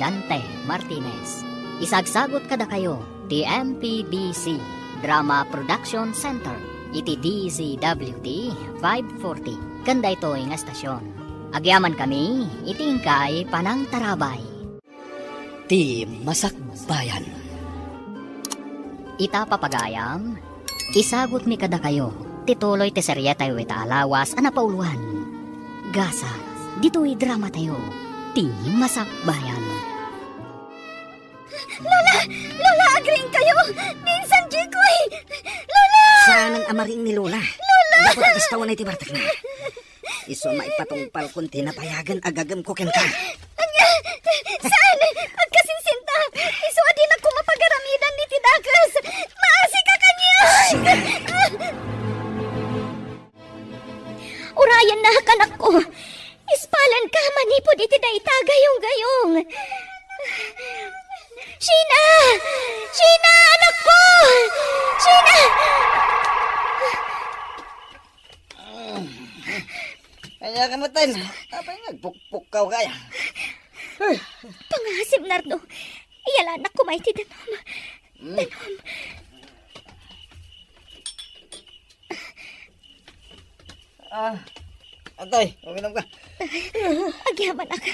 Dante Martinez. Isagsagut kadakayo ti M P B C Drama Production Center iti D Z W T five forty ken daytoy nga estasion. Agyamankami iti inkay panangtarabay. Ti Masakbayan. Ita, papagayam, isagutmi kadakayo ti tuloy ti serietayo ita a lawas a napauluan, Gasat, ditoy dramatayo, Ti Masakbayan. Lola! Lola, agriingkayo! Ni insan Jekoy! Lola! Saanen a mariing ni Lola. Lola! Dapat kastawan ay ti bartekna. Isu a maipatungpalkon ti nabayagen a gagemko kenka. Ania? Saan? Agkasinsinta. Isu a dinak koma pagaramidan iti dakes. Maasika kaniak! Urayennak, anakko. Ispalanka manipud iti dayta a gayong-gayong. Sheena! Sheena, anakko! Kamutin, apay nga agpukpukkaw kaya? Pangasim, Nardo. Iyalanak koma iti danum. Hmm. Danum. Ah, atay, uminom ka. Agyamanak.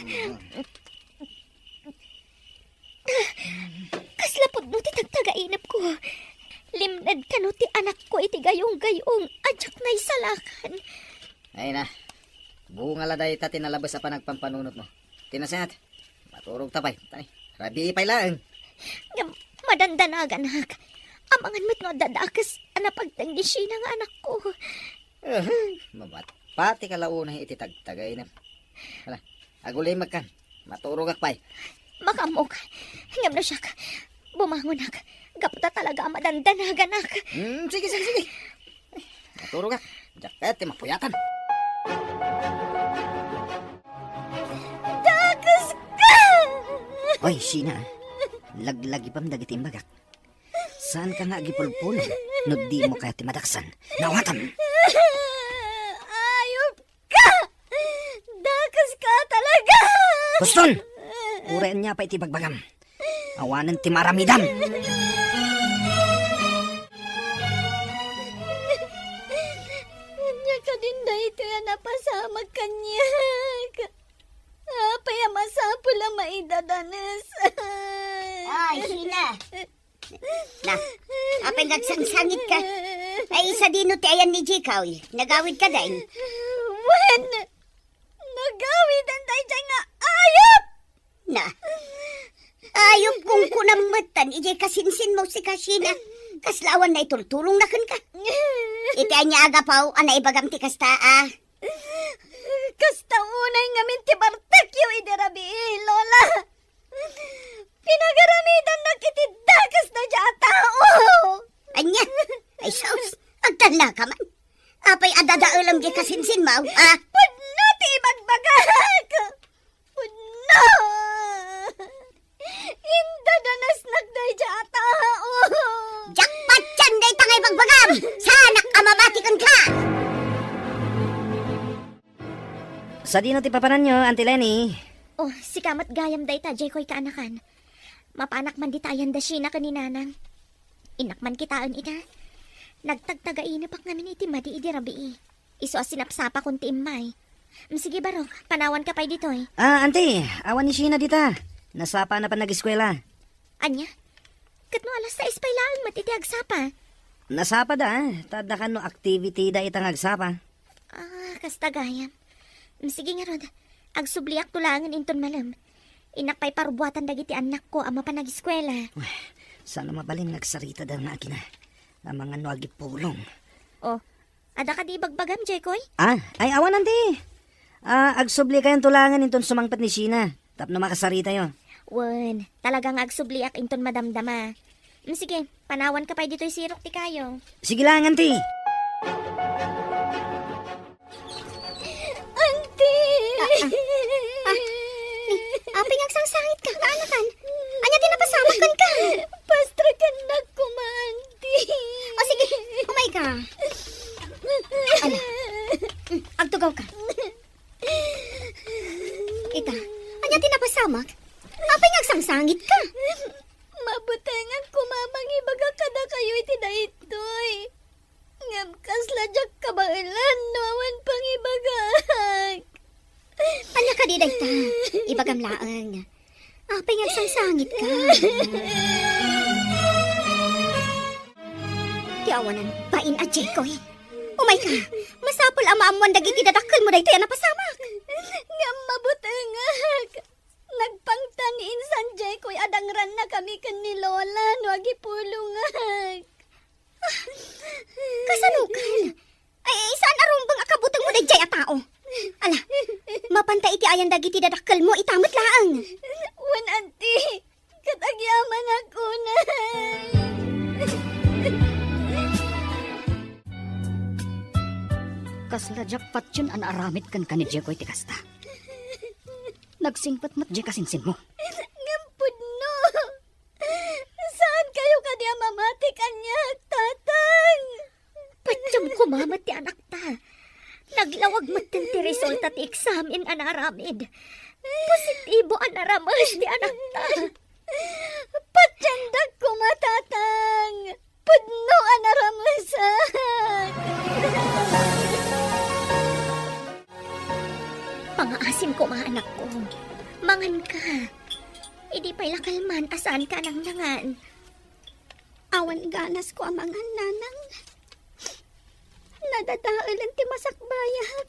Kasla pudno ti tagtagainepko. Limned kano ti anakko iti gayong-gayong a diak naisalakan. Ay na, bunga la dayta ti nalabes a panagpampanunotmo. Ti nasayaat, maturogta pay. Tay, rabii pay laeng. Ngem madandanaganak. Amangan met no adda dakes a napagteng ni Sheena nga anakko. Ahem, mabatpatika la unay iti tagtagainep. Hala, agulimekkan. Maturogak pay. Makaammok. Ngem no siak, bumangonak. Gapu ta talaga a madandanaganak. Hmm, sige, sige, sige. Maturogak. Diak kayat ti mapuyatan. Dakeska! Oy, Sheena. Laglagipem dagiti imbagak. Saanka nga agipulpulong no dimo kayat ti madaksan. Naawatam. Ayupka! Dakeska talaga! Huston! Uray ania pay ti ibagbagam. Awanen ti maaramidam. Ania kadin daytoy a napasamak kaniak? Apay a masapul a maidadanes? Ay, Sheena. Na, apay nga agsangsangitka? Ay, sadino ti ayan ni Jikoy? Nagawid kadi? Wen, nagawidan daydiay nga ayup! Na, ayup, kunkunam metten idiay kasinsinmo, sika, Sheena. Kasla awan naitultulongna kenka. Iti ania a gapu a naibagam ti kasta, a? Kasta unay ngamin ti bartekyo idi rabii, Lola. Pinagaramidannak iti dakes daydiay a tao. Ania? Ay, sus! Agtallaka man. Apay a dadaelem diay kasinsinmo, a? Pudno ti ibagbagak! Pudno! Indadanasnak daydiay a tao! Diak patien dayta nga ibagbagam! Saanak a mamati kenka! Sadino ti papananyo, Auntie Leni? Oh, sika met gayam dayta, Jikoy, kaanakan. Mapanak man dita ayan da Sheena ken ni Nanang. Innak man kitaen ita. Nagtagtagainepak ngamin iti madi idi rabii. Isu a sinapsapakon ti immay. Mm, sige, barok, panawanka pay ditoy. Ah, Auntie, awan ni Sheena dita. Nasapana panag-eskuela. Ania? Ket no alas sais pay laeng met iti agsapa? Nasapada, ta adda kano activity da ita nga agsapa. Ah, kasta gayam. Mm, sige ngarud, agsubliakto laengen inton malem. Innak pay parubuatan dagiti annakko a mapan ageskuela. Uy, saan a mabalin nga agsaritada nga agina. Amangan no agipulong. Oh, adda kadi ibagbagam, Jekoy? Ah, ay awan, Auntie. Ah, agsublikayonto laengen inton sumangpet ni Sheena. Tapno makasaritayo. Wen, talaga nga agsubliak inton madamdama. Mm, sige, panawanka pay ditoy sirok ti kayo. Sige laeng, Auntie. Auntie! Ah, ah, ah, ni, apay nga agsangsangitka, kaanakan? Ania ti napasamak kenka? Pastrakennak koma, Auntie. O sige, umayka. Ala, mm, agtugawka. Ita, ania ti napasamak? Apay nga agsangsangitka? Mabutengak koma a mangibaga kadakayo iti daytoy. Ngem kasla diak kabaelan no awan pangibagak. Ania kadi dayta? Ibagam laeng. Apay nga agsangsangitka? Ti awanan bain a Jekoy. Umayka, masapul a maammoan dagiti dadakkelmo daytoy a napasamak. Ngem mabutengak. Nagpangtan ni insan Jekoy a dangrannakami ken ni Lola no agipulongak. Ah, kasanokan? Ay, saan a rumbeng a kabutengmo daydiay a tao? Ala, mapanta iti ayan dagiti dadakkelmo, ita met laeng. Wen, Auntie, ket agyamanak unay. Kasla diak patien a naaramid kenka ni Jekoy ti kasta. Nagsingpet met diay kasinsinmo. Ngem pudno. Saankayo kadi a mamati kaniak, Tatang? Patiem koma met ti anakta. Naglawag metten ti resulta ti eksamen a naaramid. Positibo a narames ti anakta. Patiendak koma, Tatang. Pudno a naramesak. Pangaasim koma, anakko. Manganka. Idi pay la kalman a saanka a nangnangan. Awan ganasko a mangan, Nanang. Nadadaelen ti masakbayak.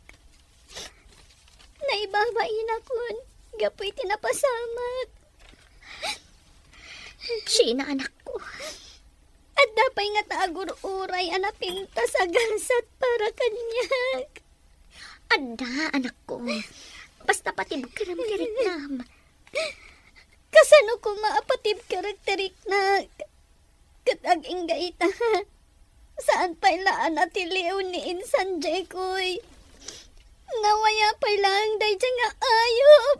Naibabainakon gapu iti napasamak. Sheena, anakko. Adda pay ngata agur-uray a napintas a gasat para kaniak? Adda, anakko. Basta patibkerem ti riknam. Kasano koma a patibkerek ti riknak? Ket agingga ita, saan pay la a natiliw ni Insan Jekoy. Nawaya pay laeng daydiay nga ayup.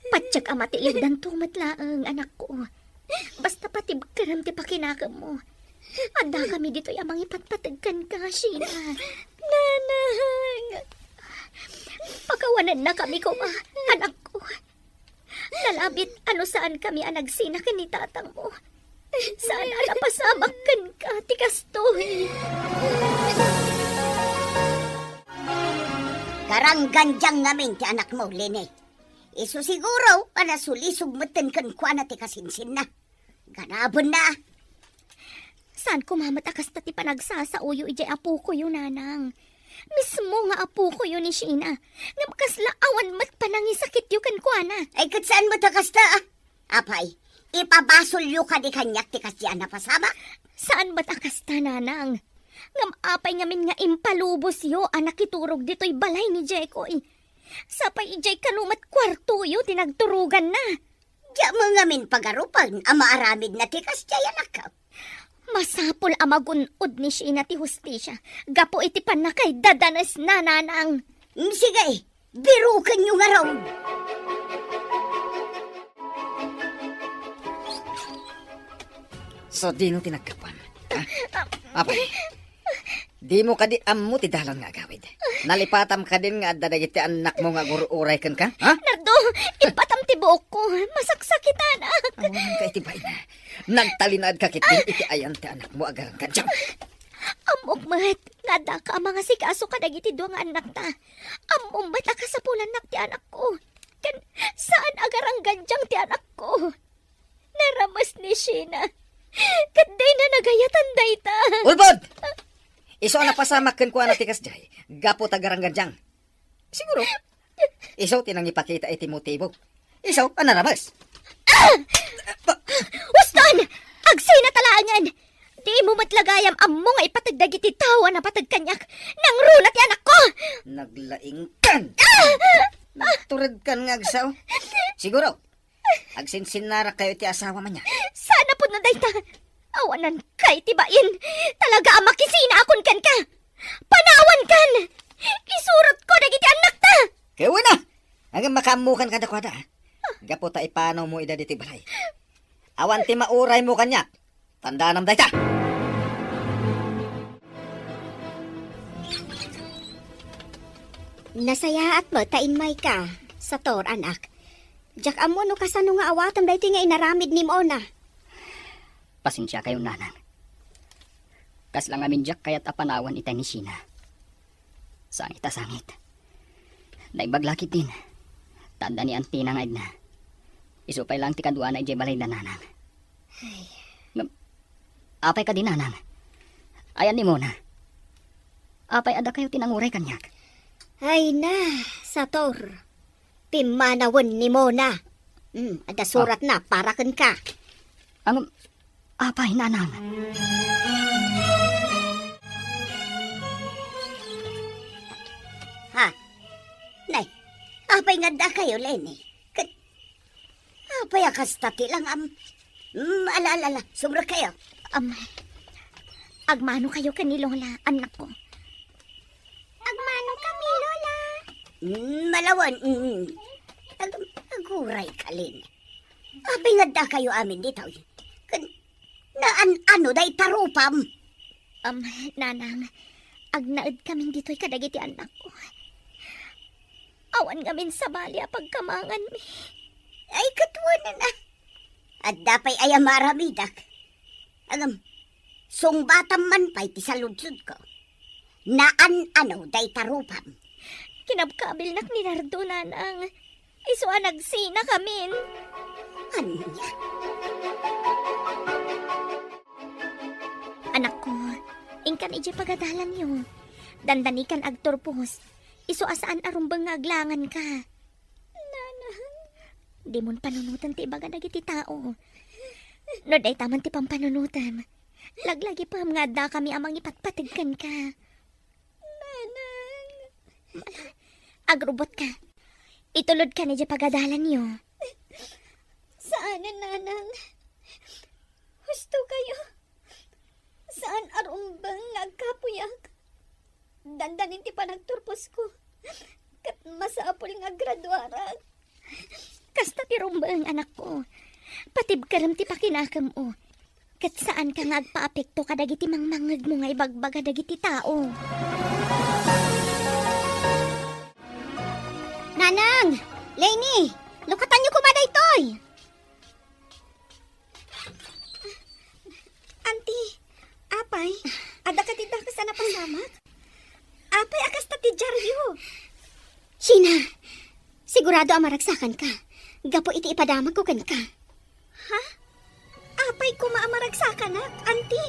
Patiek a matiliwdanto met laeng, anakko. Basta patibkerem ti pakinakemmo. Addakami ditoy a mangipatpateg kenka, Sheena. Nanang! Pakawanennakami koma, anakko. Nalabit a no saankami a nagsina ken ni tatangmo, saan a napasamak kenka ti kastoy. Garanggandiang ngamin ti anakmo, Leni. Isu siguro a nasulisog metten kenkuana ti kasinsinna. Ganabenna. Saan koma met a kasta ti panagsasaoyo idiay apokoyo, Nanang. Mismo nga apokoyo ni Sheena. Ngem kasla awan met panangisakityo kenkuana. Ay, ket saan met a kasta, a? Apay, ipabasolyo kadi kaniak ti kasdiay a napasamak? Saan met a kasta, Nanang. Ngem apay ngamin nga impalubosyo a nakiturog ditoy balay ni Jekoy? Sapay idiay kano met kuartoyo ti nagturoganna. Diak met ngamin pagarupen a maaramidna ti kasdiay, anakko. Masapul a magun-od ni Sheena ti hustisia gapu iti pannakaidadanesna, Nanang. Mm, sige, birukenyo ngarud. So, dino ti naggapuam? Ha? Apay, dimo kadi ammo ti dalan nga agawid? Nalipatam kadin nga adda dagiti annakmo nga agur-uray kenka? Ha? Nardo, ibbatam ti buokko. Masaksakitanak. Awanka iti baina. Nagtalinaedka ketdin iti ayan ti annakmo a garanggandiang. Ammok met nga addaka a mangasikaso kadagiti dua nga annakta. Ammom met a kasapulannak ti anakko. Ken saan a garanggandiang ti anakko. Narames ni Sheena. Ket dina nagayatan dayta. Ulbod! Isu a napasamak kenkuana ti kasdiay, gapu ta garanggandiang. Siguro, isu ti nangipakita iti motibo. Isu a narames. Ah! Uston! Agsinata laengen! Dimo met la gayam ammo nga ipateg dagiti tao a napateg kaniak. Nangruna ti anakko! Naglaingkan! Ah! Nagturedkan nga agsao. Siguro, agsinsinnarakayo iti asawa man niya. Saan a pudno dayta? Awananka iti bain. Talaga a makisinaakon kenka. Panawankan! Isurotko dagiti annakta! Kaya na! Ngem makaammokan kadakuada, a. Gapu ta ipanawmo ida ditoy balay. Awan ti mauraymo kaniak. Tandaanam dayta! Nasayaat met ta immayka, Sator, anak. Diak ammo no kasano nga awatem daytoy nga inaramid ni Mona. Pasensiakayo, nanang. Kasla ngamin diak kayat a panawan itay ni Sheena. Sangit a sangit. Naimbag la ketdin. Ta adda ni Antina nga edna. Isu pay laeng ti kaduana idiay balayda, nanang. Ay. Ngem, apay kadi, nanang? Ayan ni Mona. Apay a dakayo ti nanguray kaniak? Ay na, Sator. Pimmanawen ni Mona. Hmm, adda suratna para kenka. Ngem, apay, nanang? Ha? Nay, apay nga addakayo, Leni? Ket apay a kasta ti langam? Hmm, ala, ala, ala, sumrekkayo. Am, agmanokayo ken ni Lola, annakko. Agmano kami, Lola. Hmm, malawen, hmm. Ag-, aguray ka, Leni. Apay nga addakayo amin ditoy? Ken naan-ano dayta rupam? Am, nanang, agnaed kamin ditoy kadagiti annakko. Awan ngamin sabali a pagkamanganmi. Ay, ket wen a. Adda pay aya maaramidak. Ngem, sungbatam man pay ti saludsodko. Naan-ano dayta rupam? Kinabkabilnak ni Nardo, nanang. Isu a nagsinakamin. Ania? Anakko, inkan idiay pagadalanyo. Dandanikan agturpos. Isu a saan a rumbeng nga aglanganka. Nanang. Dimon panunoten ti ibaga dagiti tao. No dayta man ti pampanunotem, laglagipem nga addakami a mangipatpateg kenka. Nanang. Agrubotka. Itulodka idiay pagadalanyo. Saanen, nanang. Husto kayo. Saan a rumbeng nga agkapuyak. Dandanin ti panagturposko. Ket masapul nga agraduarak. Kasta ti rumbeng, anakko. Patibkerem ti pakinakemmo. Ket saanka nga agpaapekto kadagiti mangmangngegmo nga ibagbaga dagiti tao. Nanang! Leni! Lukatanyo koma daytoy! Anti, apay, adda kadi dakes a napasamak? Apay a kasta ti diario? Sheena, sigurado a maragsakanka gapu iti ipadamagko kenka. Ha? Apay koma a maragsakanak, anti?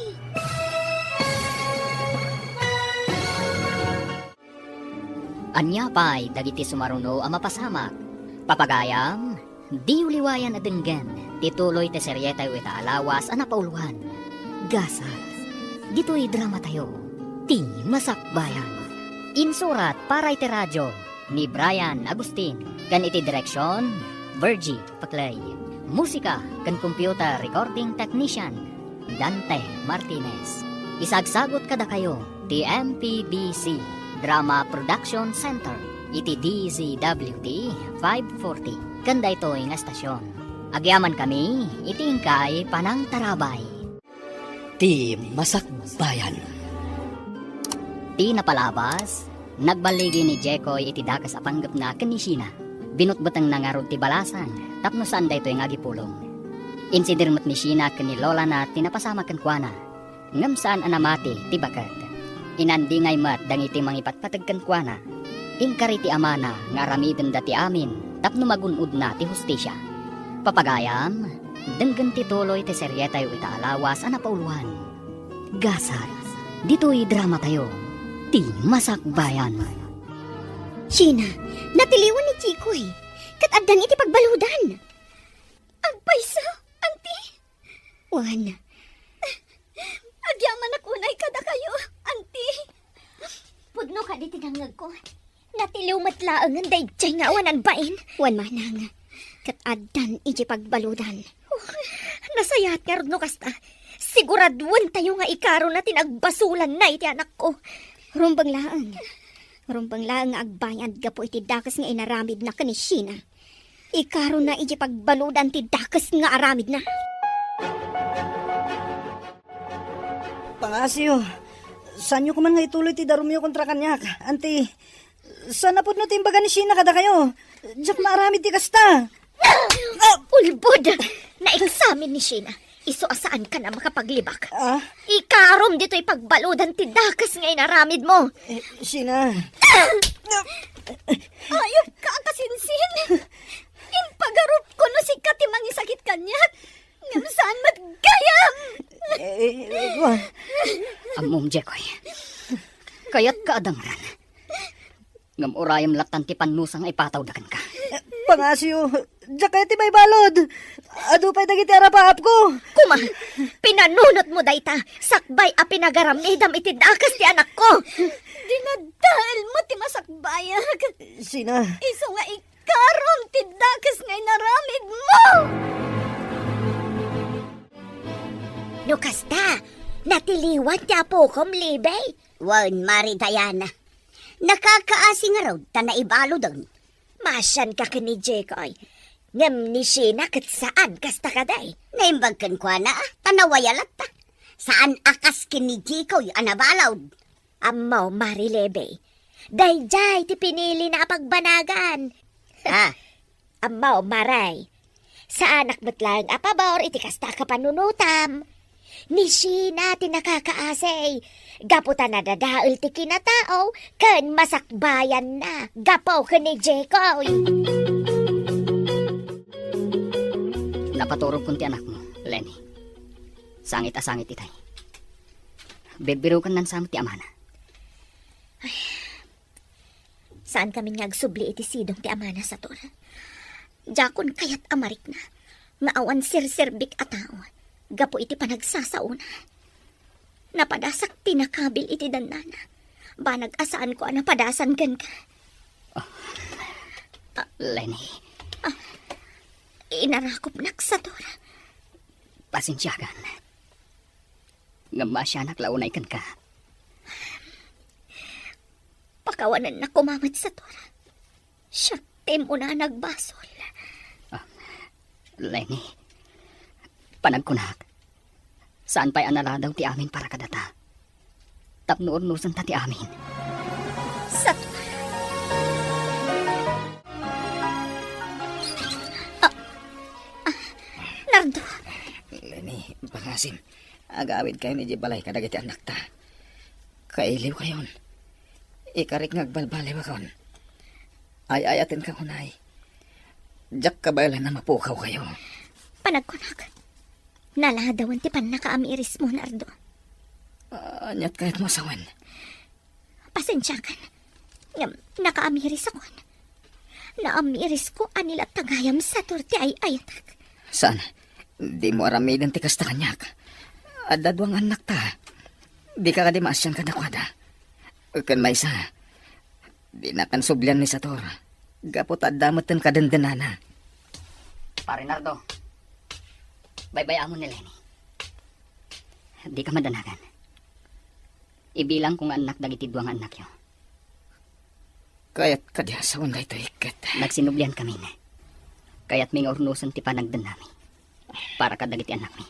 Ania pay dagiti sumaruno a mapasamak? Papagayam, diyo liwayan a denggen ti tuloy ti serietayo ita a lawas a napauluan, Gasat. Ditoy dramatayo, Ti Masakbayan. Insurat para iti radio ni Brian Agustin ken iti direksion, Virgie Paclay. Musika ken computer recording technician, Dante Martinez. Isagsagut kadakayo ti M P B C Drama Production Center iti D Z W T five forty ken daytoy nga estasion. Agyamankami iti inkay panangtarabay. Ti Masakbayan. Ti napalabas, nagballigi ni Jekoy iti dakes a panggepna ken ni Sheena. Binutbutengna ngarud ti balasan tapno saan daytoy nga agipulong. Insidir met ni Sheena ken ni lolana ti napasamak kenkuana, ngem saan a namati ti baket. Inandingay met dagiti mangipatpateg kenkuana. Inkari ti amana nga aramidenda ti amin tapno magun-odna ti hustisia. Papagayam, denggen ti tuloy ti serietayo ita a lawas a napauluan, Gasat. Ditoy dramatayo, Ti Masakbayan. Sheena, natiliwan ni Jekoy, ket addan iti pagbaludan. Agpayso, anti? Wen. Agyamanak unay kadakayo, anti. Pudno kadi ti nangngegko. Natiliw met laengen daydiay nga awanan bain. Wen manang, ket addan idiay pagbaludan. Oh, nasayaat ngarud no kasta. Siguraduentayo nga ikarona ti nagbasolanna iti anakko. Rumbeng laeng. Rumbeng laeng nga agbayad gapu iti dakes nga inaramidna ken ni Sheena. Ikarona iti pagbaludan ti dakes nga aramidna. Pangasiyo, saanyo koman nga ituloy ti darumyo kontra kaniak. Anti, saan a pudno ti imbaga ni Sheena kadakayo. Diak maaramid ti kasta. Ulbod! Naeksamin ni Sheena. Isu a saankan a makapaglibak. Ah? Ikarom ditoy pagbaludan ti dakes nga inaramidmo. Eh, Sheena. Ayop ka, kasinsin! Impagarupko no sika ti mangisakit kaniak, ngem saan met gayam! Eh, eh, eh, wa- Ammom, Jekoy. Kayatka a dangran. Ngem urayem lattan ti pannusa nga ipatawda kenka. Pangasiyo, diak kayat ti maibalud. Adu pay dagiti arapaapko. Kuma, pinanunotmo dayta, sakbay a pinagaramidam iti dakes ti anakko. Dinadaelmo ti masakbayak. Sheena. Isu nga ikarom ti dakes nga inaramidmo. No kasta, natiliwan ti apokom, Libey? Wen, Mari Diana. Nakakaasi ngarud ta naibaluden. Maasianka ken ni Jekoy. Ngem ni Sheena ket saan kasta kadi. Naimbag kenkuana, ta nawaya latta. Saan a kas ken ni Jekoy a nabalud. Ammom, Mari Libey. Daydiay ti pinilina a pagbanagan. Ah. Ammo, Mare. Saanak met laeng a pabor iti kasta a kapanunotam. Ni Sheena ti nakakaasi. Gapu ta nadadael ti kinatao ken masakbayanna. Gapu ken ni Jekoy. Napaturogkon ti anakmo, Leni. Sangit a sangit itay. Birbiroken nansa met ti amana. Saan kami nga agsubli iti sidong ti amana, Sator. Diakon kayat a marikna nga awan serserbik a tao gapu iti panagsasaona. Napadasak ti nakabil iti dannana. Banag a saanko a napadasan kenka. Ah, Leni. Ah, inarakopnak, Sator. Pasensiakan. Ngem maasianak la unay kenka. Pakawanennak koma met, Sator. Siak ti immuna a nagbasol. Ah, Leni, panagkunak, saan pay a naladaw ti amin para kadata. Tapno urnosenta ti amin. Sator. Ah, ah, Nardo. Leni, pangasim. Agawidkayon idiay balay kadagiti annakta. Kailiwkayon. Ikarik nga agbalbaliwakon. Ay-ayatenka unay. Diak kabaelan a mapukawkayo. Panagkunak, naladawan ti pannakaamirismo, Nardo. Aniat kayatmo a sawen? Pasensiakan. Ngem, nakaamirisakon. Naamirisko a ni latta gayam, Sator, ti ay-ayatek. Saan? Dimo aramiden ti kasta kaniak. Adda dua nga annakta. Dika kadi maasian kadakuada. Ken maysa, dinakan sublian ni Sator. Gapu ta adda metten kadendenana. Pare Nardo, baybay-amon ni Leni. Dika madanagan. Ibilangko nga annak dagiti dua nga annakyo. Kayat kadi a sawen daytoy ket nagsinubliankamin. Kayatmi nga urnosen ti panagdennami para kadagiti annakmi.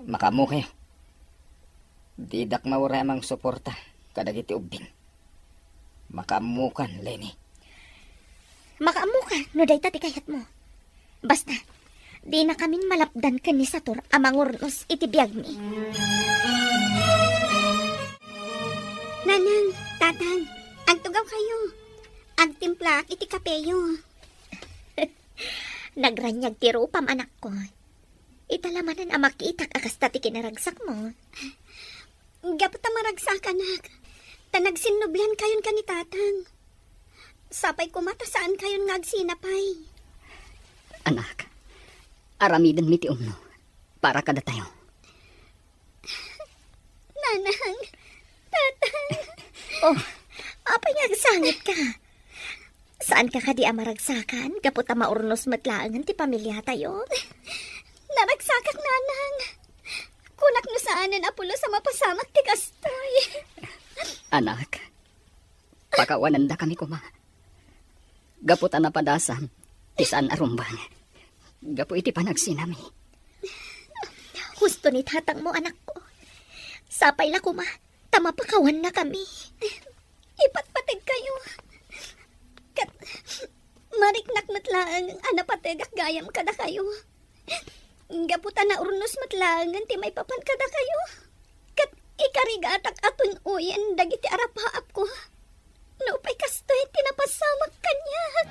Makaammokayo. Didak mauray a mangsuporta kadagiti ubbing. Makaammokan, Leni. Makaammokan no dayta ti kayatmo. Basta, dinakamin malapdan ken ni Sator a mangurnos iti biagmi. Nanang, Tatang, agtugawkayo. Agtimplaak iti kapeyo. Nagraniag ti rupam, anakko. Ita la manen a makitak a kasta ti kinaragsakmo. Gapu ta maragsakanak, ta nagsinnubliankayon ken ni Tatang. Sapay koma ta saankayon nga agsinapay. Anak, aramidenmi ti umno para kadatayo. Nanang, Tatang. Oh, apay nga agsangitka? Saanka kadi a maragsakan gapu ta maurnos met laengen ti pamiliatayo? Naragsakak, Nanang. Kunak no saanen a pulos a mapasamak ti kastoy. Anak, pakawanendakami koma. Gapu ta napadasan ti saan a rumbeng gapu iti panagsinami. Husto ni tatangmo, anakko. Sapay la koma ta mapakawannakami. Ipatpategkayo. Ket mariknak met laeng a napategak gayam kadakayo. Gapu ta naurnos met laengen ti maipapan kadakayo. Ket ikarigatak a tun-oyen dagiti arapaapko. Nupay kastoy ti napasamak kaniak.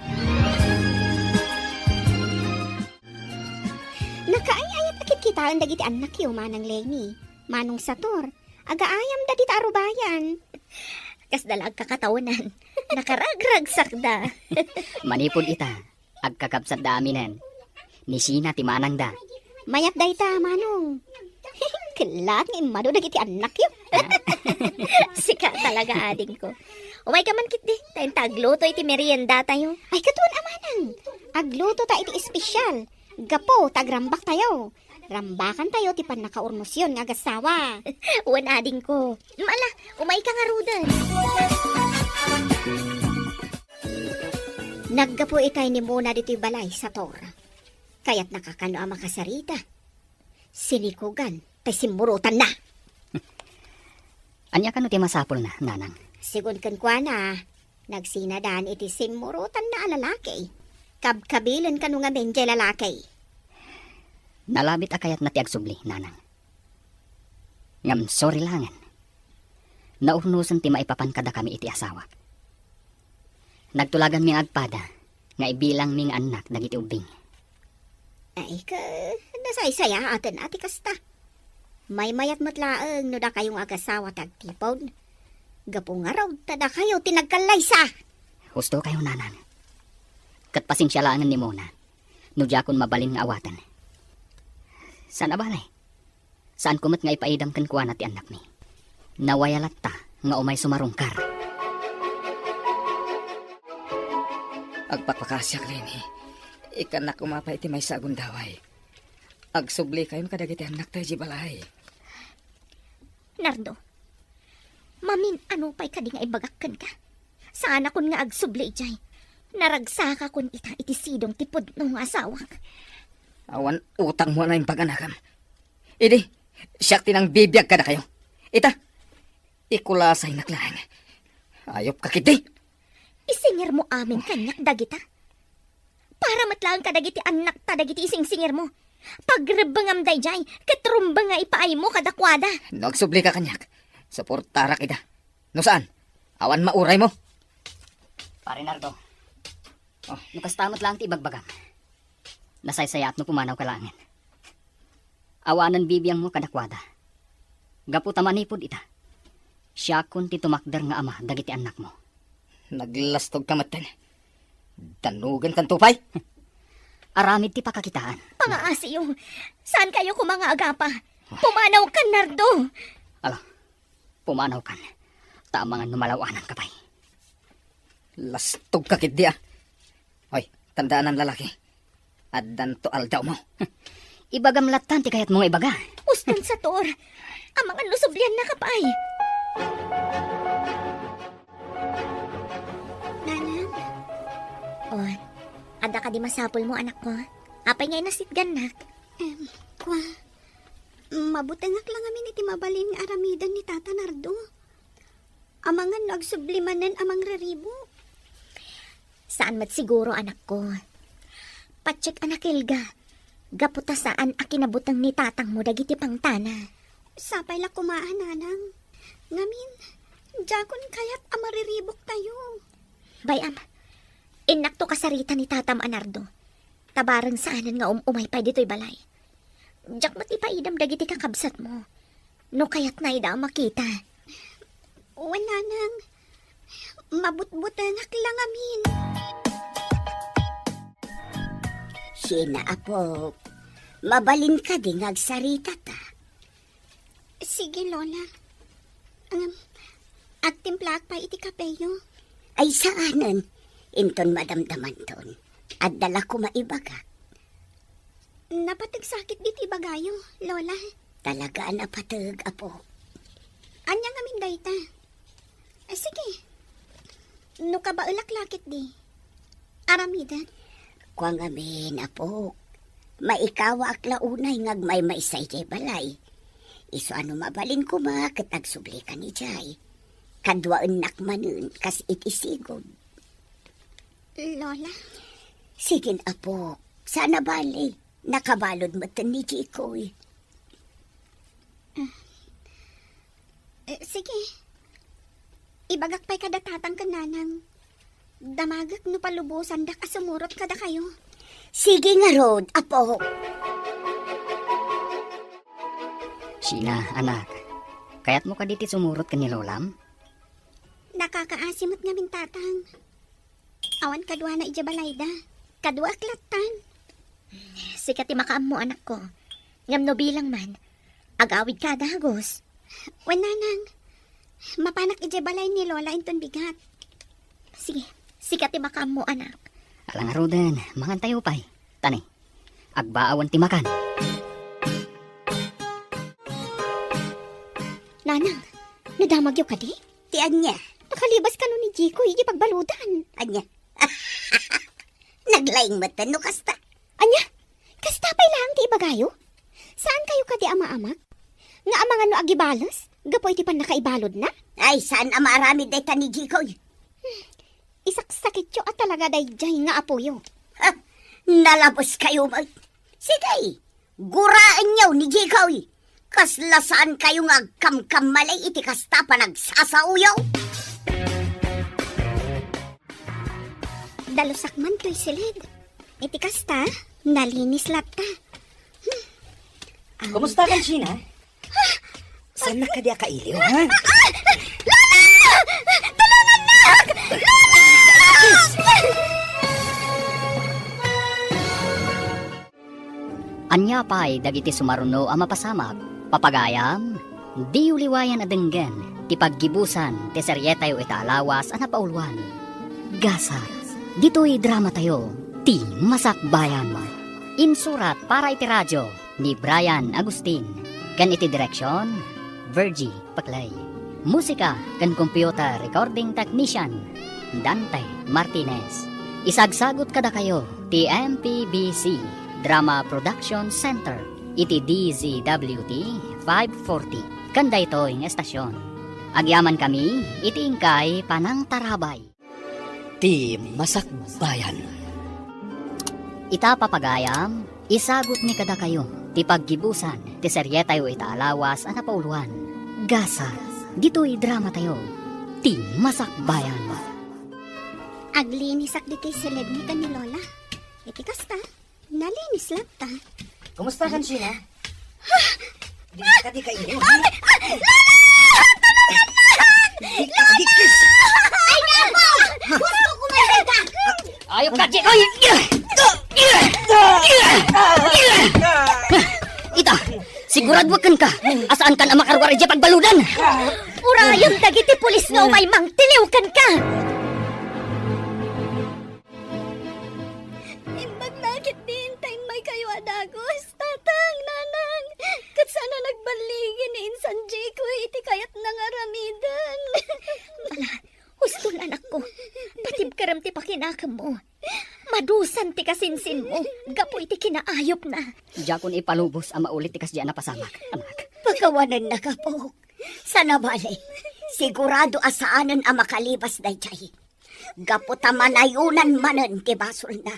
Nakaay-ayat a kitkitaen dagiti annakyo, Manang Leni, Manong Sator, agaayamda dita arubayan. Kasda la agkakataonan. Nakaragragsakda. Manipud ita, agkakabsatda aminen. Ni Sina ti manangda. Mayat dayta, Manong. Ket laeng nga immadu dagiti annakyo. Ah. Sika talaga, adingko. Umayka man ketdi, ta inta agluto iti meriendatayo. Ay, ket wen a, Manang. Agluto ta iti espesyal. Gapu ta agrambaktayo. Rambakantayo ti pannakaurnosyon nga agassawa. Wen, adingko. Ala, umayka ngaruden. Naggapu itay ni Mona ditoy balay, Sator. Kayatnaka kano a makasarita. Sinikugan tay simmurotanna. Ania kano ti masapulna, Nanang? Sigun kenkuana, nagsinadan iti simmurotanna a lalaki. Kabkabilen kano ngamin diay lalaki. Nalabit a kayatna ti agsubli, Nanang. Ngem sorry laengen. Naurnosen ti maipapan kadakami iti asawak. Nagtulaganmi nga agpada nga ibilangmi nga annak dagiti ubbing. Ay, ka, nasaysayaaten a ti kasta. Maymayat met laeng no dakayo nga agasawa ti agtipon. Gapu ngarud ta dakayo ti nagkallaysa. Husto kayo, Nanang. Ket pasensia laengen ni Mona no diakon mabalin nga awaten. Saan a bale, saanko met nga ipaidam kenkuana ti annakmi. Nawaya latta nga umay sumarungkar. Agpakpakasiak, Leni. Ikkannak koma pay iti maysa a gundaway. Agsublikayon kadagiti annakta idiay balay. Nardo, mamin-ano pay kadi nga ibagak kenka? Saanakon nga agsubli idiay. Naragsakakon ita iti sidong ti pudno nga asawak. Awan utangmo a naimbag, anakam. Idi, siak ti nangbibiag kadakayo. Ita, ikulasaynak laeng. Ayupka ketdi. Isingirmo amin kaniak dagita. Para met laeng kadagiti annakta dagiti isingsingirmo. Pagrebbengam daydiay, ket rumbeng nga ipaaymo kadakuada. No agsublika kaniak, suportarak ida. No saan, awan mauraymo. Pare Nardo, oh, no kasta met laeng ti ibagbagam, nasaysayaat no pumanawka laengen. Awanen bibiangmo kadakuada. Gapu ta manipud ita, siakon ti tumakder nga ama dagiti annakmo. Naglastogka metten. Dannugenkanto pay. Aramid ti pakakitaan. Pangaasiyo. Saankayo koma nga agapa? Pumanawkan, Nardo. Ala, pumanawkan. Ta amangan no malaw-ananka pay. Lastogka ketdi, a. Hoy, tandaanam, lalaki. Addanto aldawmo. Ibagam lattan ti kayatmo nga ibaga. Uston, Sator. Amangan no subliannaka pay. Nanang? Oh, adda kadi masapulmo, anakko? Apay nga inasitgannak? Em, kua, mabutengak la ngamin iti mabalin nga aramiden ni Tata Nardo. Amangan no agsubli manen a mangriribuk. Saan met siguro, anakko. Patiek a nakilga, gapu ta saan a kinabuteng ni tatangmo dagiti pangtana. Sapay la koma a, Nanang. Ngamin, diakon kayat a mariribuktayo. Bay-am, innakto kasarita ni tatam a Nardo. Ta bareng saanen nga um-umay pay ditoy balay. Diak met ipaidam dagiti kakabsatmo no kayatna ida a makita. Wen, Nanang. Mabutbutengak la ngamin. Sina, apok? Mabalin kadi nga agsarita ta? Sige, Lola. Ngem, agtimplaak pay iti kapeyo. Ay, saanen. Inton madamdamanton, adda la koma ibagak. Napateg sakit diti ibagayo, Lola. Talaga a napateg, apo. Ania ngamin dayta? Eh, sige. No kabaelak la ketdi, aramidek. Kua ngamin, apok. Maikawaak la unay nga agmaymaysa idiay balay. Isu a no mabalin koma ket agsublikan idiay. Kaduaennak manen kas iti sigud. Lola? Sige, apok. Saan a bale. Nakabalud met ni Jikoy. Eh, sige. Ibagak pay kada tatang ken nanang. Damagek no palubosandak a sumurot kadakayo. Sige ngarud, apo. Sina, anak, kayatmo kadi ti sumurot ken ni lolam? Nakakaasi met ngamin, tatang. Awan kaduana idiay balayda. Kaduaak lattan. Sika ti makaammo, anakko. Ngem no bilang man, agawidka a dagus. Wen, nanang, mapanak idiay balay ni Lola inton bigat. Sige, sika ti makaammo, anak. Ala ngaruden, mangantayo pay. Tani, agbaawen ti makan. Nanang, nadamagyo kadi? Ti ania? Nakalibas kano ni Jikoy idiay pagbaludan. Ania? Naglaing met no kasta. Ania? Kasta pay laeng ti ibagayo? Saankayo kadi a maamak? Nga amangan no agibales? Gapu iti pannakaibaludna? Ay, saan a maaramid dayta ni Jikoy. Isaksakityo a talaga daydiay nga apoyo. Ha? Nalabes kayo met. Sige, guraenyo ni Jikoy. Kasla saan kayo nga agkamkammalay iti kasta panagsasaoyo. Dalusak man toy siled. Iti kasta, nalinis latta. Hmm. Kumusta kan, Sheena? Saan na kadi a kailiw, ha? Ah! Lola! Tulungannak! Lola! Ania pay dagiti sumaruno a mapasamak? Papagayam, diyo liwayan a denggen ti paggibusan ti serietayo ita a lawas a napauluan. Gasat, ditoy dramatayo, Ti Masakbayan. Insurat para iti radio ni Brian Agustin, ken iti direksion, Virgie Paclay. Musika ken computer recording technician, Dante Martinez. Isagsagut kadakayo ti M P B C Drama Production Center iti D Z W T five forty ken daytoy nga estasion. Agyamankami iti inkay panangtarabay. Ti Masakbayan. Ita, papagayam, isagutmi kadakayo ti paggibusan ti serietayo ita a lawas a napauluan. Gasat, ditoy dramatayo, Ti Masakbayan. Aglinisak ditoy siled ni Lola. Iti kasta, nalinis latta. Kumusta kan, Sheena? Di ka, di ka inyo, ha? Di ka, di ka. Ay, nga po! Gusto ko man ka! Ayaw ka, Jikoy! Ita, sigurado ka, a saan ka a makaruar idiay pagbaludan? Urayem dagiti pulis nga umay mangtiliw kenka! Imbag la ketdi ta immaykayo a dagus, Tatang, Nanang, ket saan a nagballigi ni Insan Jikoy iti kayatna nga aramiden. Ala, hustol, anakko. Patibkerem ti pakinakemmo. Madusan ti kasinsinmo gapu iti kinaayupna. Diakon ipalubos a maulit ti kasdiay a napasamak, anak. Pakawanennak, apok. Saan a bale, sigurado a saanen a makalibas daydiay. Gapu ta manayonan manen ti basolna.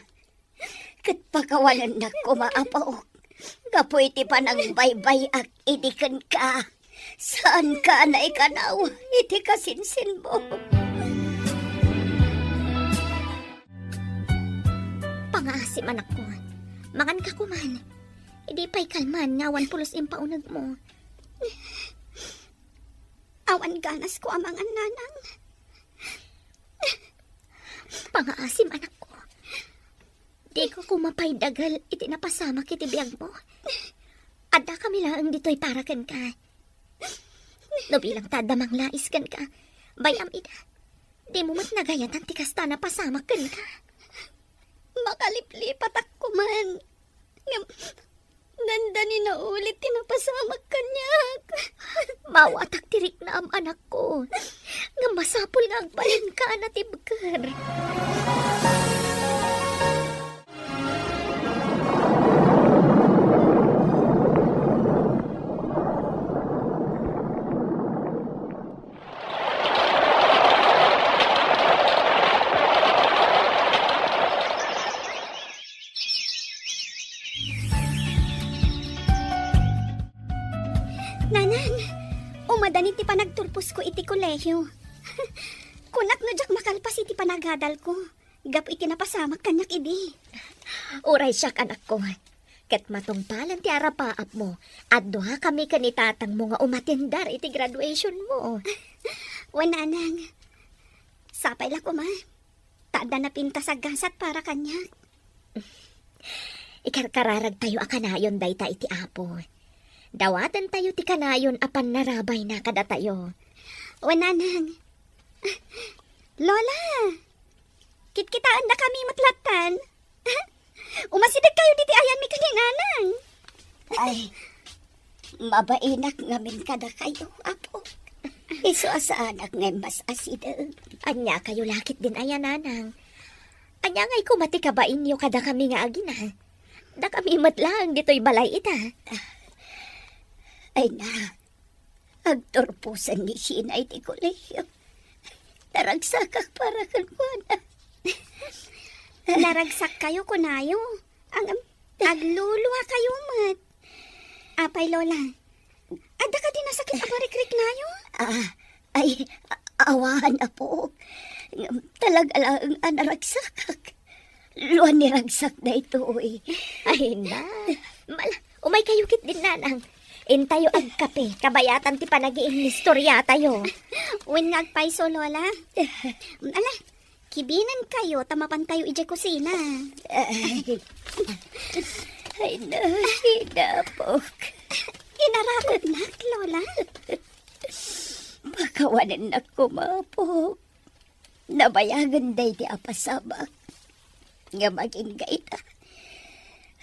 Ket pakawanennak koma, apok, gapu iti panangbaybay-ak idi kenka. Saanka a naikanaw iti kasinsinmo. Pangaasim, anakko. Manganka koman. Idi pay kalman nga awan pulos impaunegmo. Awan ganasko a mangan, Nanang. Pangaasim, anakko. Dika koma pay dagel iti napasamak iti biagmo. Addakami laeng ditoy para kenka. No bilang ta adda manglais kenka, bay-am ida. Dimo met nagayatan ti kasta a napasamak kenka. Makaliplipatak koman. Ngem dandani naulit ti napasamak kaniak. Maawatak ti riknam, anakko. Ngem masapul nga agbalinka a natibker. Nanang, umadani ti panagturposko iti kolehio. Kunak no diak makalpas iti panagadalko, gapu iti napasamak kaniak idi. Uray siak, anakko. Ket matungpalen ti arapaapmo, adduakami ken ni tatangmo nga umatender iti graduationmo. Wen, Nanang. Sapay la koma. Ta adda napintas a gasat para kaniak. Ikarkararagtayo a kanayon dayta iti Apo. Dawatentayo ti kanayon a pannarabayna kadatayo. Wen, Nanang. Lola! Kitkitaennakami met lattan. Umasidegkayo ditoy ayanmi ken ni Nanang. Ay, mabainak ngamin kadakayo, Apo. Isu a saanak nga immas-asideg. Ania kayo la ketdin aya, Nanang? Ania ngay koma ti kabainyo kadakami nga agina? Dakami met laeng ditoy balay ita. Ay na, Agturposan ni Sheena iti kolehio. Naragsakak para kenkuana. Naragsakkayo, kunayo. Ang, agluluakayo met. Apay, Lola? Adda kadi nasakit a parikriknayo? Ah, ay, a-, awan, Apo. Talaga laeng a naragsakak. Luan ni ragsak daytoy. Ay na. Mala, umaykayo ketdin, Nanang. Intayo agkape, kabayatan ti panagiinnistoriatayo. Wen nga agpayso, Lola. Ala, kibinenkayo ta mapantayo idiay kusina. Ay. Ay, na, Sheena, Apok. Inarakotnak, Lola. Pakawanennak koma, Apok. Nabayagen daydi a pasabak. Ngem agingga ita,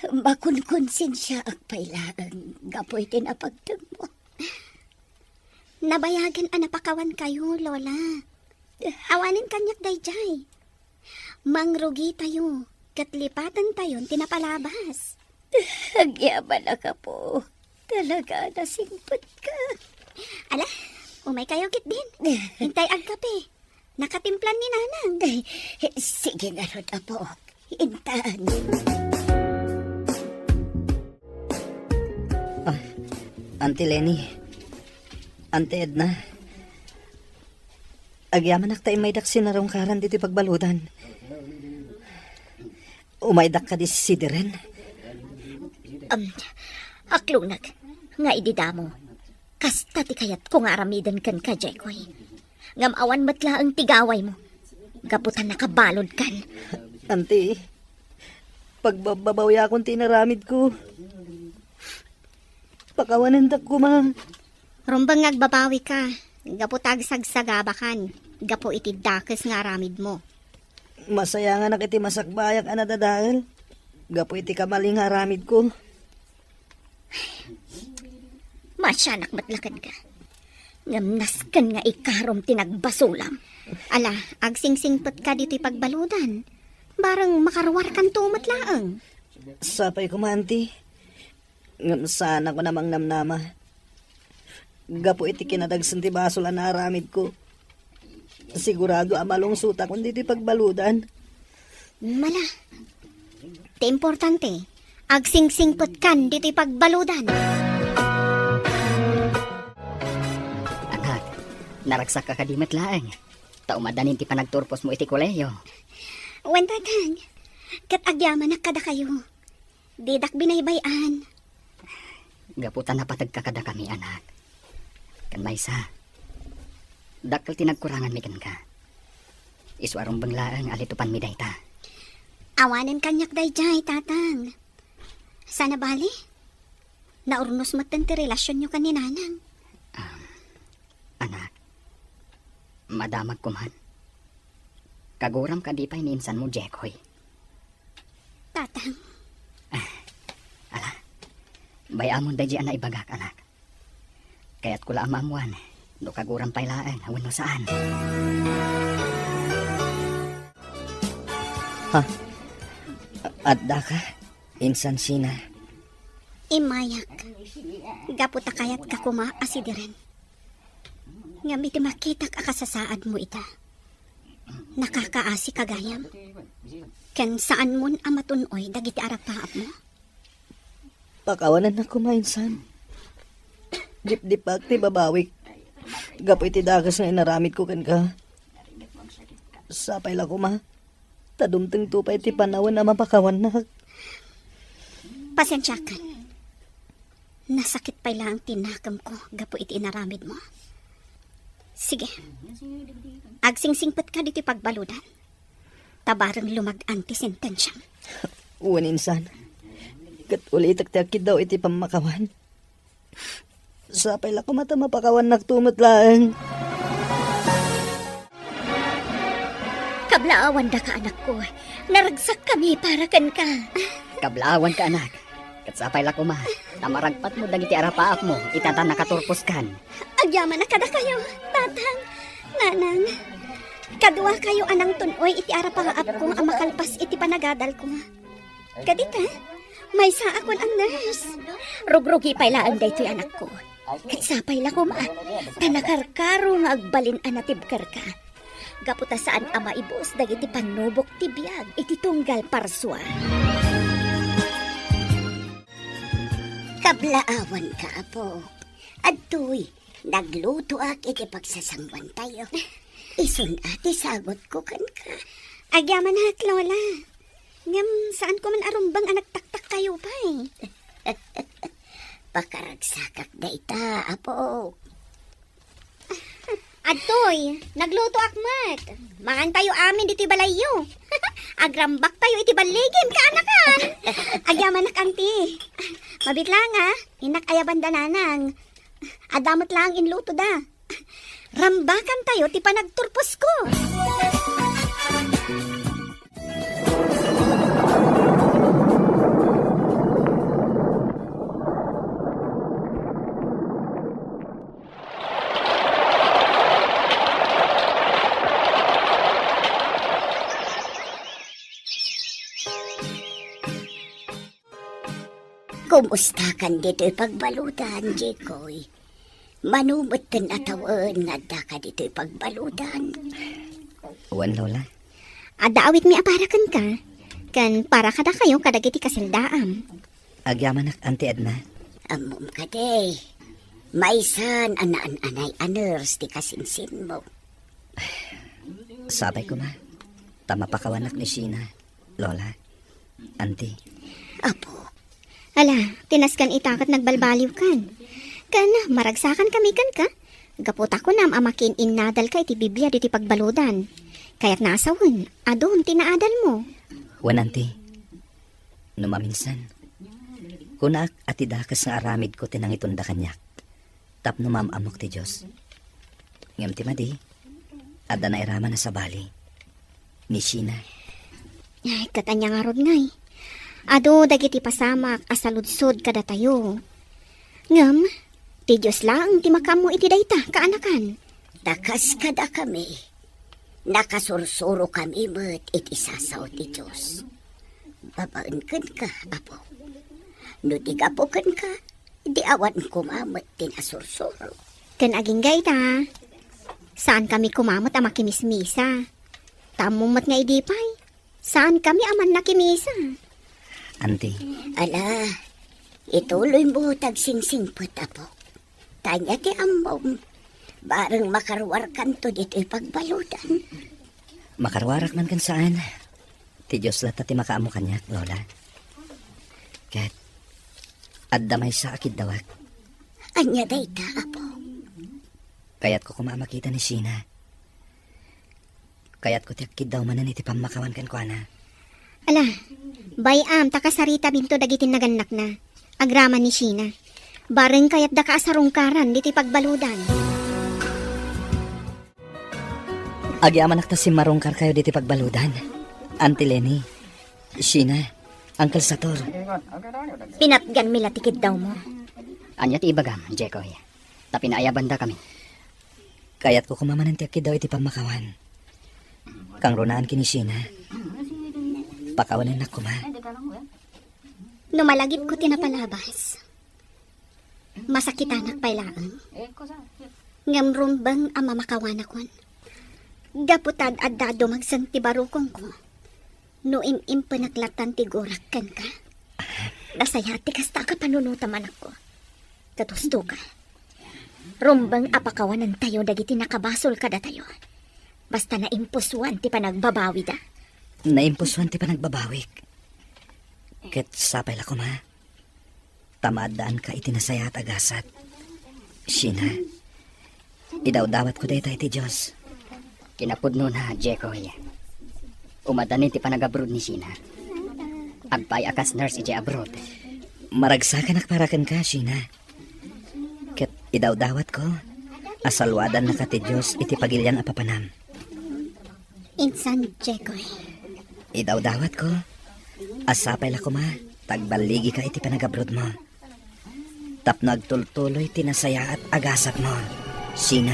makonkonsensiaak pay laeng gapu iti napagtengmo. Nabayagen a napakawankayo, Lola. Awanen kaniak daydiay. Mangrugitayo, ket lipatentayon ti napalabas. Agyamanak, Apo. Talaga, nasingpetka. Ala, umaykayo ketdin. Intay agkape. Nakatimplan ni Nanang. Ay, sige ngarud, Apo. Intan. Ah, Auntie Leni. Auntie Edna. Agyamanak ta immaydak sinarungkaran ditoy pagbaludan. Umaydak kadi sidiren? Am, akloneg nga idi damo, kasta ti kayatko nga aramiden kenka, Jekoy. Ngem awan met laeng ti gawaymo. Gapu ta nakabaludkan. Auntie, pagbabbabawiakon ti inaramidko. Pakawanendak koma. Rumbeng nga agbabawika, gapu ta agsagsagabakan, gapu iti dakes nga aramidmo. Masayanganak iti masakbayak a nadadael, gapu iti kamali nga aramidko. Masianak met la kenka. Ngem nasken nga ikarom ti nagbasolam. Ala, agsingsingpetka ditoy pagbaludan. Bareng makaruarkanto met laeng. Sapay koma, Auntie. Ngem saanakon a mangnamnama. Gapu iti kinadagsen ti basol a naaramidko, sigurado a malungsotakon ditoy pagbaludan. Mala. Ti importante, agsingsingpetkan ditoy pagbaludan. Anak, naragsakka kadi met laeng, ta umadanin ti panagturposmo iti kolehiyo. Wen, Tatang, ket agyamanak kadakayo. Didak binaybay-an. Gapu ta napategka kadakami, anak. Ken maysa, dakkel ti nagkuranganmi kenka. Isu a rumbeng laeng a litupanmi dayta. Awanen kaniak daydiay, Tatang. Saan a bale? Naurnos metten ti relasionyo ken ni Nanang. Ah, anak, madamagko man. Kaguram kadi pay ni insanmo, Jekoy? Tatang. Ah, ala. Bay-amon daydi a naibagak, anak. Kayatko la a maammuan no kaguram pay laeng wenno saan. Ha? A-, addaka? Insan Sheena. Immayak. Gapu ta kayatka koma a sidiren. Ngem iti makitak a kasasaadmo ita, nakakaasika gayam. Ken saanmon a matun-oy dagiti arapaapmo. Pakawanennak koma, insan. Dipdipaak ti babawik gapu iti dakes nga inaramidko kenka. Sapay la koma ta dumtengto pay ti panawen a mapakawannak. Pasiensiakan. Nasakit pay laeng ti nakemko gapu iti inaramidmo. Sige. Agsingsingpetka ditoy pagbaludan. Ta bareng lumag-an ti sentensiam. Wen, insan. Ket ulitek ti agkiddaw iti pammakawan. Sapay la koma ta mapakawannakto met laeng. Kablaawandaka, anakko. Naragsakkami para kenka. Kablaawanka, anak. Ket sapay la koma ta maragpatmo dagiti arapaapmo ita ta nakaturposkan. Agyamanak kadakayo, Tatang, Nanang. Kaduakayo a nangtun-oy iti arapaapko a makalpas iti panagadalko. Kadita, maysaakon a nurse. Rugrugi pay laeng daytoy, anakko. Ket sapay la koma, ta nakarkaro nga agbalin a natibkerka. Gapu ta saan a maibus dagiti pannubok ti biag iti tunggal parsua. Kablaawanka, Apo. Adtoy, naglutoak iti pagsasanguantayo. Isun a ti sagutko kenka. Agyamanak, Lola. Ngem, saan ko man a rumbeng a nagtaktakkayo pay. Pakaragsakak dayta, Apo. Adtoy, naglutoak met. Mangantayo amin ditoy balayyo. Agrambaktayo iti balligim, kaanakan. Agyamanak, Auntie. Mabiit laeng, a. Innak ayabanda, Nanang. Adda met laeng inlutoda. Rambakantayo ti panagturposko. Kumustakan ditoy pagbaludan, Jekoy? Mano metten a tawen nga addaka ditoy pagbaludan? Wen, Lola. Adda awitmi a para kenka, ken para kadakayo kadagiti kaseldaam. Agyamanak, Auntie Edna. Ammom kadi, maysan a naan-anay a nurse ti kasinsinmo. Sapay koma, ta mapakawanak ni Sheena, Lola, Auntie. Apo. Ala, ti nasken ita ket nagbalbaliwkan. Ken maragsakankami kenka, gapu ta kunam a makiin-innadalka iti Biblia ditoy pagbaludan. Kayatna a sawen, adun ti naadalmo. Wen, Auntie, no maminsan, kunak a ti dakes nga aramidko ti nangitunda kaniak. Tapno maam-ammok ti Dios. Ngem ti madi, adda nairaman a sabali ni Sheena. Ay, ket ania ngarud ngay? Adu dagiti pasamak a saludsod kadatayo. Ngem, ti Dios laeng ti makaammo iti dayta, kaanakan. Ta kas kadakami, nakasursurokami met iti sasao ti Dios. Babaen kenka, Apo. No di gapu kenka, di awan koma met ti nasursuro. Ken agingga ita, saankami koma met a makimismisa. Ta ammom met nga idi pay, saankami a mannakimisa. Auntie. Ala, ituloymo ta agsingsingpet, Apo. Ta ania ti ammom, bareng makaruarkanto ditoy pagbaludan. Makaruarak man ken saan, ti Dios latta ti makaammo kaniak, Lola. Ket adda maysa a kiddawak. Ania dayta, Apo? Kayatko koma a makita ni Sheena. Kayatko ti agkiddaw manen iti pammakawan kenkuana. Ala, bay-am ta kasaritaminto dagiti nagannakna, agraman ni Sheena. Bareng kayatdaka a sarungkaran ditoy pagbaludan. Agyamanak ta simmarungkarkayo ditoy pagbaludan. Auntie Leni, Sheena, Uncle Sator. Pinatganmi la ti kiddawmo. Ania ti ibagam, Jekoy? Ta pinaayabandakami. Kayatko koma manen ti agkiddaw iti pammakawan. Kangrunaan ken ni Sheena. Pakawanennak koma. No malagipko ti napalabas, masakitanak pay laeng. Ngem rumbeng a mamakawanakon. Gapu ta ad-adda a dumagsen ti barukongko. No im-impenak lattan ti gurak kenka, nasayaat ti kasta a kapanunotam, anakko. Ket husto ka. Rumbeng a pakawanentayo dagiti nakabasol kadatayo. Basta naimpusuan ti panagbabawida. Naimpusuan ti panagbabawik. Ket sapay la koma ta maaddaanka iti nasayaat a gasat. Sheena, idawdawatko dayta iti Dios. Kinapudnona, Jekoy. Umadani ti panagabroad ni Sheena. Agpaay a kas nurse idiay abroad. Maragsakanak para kenka, Sheena. Ket idawdawatko a saluadannaka ti Dios iti pagilian a papanam. Insan, Jekoy. Idawdawatko a sapay la koma ta agballigika iti panagabrodmo tapno agtultuloy ti nasayaat a gasatmo, Sheena.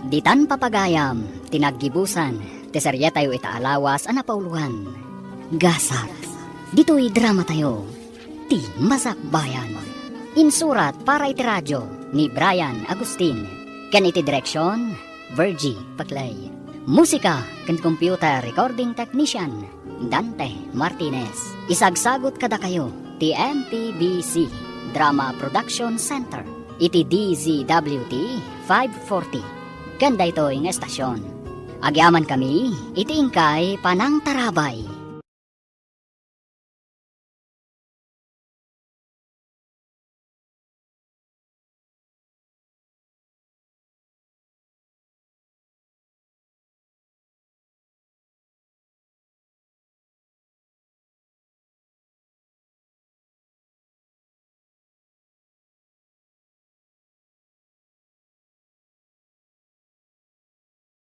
Ditan papagayam ti naggibusan ti serietayo ita a lawas a napauloan, Gasat. Ditoy dramatayo, Ti Masakbayan. Insurat para iti radio ni Brian Agustin, ken iti direksion, Virgie Paclay. Musika ken computer recording technician, Dante Martinez. Isagsagut kadakayo ti M P B C Drama Production Center iti D Z W T five forty. Ken daytoy nga estasion, agyamankami iti inkay panangtarabay.